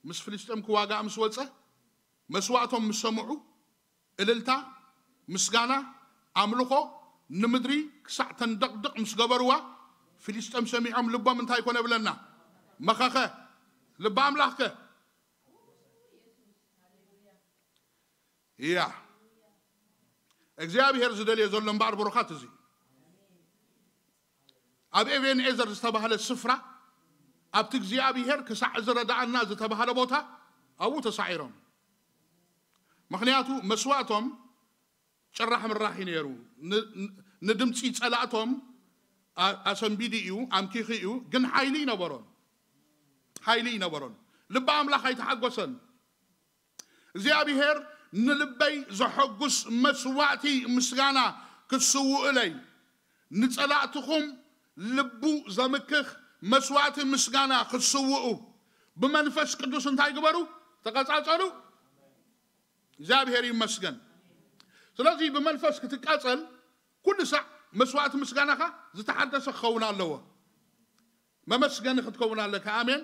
ምስ ፍልስጤም ክዋጋእ ምስ ወጸ፣ መስዋእቶም ምስ ሰምዑ፣ እልልታ፣ ምስጋና፣ ኣምልኾ ንምድሪ ክሳዕ ተንደቕድቕ ምስ ገበርዋ፣ ፍልስጤም ሰሚዖም ልቦም እንታይ ኮነ ብለና? መኸኸ። ልቢ ኣምላኽከ? እያ እግዚኣብሔር ዝደልዮ ዘሎ እምበኣር ብሩኻት፣ እዚ ኣብ ኤቤንኤዘር ዝተባህለ ስፍራ፣ ኣብቲ እግዚኣብሔር ክሳዕ ዝረዳኣና ዝተባህለ ቦታ ኣብኡ ተሳዒሮም። ምኽንያቱ መስዋእቶም ጭራሕ ምራሕ እዩ ነይሩ። ን-፣ ን-፣ ንድምፂ ጸላእቶም ኣ-፣ ኣሰንቢዱ እዩ፣ ኣምኪኺ እዩ፣ ግን ሓይሊ ይነበሮን፣ ሓይሊ ይነበሮን። ልቢ ኣምላኽ ኣይተሓጎሰን። እግዚኣብሔር ንልበይ ዘሐጉስ መስዋዕቲ ምስጋና ክትስውኡለይ፣ ንጸላእትኹም ልቡ ዘምክኽ መስዋዕቲ ምስጋና ክትስውኡ ብመንፈስ ቅዱስ እንታይ ግበሩ? ተቐጻጸሉ። እግዚኣብሔር ይመስገን። ስለዚ ብመንፈስ ክትቃጸል ኩሉ ሳዕ መስዋዕቲ ምስጋናኻ ዝተሓደሰ ክኸውን ኣለዎ። መመስገኒ ክትከውን ኣለካ። ኣሜን።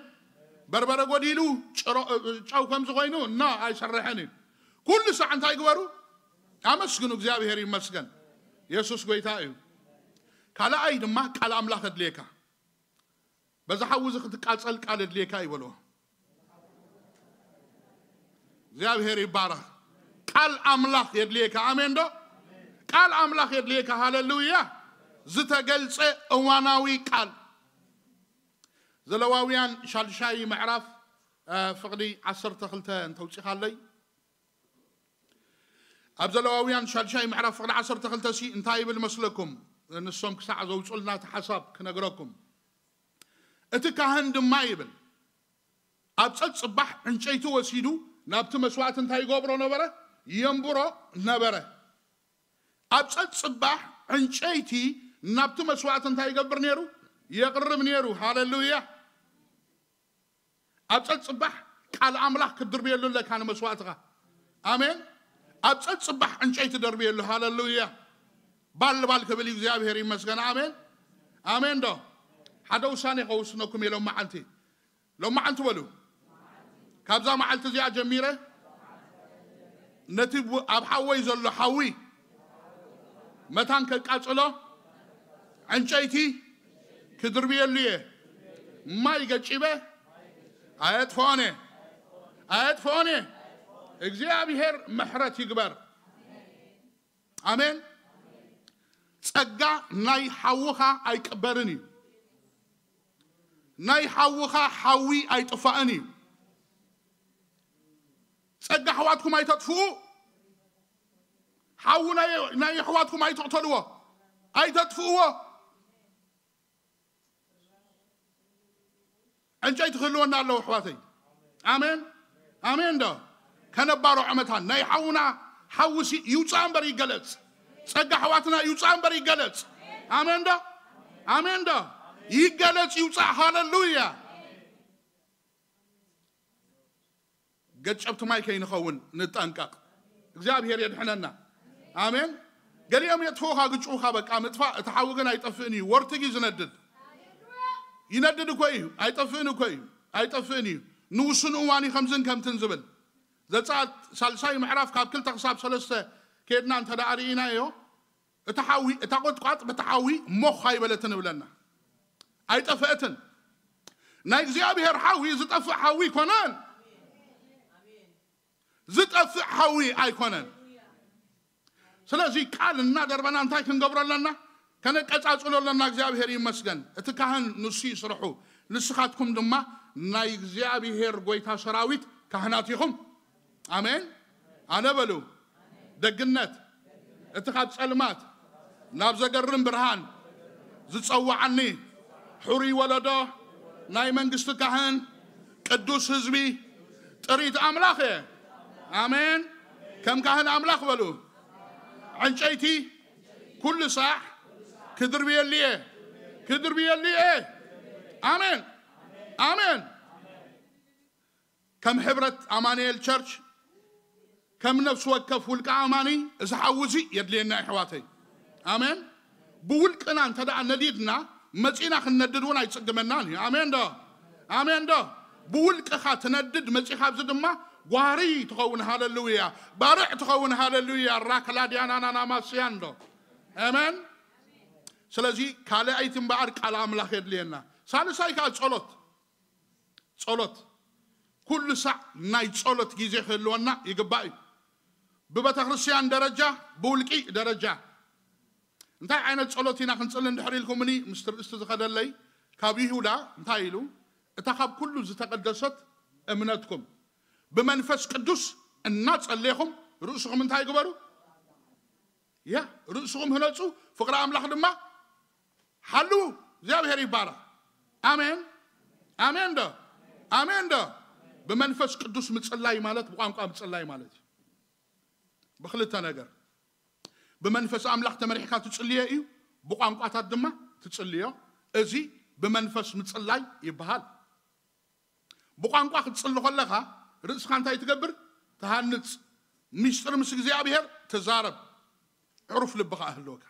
በርበረ ጎዲሉ ጭሮ-፣ ጨው ከም ዝኾይኑ እና ኣይሰርሕን እዩ። ኩሉ ሳዕ እንታይ ግበሩ? ኣመስግኑ። እግዚኣብሔር ይመስገን። የሱስ ጎይታ እዩ። ካልኣይ ድማ ቃል ኣምላኽ ኣድልየካ። በዛ ሓዊ እዚ ክትቃጸል ቃል ኣድልየካ ይበልዎ። እግዚኣብሔር ይባረኽ። ቃል ኣምላኽ የድልየካ። ኣሜን ዶ? ቃል ኣምላኽ የድልየካ። ሃሌሉያ። ዝተገልጸ እዋናዊ ቃል። ዘለዋውያን ሻልሻይ ምዕራፍ፣ እ፣ ፍቕዲ ዓሰርተ ክልተ እንተውጺኻለይ። ኣብ ዘለዋውያን ሻልሻይ ምዕራፍ ፍቕዲ ዓሰርተ ክልተ ሲ እንታይ ይብል መስለኩም? ንሶም ክሳዕ ዘውጹልና እቲ ሓሳብ ክነግረኩም። እቲ ካህን ድማ ይብል፣ ኣብ ጸጽባሕ ዕንጨይቲ ወሲዱ ናብቲ መስዋእቲ እንታይ ይገብሮ ነበረ? የንብሮ ነበረ። ኣብ ጸጽባሕ ዕንጨይቲ ናብቲ መስዋእቲ እንታይ ይገብር ነይሩ? የቕርብ ነይሩ። ሃሌሉያ። ኣብ ጸጽባሕ ቃል ኣምላኽ ክትድርብየሉ ኣለካ ንመስዋእትኻ። ኣሜን። ኣብ ጸጽባሕ ዕንጨይቲ ደርብየሉ። ሃሌሉያ። ባል ባል ክብል እዩ። እግዚኣብሔር ይመስገን። ኣሜን። ኣሜን ዶ? ሓደ ውሳኔ ከውስነኩም ኢሎም መዓልቲ ሎማዓንቲ በሉ። ካብዛ መዓልቲ እዚኣ ጀሚረ ነቲ ብ-፣ ኣብ ሓወይ ዘሎ ሓዊ መታን ከቃጽሎ ዕንጨይቲ ክድርብየሉ እየ። ማይ ገጪበ ኣየጥፍኦን እየ። ኣየጥፍኦን እየ። እግዚኣብሔር ምሕረት ይግበር። ኣሜን። ጸጋ ናይ ሓውኻ ኣይቅበርን እዩ። ናይ ሓውኻ ሓዊ ኣይጥፋእን እዩ። ጸጋ ኣሕዋትኩም ኣይተጥፍኡ። ሓዊ ናይ፣ ናይ ኣሕዋትኩም ኣይትቕተልዎ። ኣይተጥፍእዎ። ዕንጨይቲ ክህልወና ኣለዎ ኣሕዋተይ። ኣሜን። ኣሜን ዶ? ከነባርዖ መታን ናይ ሓውና ሓውሲ ይውፃእ እምበር ይገለጽ። ጸጋ ኣሕዋትና ይውፃእ እምበር ይገለጽ። ኣሜን ዶ? ኣሜን ዶ? ይገለጽ ይውፃእ። ሃሌሉያ። ገጨብቲ ማይ ከይንኸውን ንጠንቀቕ። እግዚኣብሔር የድሕነና። ኣሜን። ገሊኦም የጥፍኡኻ፣ ግጭውኻ በቃ ምጥፋእ፣ እቲ ሓዊ ግን ኣይጠፍእን እዩ። ወርትግ እዩ ዝነድድ። ይነድድ እኮ እዩ፣ ኣይጠፍእን እኮ እዩ፣ ኣይጠፍእን እዩ። ንውሱን እዋን እዩ ከምዝን ከምትን ዝብል። ዘጸኣት ሳልሳይ ምዕራፍ ካብ ክልተ ክሳብ ሰለስተ ከድና እንተ ደኣ ርኢናዮ፣ እታ ሓዊ፣ እታ ቁጥቋጥ በቲ ሓዊ ሞኽ ኣይበለትን እብለና። ኣይጠፍአትን። ናይ እግዚኣብሔር ሓዊ ዝጠፍእ ሓዊ ኣይኮነን። ዝጠፍእ ሓዊ ኣይኮነን። ስለዚ ቃል እናደርበና እንታይ ክንገብሮ ኣለና? ከነቀጻጽሎ ኣለና። እግዚኣብሔር ይመስገን። እቲ ካህን ንሱ እዩ ስርሑ። ንስኻትኩም ድማ ናይ እግዚኣብሔር ጎይታ ሰራዊት ካህናት ኢኹም። ኣሜን። ኣነ በሉ፣ ደግነት፣ እቲ ካብ ጸልማት ናብ ዘገርም ብርሃን ዝጸዋዓኒ፣ ሕሩይ ወለዶ፣ ናይ መንግስቲ ካህን፣ ቅዱስ ህዝቢ፣ ጥሪት ኣምላኽ እየ። ኣሜን። ከም ካህን ኣምላኽ በሉ፣ ዕንጨይቲ ኩሉ ሳዕ ክድርብየሉ እየ፣ ክድርብየሉ እየ። ኣሜን። ኣሜን። ከም ሕብረት ኣማኑኤል ቸርች፣ ከም ነፍሲ ወከፍ ውልቀ ኣማኒ፣ እዚ ሓዊ እዚ የድልየና፣ ኣሕዋተይ። ኣሜን። ብውልቅና እንተ ደኣ ነዲድና፣ መጺእና ክንነድድ እውን ኣይጽግመናን እዩ። ኣሜን ዶ? ኣሜን ዶ? ብውልቅኻ ትነድድ፣ መጺኻ ኣብዚ ድማ ጓሪ ትኸውን። ሃሌሉያ። ባርዕ ትኸውን። ሃሌሉያ። ራክላድያናናና ማስያን ዶ? ኣሜን። ስለዚ ካልኣይቲ እምበኣር ቃል ኣምላኽ የድልየና። ሳልሳይ ከኣ ጸሎት። ጸሎት። ኩሉ ሳዕ ናይ ጸሎት ግዜ ክህልወና ይግባእ እዩ። ብቤተ ክርስቲያን ደረጃ፣ ብውልቂ ደረጃ። እንታይ ዓይነት ጸሎት ኢና ክንጽሊ እንድሕር ኢልኩምኒ፣ ምስቲ ርእስቲ ዝኸደለይ፣ ካብ ይሁዳ እንታይ ኢሉ? እታ ካብ ኩሉ ዝተቐደሰት እምነትኩም ብመንፈስ ቅዱስ እናጸለይኹም ርእስኹም እንታይ ግበሩ? ያ፣ ርእስኹም ህነጹ፣ ፍቕሪ ኣምላኽ ድማ ሓልዉ። እግዚኣብሔር ይባረኽ። ኣሜን። ኣሜን ዶ? ኣሜን ዶ? ብመንፈስ ቅዱስ ምጽላይ ማለት ብቋንቋ ምጽላይ ማለት እዩ። ብኽልተ ነገር። ብመንፈስ ኣምላኽ ተመሪሕካ ትጽልዮ እዩ፣ ብቋንቋታት ድማ ትጽልዮ። እዚ ብመንፈስ ምጽላይ ይበሃል። ብቋንቋ ክትጽሊ ከለኻ ርእስኻ እንታይ ትገብር? ትሃንጽ። ሚስጥር ምስ እግዚኣብሔር ትዛረብ። ዕሩፍ ልቢ ኸኣ ህልወካ።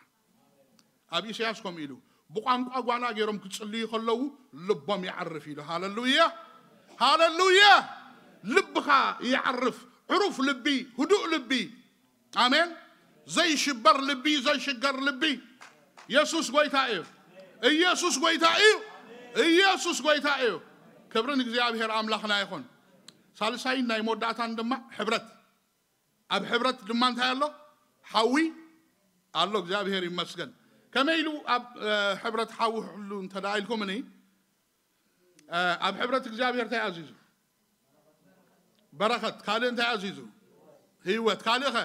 ኣብ ኢሳያስ ከምኡ ኢሉ፣ ብቋንቋ ጓና ገይሮም ክጽልዩ ከለዉ ልቦም ይዓርፍ ኢሉ። ሃሌሉያ! ሃሌሉያ! ልብኻ ይዓርፍ። ዕሩፍ ልቢ፣ ህዱእ ልቢ። ኣሜን። ዘይሽበር ልቢ፣ ዘይሽገር ልቢ። ኢየሱስ ጎይታ እዩ። ኢየሱስ ጎይታ እዩ። ኢየሱስ ጎይታ እዩ። ክብሪ ንእግዚኣብሔር ኣምላኽና ይኹን። ሳልሳይን ናይ መወዳእታን ድማ ሕብረት። ኣብ ሕብረት ድማ እንታይ ኣሎ? ሓዊ ኣሎ። እግዚኣብሔር ይመስገን። ከመይ ኢሉ ኣብ ሕብረት ሓውሕሉ እንተ ደኣ ኢልኩምኒ፣ ኣብ ሕብረት እግዚኣብሔር እንታይ ኣዚዙ? በረኸት። ካልእ እንታይ ኣዚዙ? ህይወት። ካልእኸ?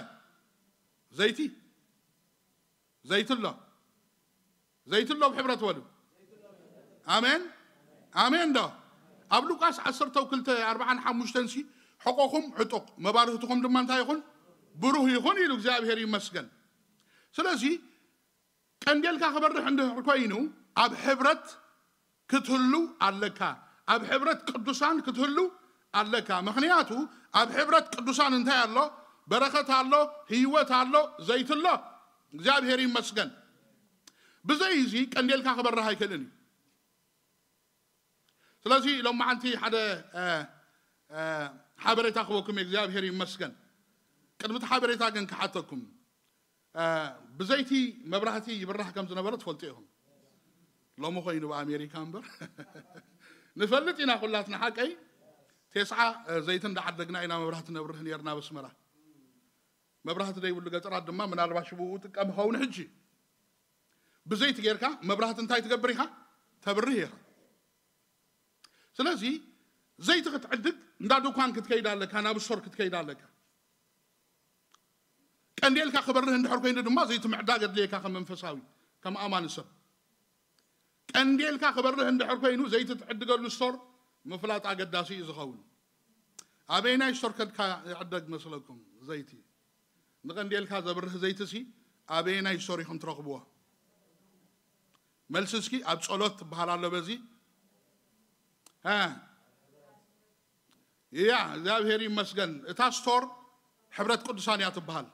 ዘይቲ። ዘይቲ ኣሎ። ዘይቲ ኣሎ ኣብ ሕብረት በሉ። ኣሜን፣ ኣሜን። ዶ ኣብ ሉቃስ ዓሰርተ ክልተ ኣርብዓን ሓሙሽተን ሲ፣ ሕቆኹም ዕጡቕ፣ መባርህትኹም ድማ እንታይ ይኹን? ብሩህ ይኹን ኢሉ። እግዚኣብሔር ይመስገን። ስለዚ ቀንዴልካ ክበርህ እንድሕር ኮይኑ ኣብ ሕብረት ክትህሉ ኣለካ። ኣብ ሕብረት ቅዱሳን ክትህሉ ኣለካ። ምኽንያቱ ኣብ ሕብረት ቅዱሳን እንታይ ኣሎ? በረኸት ኣሎ፣ ህይወት ኣሎ፣ ዘይቲ ኣሎ። እግዚኣብሔር ይመስገን። ብዘይ እዚ ቀንዴልካ ክበርህ ኣይክእልን እዩ። ስለዚ ሎማዓንቲ ሓደ ሓበሬታ ክበኩም እግዚኣብሔር ይመስገን። ቅድሚ እቲ ሓበሬታ ግን ክሓተኩም፣ ብዘይቲ መብራህቲ ይብራህ ከም ዝነበረ ትፈልጡ ኢኹም። ሎሚ ኮይኑ ብኣሜሪካ እምበር ንፈልጥ ኢና ኩላትና ሓቀይ። ቴስዓ ዘይቲ እንዳዓደግና ኢና መብራህቲ ነብርህ ነርና በስመራ። መብራህቲ ዘይብሉ ገጠራት ድማ ምናልባሽ ብኡ ጥቀም ይኸውን። ሕጂ ብዘይቲ ጌርካ መብራህቲ እንታይ ትገብር ኢኻ? ተብርህ ኢኻ። ስለዚ ዘይቲ ክትዕድግ እንዳ ድኳን ክትከይድ ኣለካ፣ ናብ ስቶር ክትከይድ ኣለካ። ቀንዴልካ ክበርህ እንድሕር ኮይኑ ድማ ዘይቲ ምዕዳግ ኣድልየካ ከም መንፈሳዊ፣ ከም ኣማኒ ሰብ። ቀንዴልካ ክበርህ እንድሕር ኮይኑ ዘይቲ ትዕድገሉ ስቶር ምፍላጥ ኣገዳሲ እዩ ዝኸውን። ኣበይናይ ስቶር ከድካ ይዕደግ መስለኩም ዘይቲ? ንቐንዴልካ ዘብርህ ዘይቲ ሲ ኣበየናይ ስቶር ኢኹም ትረኽብዎ? መልሲ እስኪ ኣብ ጸሎት ትበሃል ኣሎ በዚ። እ፣ እያ፣ እግዚኣብሔር ይመስገን። እታ ስቶር ሕብረት ቅዱሳን እያ ትበሃል።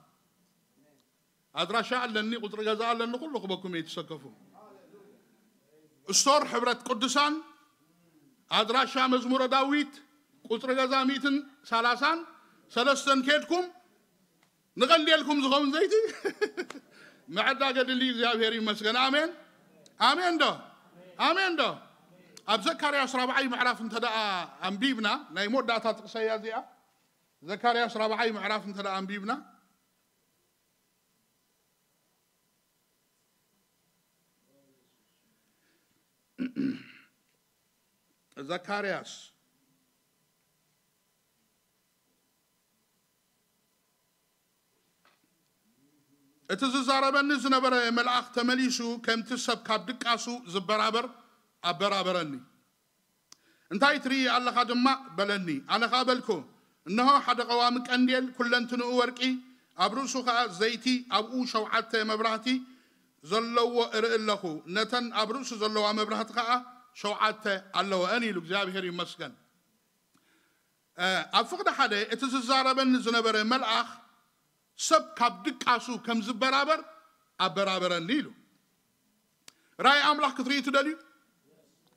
ኣድራሻ ኣለኒ፣ ቁጽሪ ገዛ ኣለኒ፣ ኩሉ ክበኩም እየ፣ ትሰከፉ። ስቶር ሕብረት ቅዱሳን፣ ኣድራሻ መዝሙረ ዳዊት፣ ቁጽሪ ገዛ ሚእትን ሰላሳን ሰለስተን ኬድኩም ንቐንዴልኩም ዝኸውን ዘይቲ ምዕዳግ ኣድሊ። እግዚኣብሔር ይመስገን። ኣሜን፣ ኣሜን ዶ? ኣሜን ዶ? ኣብ ዘካርያስ ራብዓይ ምዕራፍ እንተ ደኣ ኣንቢብና፣ ናይ መወዳእታ ጥቕሰያ እዚኣ፣ ዘካርያስ ራብዓይ ምዕራፍ እንተ ደኣ ኣንቢብና፣ ዘካርያስ እቲ ዝዛረበኒ ዝነበረ መልኣኽ ተመሊሱ፣ ከምቲ ሰብ ካብ ድቃሱ ዝበራበር ኣበራበረኒ። "እንታይ ትርኢ ኣለኻ ድማ?" በለኒ። ኣነ ኸኣ በልኩ፣ "እንሆ ሓደ ቀዋሚ ቀንዴል፣ ኩለንትንኡ ወርቂ፣ ኣብ ርእሱ ኸኣ ዘይቲ፣ ኣብኡ ሸውዓተ መብራህቲ ዘለዎ እርኢ ኣለኹ። ነተን ኣብ ርእሱ ዘለዋ መብራህቲ ኸኣ ሸውዓተ ኣለወአን" ኢሉ። እግዚኣብሔር ይመስገን። እ፣ ኣብ ፍቕዲ ሓደ እቲ ዝዛረበኒ ዝነበረ መልኣኽ ሰብ ካብ ድቃሱ ከም ዝበራበር ኣበራበረኒ ኢሉ። ራእይ ኣምላኽ ክትርእዩ ትደልዩ?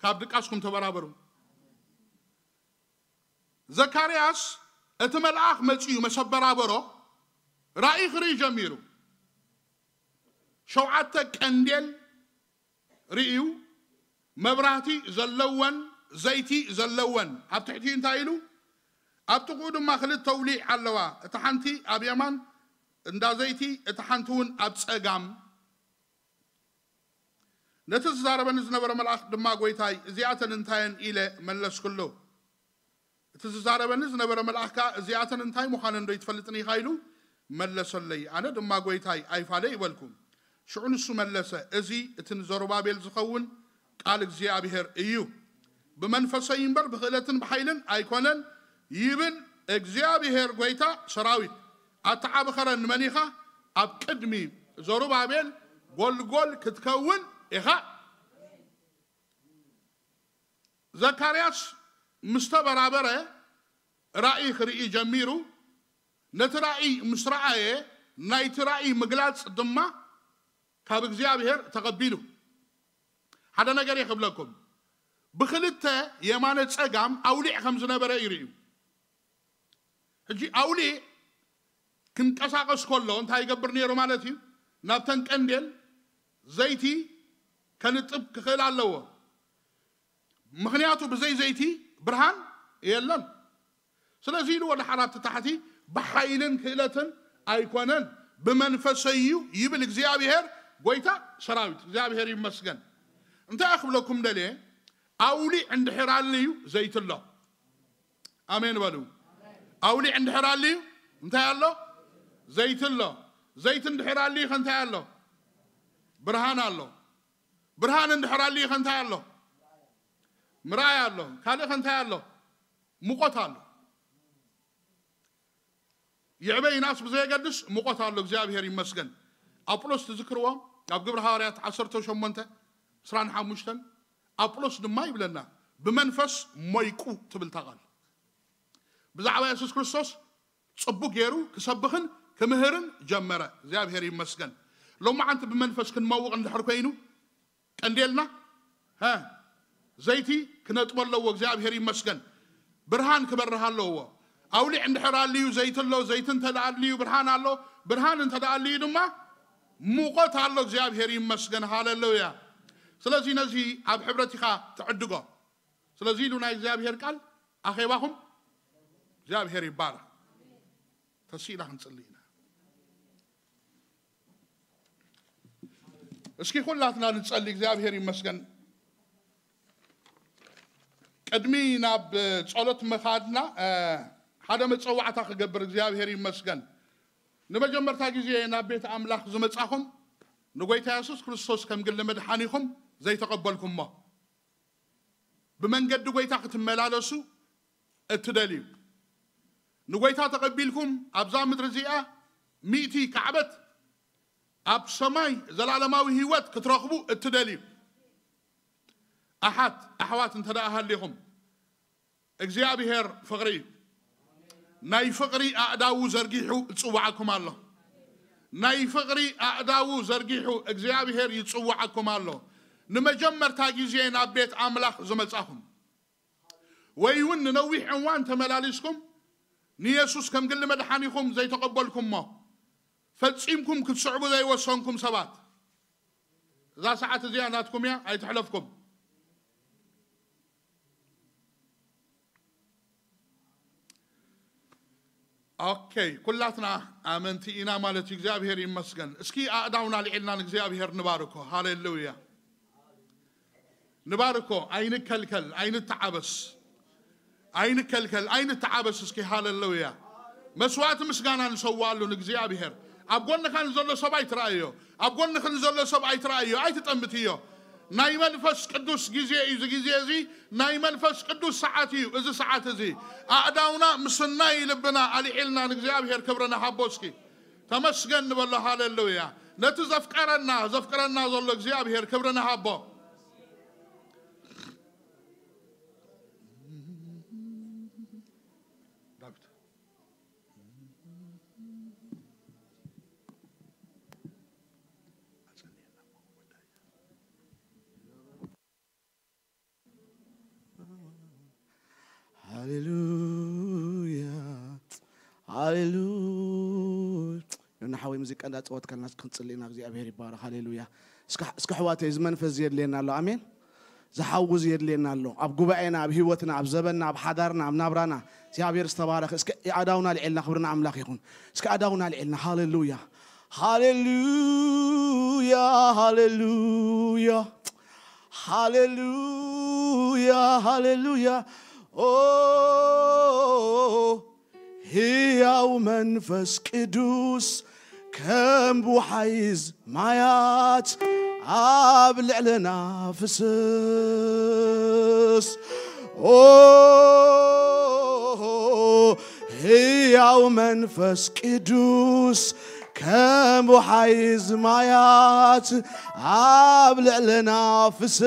ካብ ድቃስኩም ተበራበሩ። ዘካርያስ እቲ መልኣኽ መጺኡ መሰበራበሮ ራእይ ክርኢ ጀሚሩ። ሸውዓተ ቀንዴል ርእዩ፣ መብራህቲ ዘለወን ዘይቲ ዘለወን። ኣብ ትሕቲኡ እንታይ ኢሉ? ኣብ ጥቕኡ ድማ ክልተ ውሊዕ ኣለዋ፣ እታ ሓንቲ ኣብ የማን እንዳ ዘይቲ፣ እታ ሓንቲ እውን ኣብ ጸጋም። ነቲ ዝዛረበኒ ዝነበረ መልኣኽ ድማ፣ "ጐይታይ፣ እዚኣተን እንታይ እየን?" ኢለ መለስኩሉ። እቲ ዝዛረበኒ ዝነበረ መልኣኽ ከኣ፣ "እዚኣተን እንታይ ምዃነን ዶ ኣይትፈልጥን ኢኻ?" ኢሉ መለሰለይ። ኣነ ድማ፣ "ጐይታይ፣ ኣይፋለይ" በልኩ። ሽዑ ንሱ መለሰ፣ "እዚ እቲ ንዘሩባቤል ዝኸውን ቃል እግዚኣብሔር እዩ። ብመንፈሰይ እምበር ብኽእለትን ብሓይልን ኣይኮነን፣ ይብል እግዚኣብሔር ጐይታ ሰራዊት። ኣተዓባብኸረን መን ኢኻ? ኣብ ቅድሚ ዘሩባቤል ጐልጐል ክትከውን ኢኻ።" ዘካርያስ ምስ ተበራበረ ራእይ ክርኢ ጀሚሩ። ነቲ ራእይ ምስ ረኣየ፣ ናይቲ ራእይ ምግላጽ ድማ ካብ እግዚኣብሔር ተቐቢሉ። ሓደ ነገር እየ ክብለኩም፣ ብኽልተ የማነ ጸጋም ኣውሊዕ ከም ዝነበረ ይርእዩ። ሕጂ ኣውሊዕ ክንቀሳቐስ ከሎ እንታይ ይገብር ነይሩ ማለት እዩ? ናብተን ቀንዴል ዘይቲ ከንጥብ ክኽእል ኣለዎ። ምኽንያቱ ብዘይ ዘይቲ ብርሃን የለን። ስለዚ ኢሉ ወደ ሓራት ታሕቲ፣ "ብሓይልን ክእለትን ኣይኮነን፣ ብመንፈሰይ እዩ ይብል እግዚኣብሔር ጎይታ ሰራዊት እግዚኣብሔር ይመስገን። እንታይ ክብለኩም ደልየ? ኣውሊዕ እንድሕር ኣልዩ፣ ዘይቲ ኣሎ። ኣሜን በሉ። ኣውሊዕ እንድሕር ኣልዩ፣ እንታይ ኣሎ? ዘይቲ ኣሎ። ዘይቲ እንድሕር ኣልዩ፣ ከ እንታይ ኣሎ? ብርሃን ኣሎ። ብርሃን እንድሕር ኣልዩ፣ ከ እንታይ ኣሎ? ምርኣይ ኣሎ። ካልእ ከ እንታይ ኣሎ? ሙቐት ኣሎ። ይዕበ ይንኣስ ብዘየገድስ፣ ሙቐት ኣሎ። እግዚኣብሔር ይመስገን። ኣጵሎስ ትዝክርዎ? ኣብ ግብሪ ሃዋርያት ዓሰርተ ሸሞንተ ዕስራን ሓሙሽተን፣ ኣጵሎስ ድማ ይብለና፣ ብመንፈስ ሞይቁ ትብል እታ ቃል። ብዛዕባ የሱስ ክርስቶስ ጽቡቅ ገይሩ ክሰብኽን ክምህርን ጀመረ። እግዚኣብሔር ይመስገን። ሎማዓንቲ ብመንፈስ ክንመውቕ እንድሕር ኮይኑ፣ ቀንዴልና፣ ሀ፣ ዘይቲ ክነጥቦ ኣለዎ። እግዚኣብሔር ይመስገን። ብርሃን ክበርህ ኣለዎ። ኣውሊዕ እንድሕር ኣልዩ፣ ዘይቲ ኣሎ። ዘይቲ እንተ ደኣ ኣልዩ፣ ብርሃን ኣሎ። ብርሃን እንተ ደኣ ኣልዩ ድማ፣ ሙቐት ኣሎ። እግዚኣብሔር ይመስገን። ሃሌሉያ። ስለዚ ነዚ ኣብ ሕብረት ኢኻ ትዕድጎ። ስለዚ ኢሉ ናይ እግዚኣብሔር ቃል፣ ኣኼባኹም እግዚኣብሔር ይባረኽ። ተሲእና ክንጽሊ ኢና። እስኪ ኩላትና ንጸሊ። እግዚኣብሔር ይመስገን። ቅድሚ ናብ ጸሎት ምኻድና፣ እ፣ ሓደ መጸዋዕታ ክገብር። እግዚኣብሔር ይመስገን። ንመጀመርታ ግዜ ናብ ቤት ኣምላኽ ዝመጻኹም፣ ንጎይታ የሱስ ክርስቶስ ከም ግሊ መድሓኒኹም ዘይተቐበልኩሞ፣ ብመንገዲ ጎይታ ክትመላለሱ እትደልዩ፣ ንጎይታ ተቐቢልኩም ኣብዛ ምድሪ እዚኣ ሚእቲ ካዕበት ኣብ ሰማይ ዘላለማዊ ህይወት ክትረኽቡ እትደልዩ ኣሓት ኣሕዋት እንተ ደኣ ሃሊኹም፣ እግዚኣብሔር ፍቕሪ እዩ። ናይ ፍቕሪ ኣእዳዉ ዘርጊሑ እጽውዓኩም ኣሎ። ናይ ፍቕሪ ኣእዳዉ ዘርጊሑ እግዚኣብሔር ይጽውዓኩም ኣሎ። ንመጀመርታ ግዜ ናብ ቤት ኣምላኽ ዝመጻኹም፣ ወይ እውን ንነዊሕ እዋን ተመላሊስኩም ንየሱስ ከም ግሊ መድሓኒኹም ዘይተቐበልኩሞ፣ ፈጺምኩም ክትስዕቡ ዘይወሰንኩም ሰባት፣ እዛ ሰዓት እዚኣ ናትኩም እያ፣ ኣይትሕለፍኩም። ኦኬ፣ ኩላትና ኣመንቲ ኢና ማለት እዩ። እግዚኣብሔር ይመስገን። እስኪ ኣእዳውና ልዒልና ንእግዚኣብሔር ንባርኮ። ሃሌሉያ። ንባርኮ። ኣይንከልከል፣ ኣይንተዓበስ፣ ኣይንከልከል፣ ኣይንተዓበስ። እስኪ ሃሌሉያ። መስዋዕቲ ምስጋና ንሰዋኣሉ ንእግዚኣብሔር። ኣብ ጎንኻ ንዘሎ ሰብ ኣይትረኣዮ። ኣብ ጎንኺ ንዘሎ ሰብ ኣይትረኣዮ፣ ኣይትጠምትዮ። ናይ መንፈስ ቅዱስ ግዜ እዩ። እዚ ግዜ እዚ ናይ መንፈስ ቅዱስ ሰዓት እዩ። እዚ ሰዓት እዚ ኣእዳውና ምስናይ ልብና ኣልዒልና ንእግዚኣብሔር ክብሪ ንሃቦ። እስኪ ተመስገን ንበሎ። ሃሌሉያ። ነቲ ዘፍቀረና፣ ዘፍቅረና ዘሎ እግዚኣብሔር ክብሪ ንሃቦ። ዳዊት። ሃሌሉያ፣ ሃሌሉያ። ዮና ሓወይ፣ ሙዚቃ እንዳጸወትካልና ክንጽሊ ኢና። እግዚኣብሔር ይባረክ። ሃሌሉያ። እስከ፣ እስከ ኣሕዋተይ፣ እዚ መንፈስ እዚ የድልየና ኣሎ። ኣሜን። ዝሓዊ እዚ የድልየና ኣሎ። ኣብ ጉባኤና፣ ኣብ ህይወትና፣ ኣብ ዘበንና፣ ኣብ ሓዳርና፣ ኣብ ናብራና እግዚኣብሔር ዝተባረኸ። እስከ ኣእዳውና ልዒልና ክብሪ ንኣምላኽ ይኹን። እስከ ኣእዳውና ልዒልና። ሃሌሉያ፣ ሃሌሉያ፣ ሃሌሉያ፣ ሃሌሉያ፣ ሃሌሉያ። ኦ፣ ህያው መንፈስ ቅዱስ ከም ወሓይዝ ማያት ኣብ ልዕለና ፍስስ። ኦ፣ ህያው መንፈስ ቅዱስ ከም ወሓይዝ ማያት ኣብ ልዕለና ፍስስ።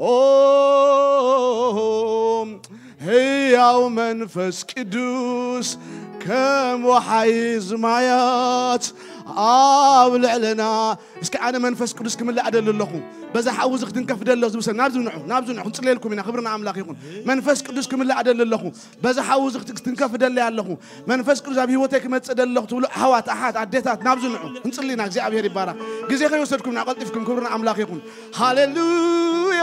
ኦ፣ ህያው መንፈስ ቅዱስ ከም ወሓይዝ ማያት ኣብ ልዕለና። እስኪ ኣነ መንፈስ ቅዱስ ክምላእ ደሊ ኣለኹ። በዛ ሓዊ እዚ ክትንከፍ ደሊ ኣለኹ ዝብል ሰብ ናብዚ ንዑ፣ ናብዚ ንዑ። ክንጽልየልኩም ኢና። ክብሪ ንኣምላኽ ይኹን። መንፈስ ቅዱስ ክምላእ ደሊ ኣለኹ። በዛ ሓዊ እዚ ክት-፣ ክትንከፍ ደሊ ኣለኹ። መንፈስ ቅዱስ ኣብ ህይወተይ ክመጽእ ደሊ ኣለኹ ትብሉ ኣሕዋት፣ ኣሓት፣ ኣዴታት ናብዚ ንዑ። ክንጽሊ ኢና። እግዚኣብሔር ይባረኽ። ግዜ ከይወሰድኩም ኢና፣ ቀልጢፍኩም። ክብሪ ንኣምላኽ ይኹን። ሃሌሉያ።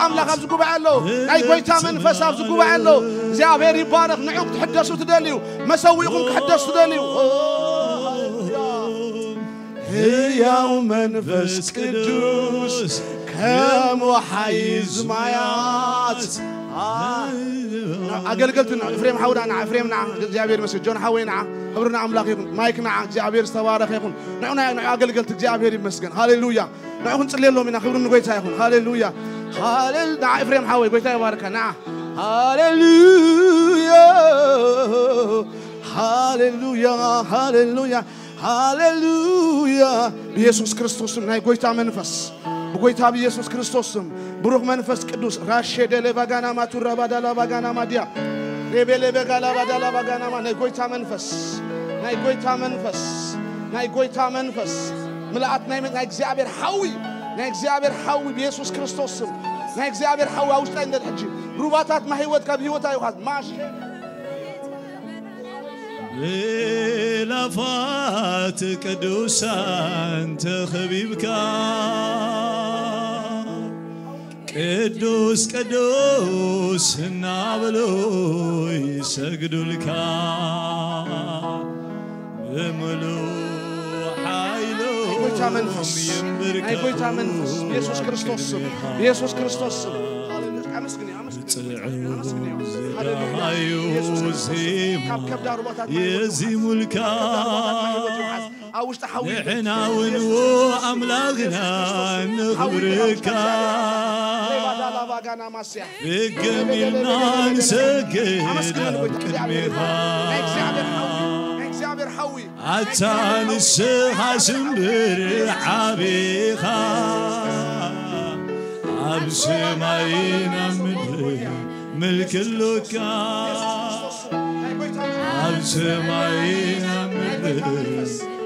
ኣምላኽ ኣብዚ ጉባኤ ኣሎ። ናይ ጎይታ መንፈስ ኣብዚ ጉባኤ ኣሎ። እግዚኣብሔር ይባረኽ። ንዑ ክትሕደሱ ትደልዩ፣ መሰዊእኹም ክሕደሱ ትደልዩ። ኦ፣ ሃሌሉያ። ህያው መንፈስ ቅዱስ ከም ወሓይዝ ማያት። አ፣ ኣገልገልቲ ንዑ፣ ኤፍሬም ሓውና ንዓ፣ ኤፍሬም ንዓ፣ እግዚኣብሔር ይመስገን። ጆን ሓወይ ንዓ፣ ክብሪ ንኣምላኽ ይኹን። ማይክ ንዓ፣ እግዚኣብሔር ዝተባረኸ ይኹን። ንዑ ናይ፣ ንዑ ኣገልገልቲ እግዚኣብሔር ይመስገን። ሃሌሉያ። ንዑ ክንጽልየሎም ኢና። ክብሪ ንጎይታ ይኹን። ሃሌሉያ። ሃሌሉ-፣ ንዓ ኤፍሬም ሓወይ ጎይታ ይባርካ። ንዓ። ሃሌሉያ። ሃሌሉያ። ሃሌሉያ። ሃሌሉያ። ብኢየሱስ ክርስቶስ ስም ናይ ጎይታ መንፈስ፣ ብጎይታ ብኢየሱስ ክርስቶስ ስም ብሩኽ መንፈስ ቅዱስ ራሼ ደለ ባጋና ማቱራ ባዳላ ባጋና ማድያ ሬቤለ በጋላ ባዳላ ባጋና ማ ናይ ጎይታ መንፈስ፣ ናይ ጎይታ መንፈስ፣ ናይ ጎይታ መንፈስ ምልኣት ናይ መ-፣ ናይ እግዚኣብሔር ሓዊ፣ ናይ እግዚኣብሔር ሓዊ ብኢየሱስ ክርስቶስ ስም፣ ናይ እግዚኣብሔር ሓዊ ኣብ ውሽጣይ እንደል ሕጂ ሩባታት ማህይወት ካብ ህይወት ኣይውሓት ማሽ ብላፋት ቅዱሳን ተኸቢብካ ቅዱስ ቅዱስ እናበሉ ይሰግዱልካ። ብምሉእ ሓይሎም ናይ ጎይታ መንፈስ፣ ናይ ጎይታ መንፈስ፣ የእምርካ ብኢየሱስ ክርስቶስ ስም፣ ብኢየሱስ ክርስቶስ ስም። ሃሌሉያ። ኣመስግንዮ፣ ኣመስግንዮ፣ ኣመስግንዮ። ሃሌሉያ። ዝደሃዩ ኢየሱስ ክርስቶስ ስም። ዜማ ካብ ከብዳ ሩባታት ማይ ህይወት ይውሓዝ። የዚሙልካ። ካብ ከብዳ ሩባታት ማይ ህይወት ይውሓዝ። ኣብ ውሽጢ ሓዊ ንሕና እውን ኢየሱስ ክርስቶስ ስም። ኣምላኽና ኢየሱስ ክርስቶስ ስም። ሓዊ ነኽብረካ። ሬባዳላ ባጋና ማስያ። ብግም ኢልና ንሰግድ ኣመስግን ኣብ ንጎይታ እግዚኣብሔር። ቅድሜኻ። ናይ እግዚኣብሔር ሓዊ፣ ናይ እግዚኣብሔር ሓዊ። ኣታ ንስኻ ስምብር ዓቢኻ ኣብ ሰማይን ኣብ ምድሪ ምልኪ ኣሎካ። ኣብ ሰማይን ኣብ ምድሪ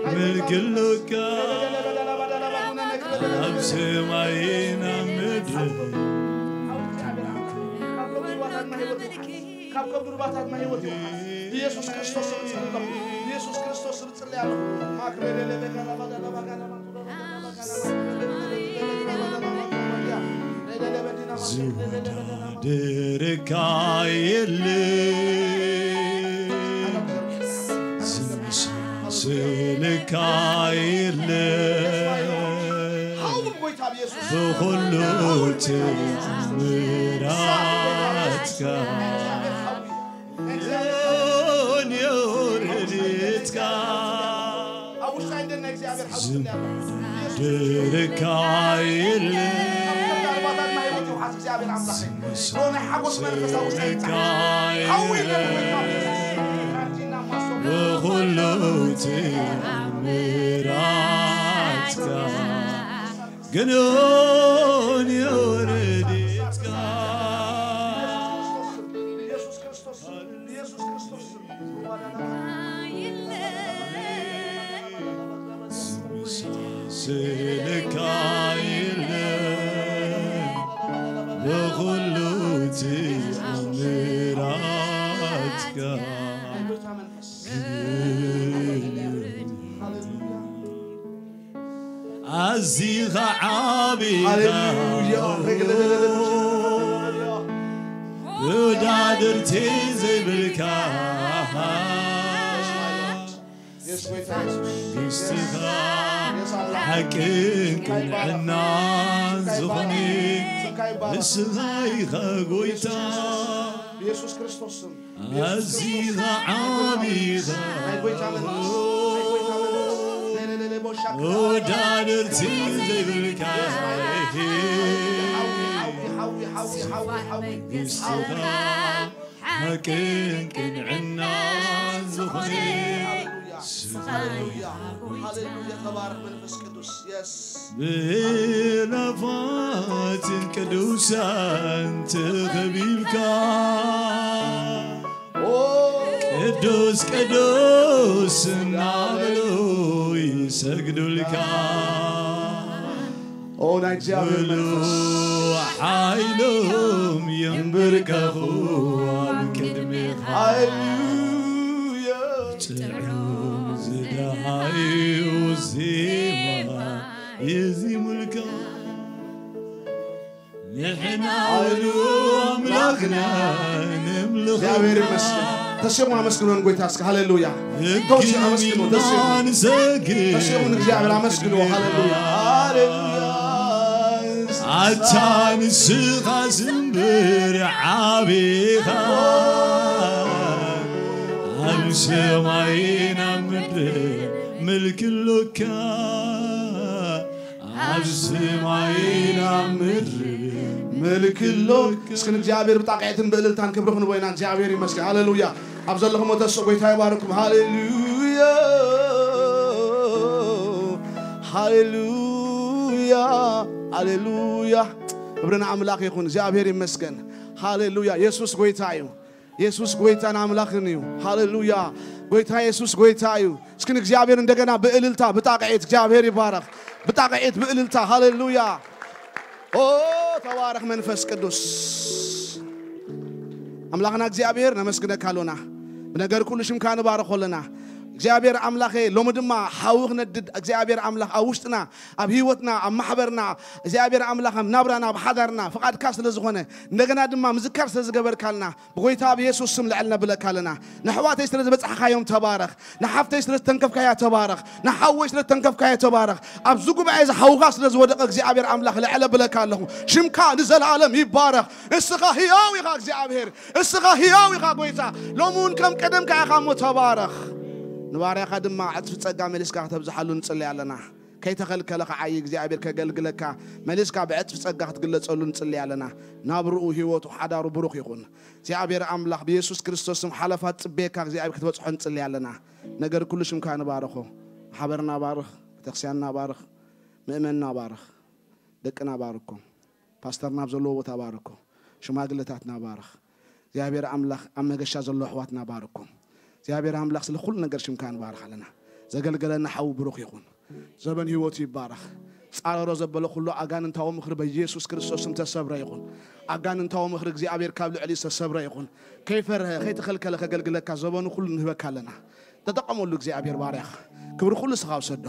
ምልኪ ኣሎካ። ኣብ ሰማይን ኣብ ምድሪ ካብ ከብዲ ሩባታት ማይ ህይወት ይውሓዝ። ብኢየሱስ ክርስቶስ ስም እጽሊ ኣለኹ። ብኢየሱስ ክርስቶስ ስም እጽሊ ኣለኹ። ማክረደለ በጋላ ባዳላ ባጋላ ዝወዳደረካ የለ፣ ዝመሳሰለካ የለ፣ ብኹሉ ተኣምራትካ ዮን ረድኤትካ። ዝወዳደረካ የለ፣ ዝመሳሰለካ የለ፣ ብኹሉ ተኣምራትካ ግኖን ረድኤትካ። ዝመሳሰለካ የለ፣ ብኹሉ ተኣምራትካ። ኣዚኻ ዓቢኻ ሃሌሉያ። ወዳድርቲ ዘይብልካ Yes, my Lord. Yes, my Lord. መንግስትኻ ሓቅን ቅንዕናን ዝኾነ ንስኻ ኢኻ ጎይታ። ኢየሱስ ክርስቶስ ስም። ኣዚኻ ዓቢኻ ናይ ጎይታ መንፈስ፣ ናይ ጎይታ መንፈስ። ሌሌሌሌ ቦሻ ክራባ። ወዳድርቲ ዘይብልካ። ሓዊ፣ ሓዊ፣ ሓዊ፣ ሓዊ፣ ሓዊ፣ ሓዊ። መንግስትኻ ሓቅን ቅንዕናን ዝኾነ ሃሌሉያ። ስኻ ሃሌሉያ። ኢኻ ጎይታ። ሃሌሉያ። ተባረክ መንፈስ ቅዱስ። የስ። ብእላፋትን ቅዱሳን ተኸቢብካ ኦ። ቅዱስ ቅዱስ እናበሉ ይሰግዱልካ። ኦ፣ ናይ እግዚኣብሔር መንፈስ። ሓይሎም የንብርከኹ ኣብ ቅድሜኻ። ሃሌሉያ። ጥዑም ዝደሃዩ ዜማ የዚሙልካ። ንሕና ኣሉ ኣምላኽና ነምልኽ። እግዚኣብሔር ይመስገን። ተስዮምን ኣመስግኖን ጎይታ እስከ። ሃሌሉያ። ቶሲ ኣመስግኖ፣ ተስዮምን። ንሰግድ። ተስዮምን እግዚኣብሔር ኣመስግኖ። ሃሌሉያ። ሃሌሉያ። ኣታ ንስኻ ዝንብር ዓቢኻ ኣብ ሰማይን ኣብ ምድርን ምልኪ ኣሎካ። ኣብ ሰማይን ኣብ ምድርን ምልኪ ኣሎ። እስኪ ንእግዚኣብሔር ብጣቕዒትን ብእልልታን ክብሪ ክንቦ ኢና። እግዚኣብሔር ይመስገን። ሃሌሉያ። ኣብ ዘለኹም ተስኦ ጎይታ ይባርኩም። ሃሌሉያ። ሃሌሉያ። ሃሌሉያ። ክብሪ ንኣምላኽ ይኹን። እግዚኣብሔር ይመስገን። ሃሌሉያ። የሱስ ጎይታ እዩ። የሱስ ጎይታን ኣምላኽን እዩ። ሃሌሉያ። ጎይታ የሱስ ጎይታ እዩ። እስኪ ንእግዚኣብሔር እንደገና ብእልልታ፣ ብጣቕዒት እግዚኣብሔር ይባረኽ። ብጣቕዒት፣ ብእልልታ። ሃሌሉያ። ኦ፣ ተባረኽ መንፈስ ቅዱስ። ኣምላኽና እግዚኣብሔር ነመስግነካ ኣሎና። ብነገር ኩሉ ሽምካ ንባርኾ ኣለና። እግዚኣብሔር ኣምላኸ፣ ሎሚ ድማ ሓዊ ክነድድ እግዚኣብሔር ኣምላኽ ኣብ ውሽጥና፣ ኣብ ህይወትና፣ ኣብ ማሕበርና፣ እግዚኣብሔር ኣምላኽ ኣብ ናብራና፣ ኣብ ሓዳርና ፍቓድካ ስለ ዝኾነ፣ እንደገና ድማ ምዝካር ስለ ዝገበርካልና፣ ብጎይታ ብየሱስ ስም ልዕል ነብለካ ኣለና። ንኣሕዋተይ ስለ ዝበጻሕካዮም ተባረኽ። ንሓፍተይ ስለ ዝተንከፍካያ ተባረኽ። ንሓወይ ስለ ዝተንከፍካዮ ተባረኽ። ኣብዚ ጉባኤ እዚ ሓውኻ ስለ ዝወደቐ እግዚኣብሔር ኣምላኽ ልዕል ኣብለካ ኣለኹ። ሽምካ ንዘለኣለም ይባረኽ። እስኻ ህያው ኢኻ እግዚኣብሔር። እስኻ ህያው ኢኻ ጎይታ። ሎሚ እውን ከም ቀደምካ ኢኻ እሞ ተባረኽ። ንባርያኻ ድማ ዕጽፊ ጸጋ መሊስካ ከተብዝሓሉ ንጽሊ ኣለና። ከይተኸልከለ ክዓዪ እግዚኣብሔር ከገልግለካ መሊስካ ብዕጽፊ ጸጋ ክትግለጸሉ ንጽሊ ኣለና። ናብርኡ፣ ህይወቱ፣ ሓዳሩ ብሩኽ ይኹን። እግዚኣብሔር ኣምላኽ ብየሱስ ክርስቶስ ስም ሓለፋ ጽቤካ እግዚኣብሔር ክትበጽሖ ንጽሊ ኣለና። ነገር ኩሉ ሽምካ ንባርኾ። ማሕበርና ባርኽ፣ ቤተክርስትያንና ባርኽ፣ ምእመንና ባርኽ፣ ደቅና ባርኮም። ፓስተርና ኣብ ዘለዎ ቦታ ባርኮ። ሽማግለታትና ባርኽ። እግዚኣብሔር ኣምላኽ ኣብ መገሻ ዘሎ ኣሕዋትና ባርኮም። እግዚኣብሔር ኣምላኽ ስለ ኩሉ ነገር ሽምካ ንባርኽ ኣለና። ዘገልገለና ሓዊ ብሩኽ ይኹን። ዘበን ህይወቱ ይባረኽ። ጻረሮ ዘበለ ኩሉ ኣጋንንታዊ ምኽሪ በኢየሱስ ክርስቶስ ስም ተሰብረ ይኹን። ኣጋንንታዊ ምኽሪ እግዚኣብሔር ካብ ልዕሊ ዝተሰብረ ይኹን። ከይፈርሀ፣ ከይተኸልከለ ከገልግለካ ዘበኑ ኩሉ ንህበካ ኣለና። ተጠቐመሉ እግዚኣብሔር ባርያኻ። ክብሪ ኩሉ ስኻ ውሰዶ።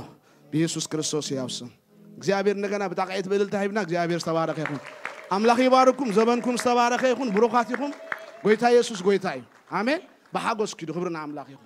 ብኢየሱስ ክርስቶስ ህያው ስም። እግዚኣብሔር እንደገና ብጣቕዒት ብእልልታ ሂብና፣ እግዚኣብሔር ዝተባረኸ ይኹን። ኣምላኽ ይባርኩም፣ ዘበንኩም ዝተባረኸ ይኹን፣ ብሩኻት ይኹም። ጎይታ የሱስ ጎይታ እዩ። ኣሜን። ብሓጎስ ኪዱ፣ ክብሪ ንኣምላኽ ይኹን።